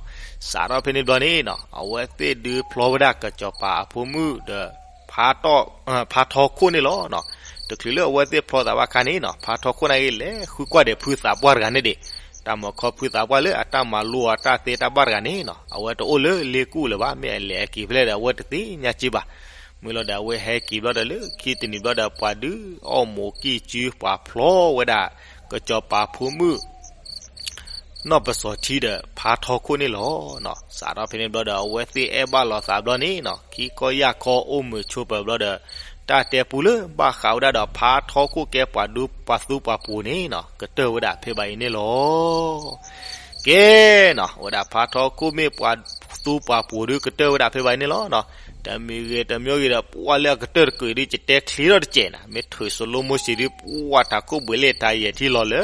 စးထီၣ်ဖဲန့ၣ်ဘျီန့ၣ်နီၤ အဝဲသ့ၣ်ဒုးဖျီဝဲဒၣ်ကစီၤပၤအဖိမုၣ်ဒီး ဖါထီခိၣ်န့ၣ်လီၤ. တချုးလၢအဝဲသ့ၣ်ဖျီသးဘၣ်အခါန့ၣ်နီၤ ဖါထီခိၣ်နာ်က့ လဲၤဃုကွၢ်ဒီးဖုသးပှၢ်တဂၤန့ၣ်ဒံး, တၢ်မၤခီဖုသးပှၢ်လၢအတၢ်မၤလိအတၢ်သ့တၢ်ဘၣ်တဂၤန့ၣ်နီၤ အဝဲတအိၣ်လၢလ့ကူၣ်လၢၤဘၣ်, မ့ၢ်အလဲၤအက့ၤဖဲလဲၣ်ဒီး အဝဲတသ့ၣ်ညါက့ဘၣ်. မုၢ်လီၤဒီး အဝဲဟဲက့ၤဘျီဒီး လၢခံတနံၤဘျီဒီး ပှၤဒုးအီၣ်မိၢ်ကံၢ်စု ပှၤဖျီဝဲဒၣ် ကစီၤပၤဖိမုၣ် နီၢ်ပစီၤထံဒီး ဖါထီခိၣ်န့ၣ်လီၤ. စးထီၣ်ဖဲန့ၣ်ဘျီဒီး အဝဲသ့ၣ်အဲၣ်ဘၣ်လိာ်သးဘျီန့ၣ်နီၤ ခံခီယၢ်ခီအိၣ်မုာ်ဆိးပၢၤဘျီဒီး တၢ်တဲပူလၢဘၣ်ဃးဝဲဒၣ်ဒီး ဖါထီခိၣ်ကဲပှၤဒူပှၤသူပှၤပှိၤန့ၣ်နီၤ ကတၢၢ်ဝဲဒၣ်ဖဲဘၣ်အံၤန့ၣ်လီၤ. ကဲနီၤ အဝဲဒၣ်ဖါထီခိၣ်မ့ၢ်ပှၤသူပှၤပှိၤဒုး ကတၢၢ်ဝဲဒၣ်ဖဲဘၣ်အံၤန့ၣ်လီၤ. တမံၤဂ့ၤတမံၤဂ့ၤဒီး ပှၤလၢအကတၢၢ်တကၢၢ်ဒုး ယတဲချ့ထီၣ်တစဲးနၤ, မ့ၢ်ထုးစီၤလိမိၣ်စံးဒုး ပှၤထးခိၣ်ဘှံးလ့ၣ်တၢ်ယဲၢ်ထံလီၤလၢာ်လံ.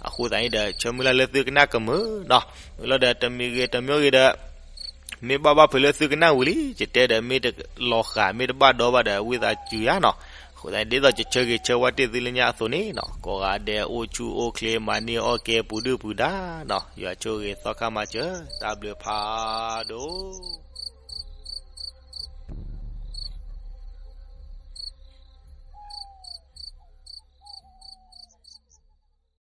အဃိသတးန့ၣ်ဒီး ဆၢမုၢ်လၢ်လၢသုကနၣ်ကမုာ်နီၤ, မုၢ်လီၤဒီး တမံၤဂ့ၤတမံၤဂ့ၤဒီး မ့ၢ်ဘၣ်ဘၣ်ဖုးလၢသုကနၣ်ဝံၤလံ ယတဲဒီးမ့ၢ်တလီၤဃာ် မ့ၢ်တဘၣ်ဒီဘၣ်ဒီး ဝံသးစူၤယၤနီၤ. အဃိသတးန့ၣ် ဒ်သိးယဆၢဂ့ၤဆၢဝါတ့ၢ်သုလၢညါအသိးန့ၣ်နီၤ ကိးဂၤဒဲးအိၣ်ဆူၣ်အိၣ်ချ့ မၤန့ၢ်အီၣ်ကဲပူၤဒုၣ်ပူၤဒါနီၤ ယွၤဆိၣ်ဂ့ၤသီခါမၤစၢၤ တၢ်ဘျုးဖးဒိၣ်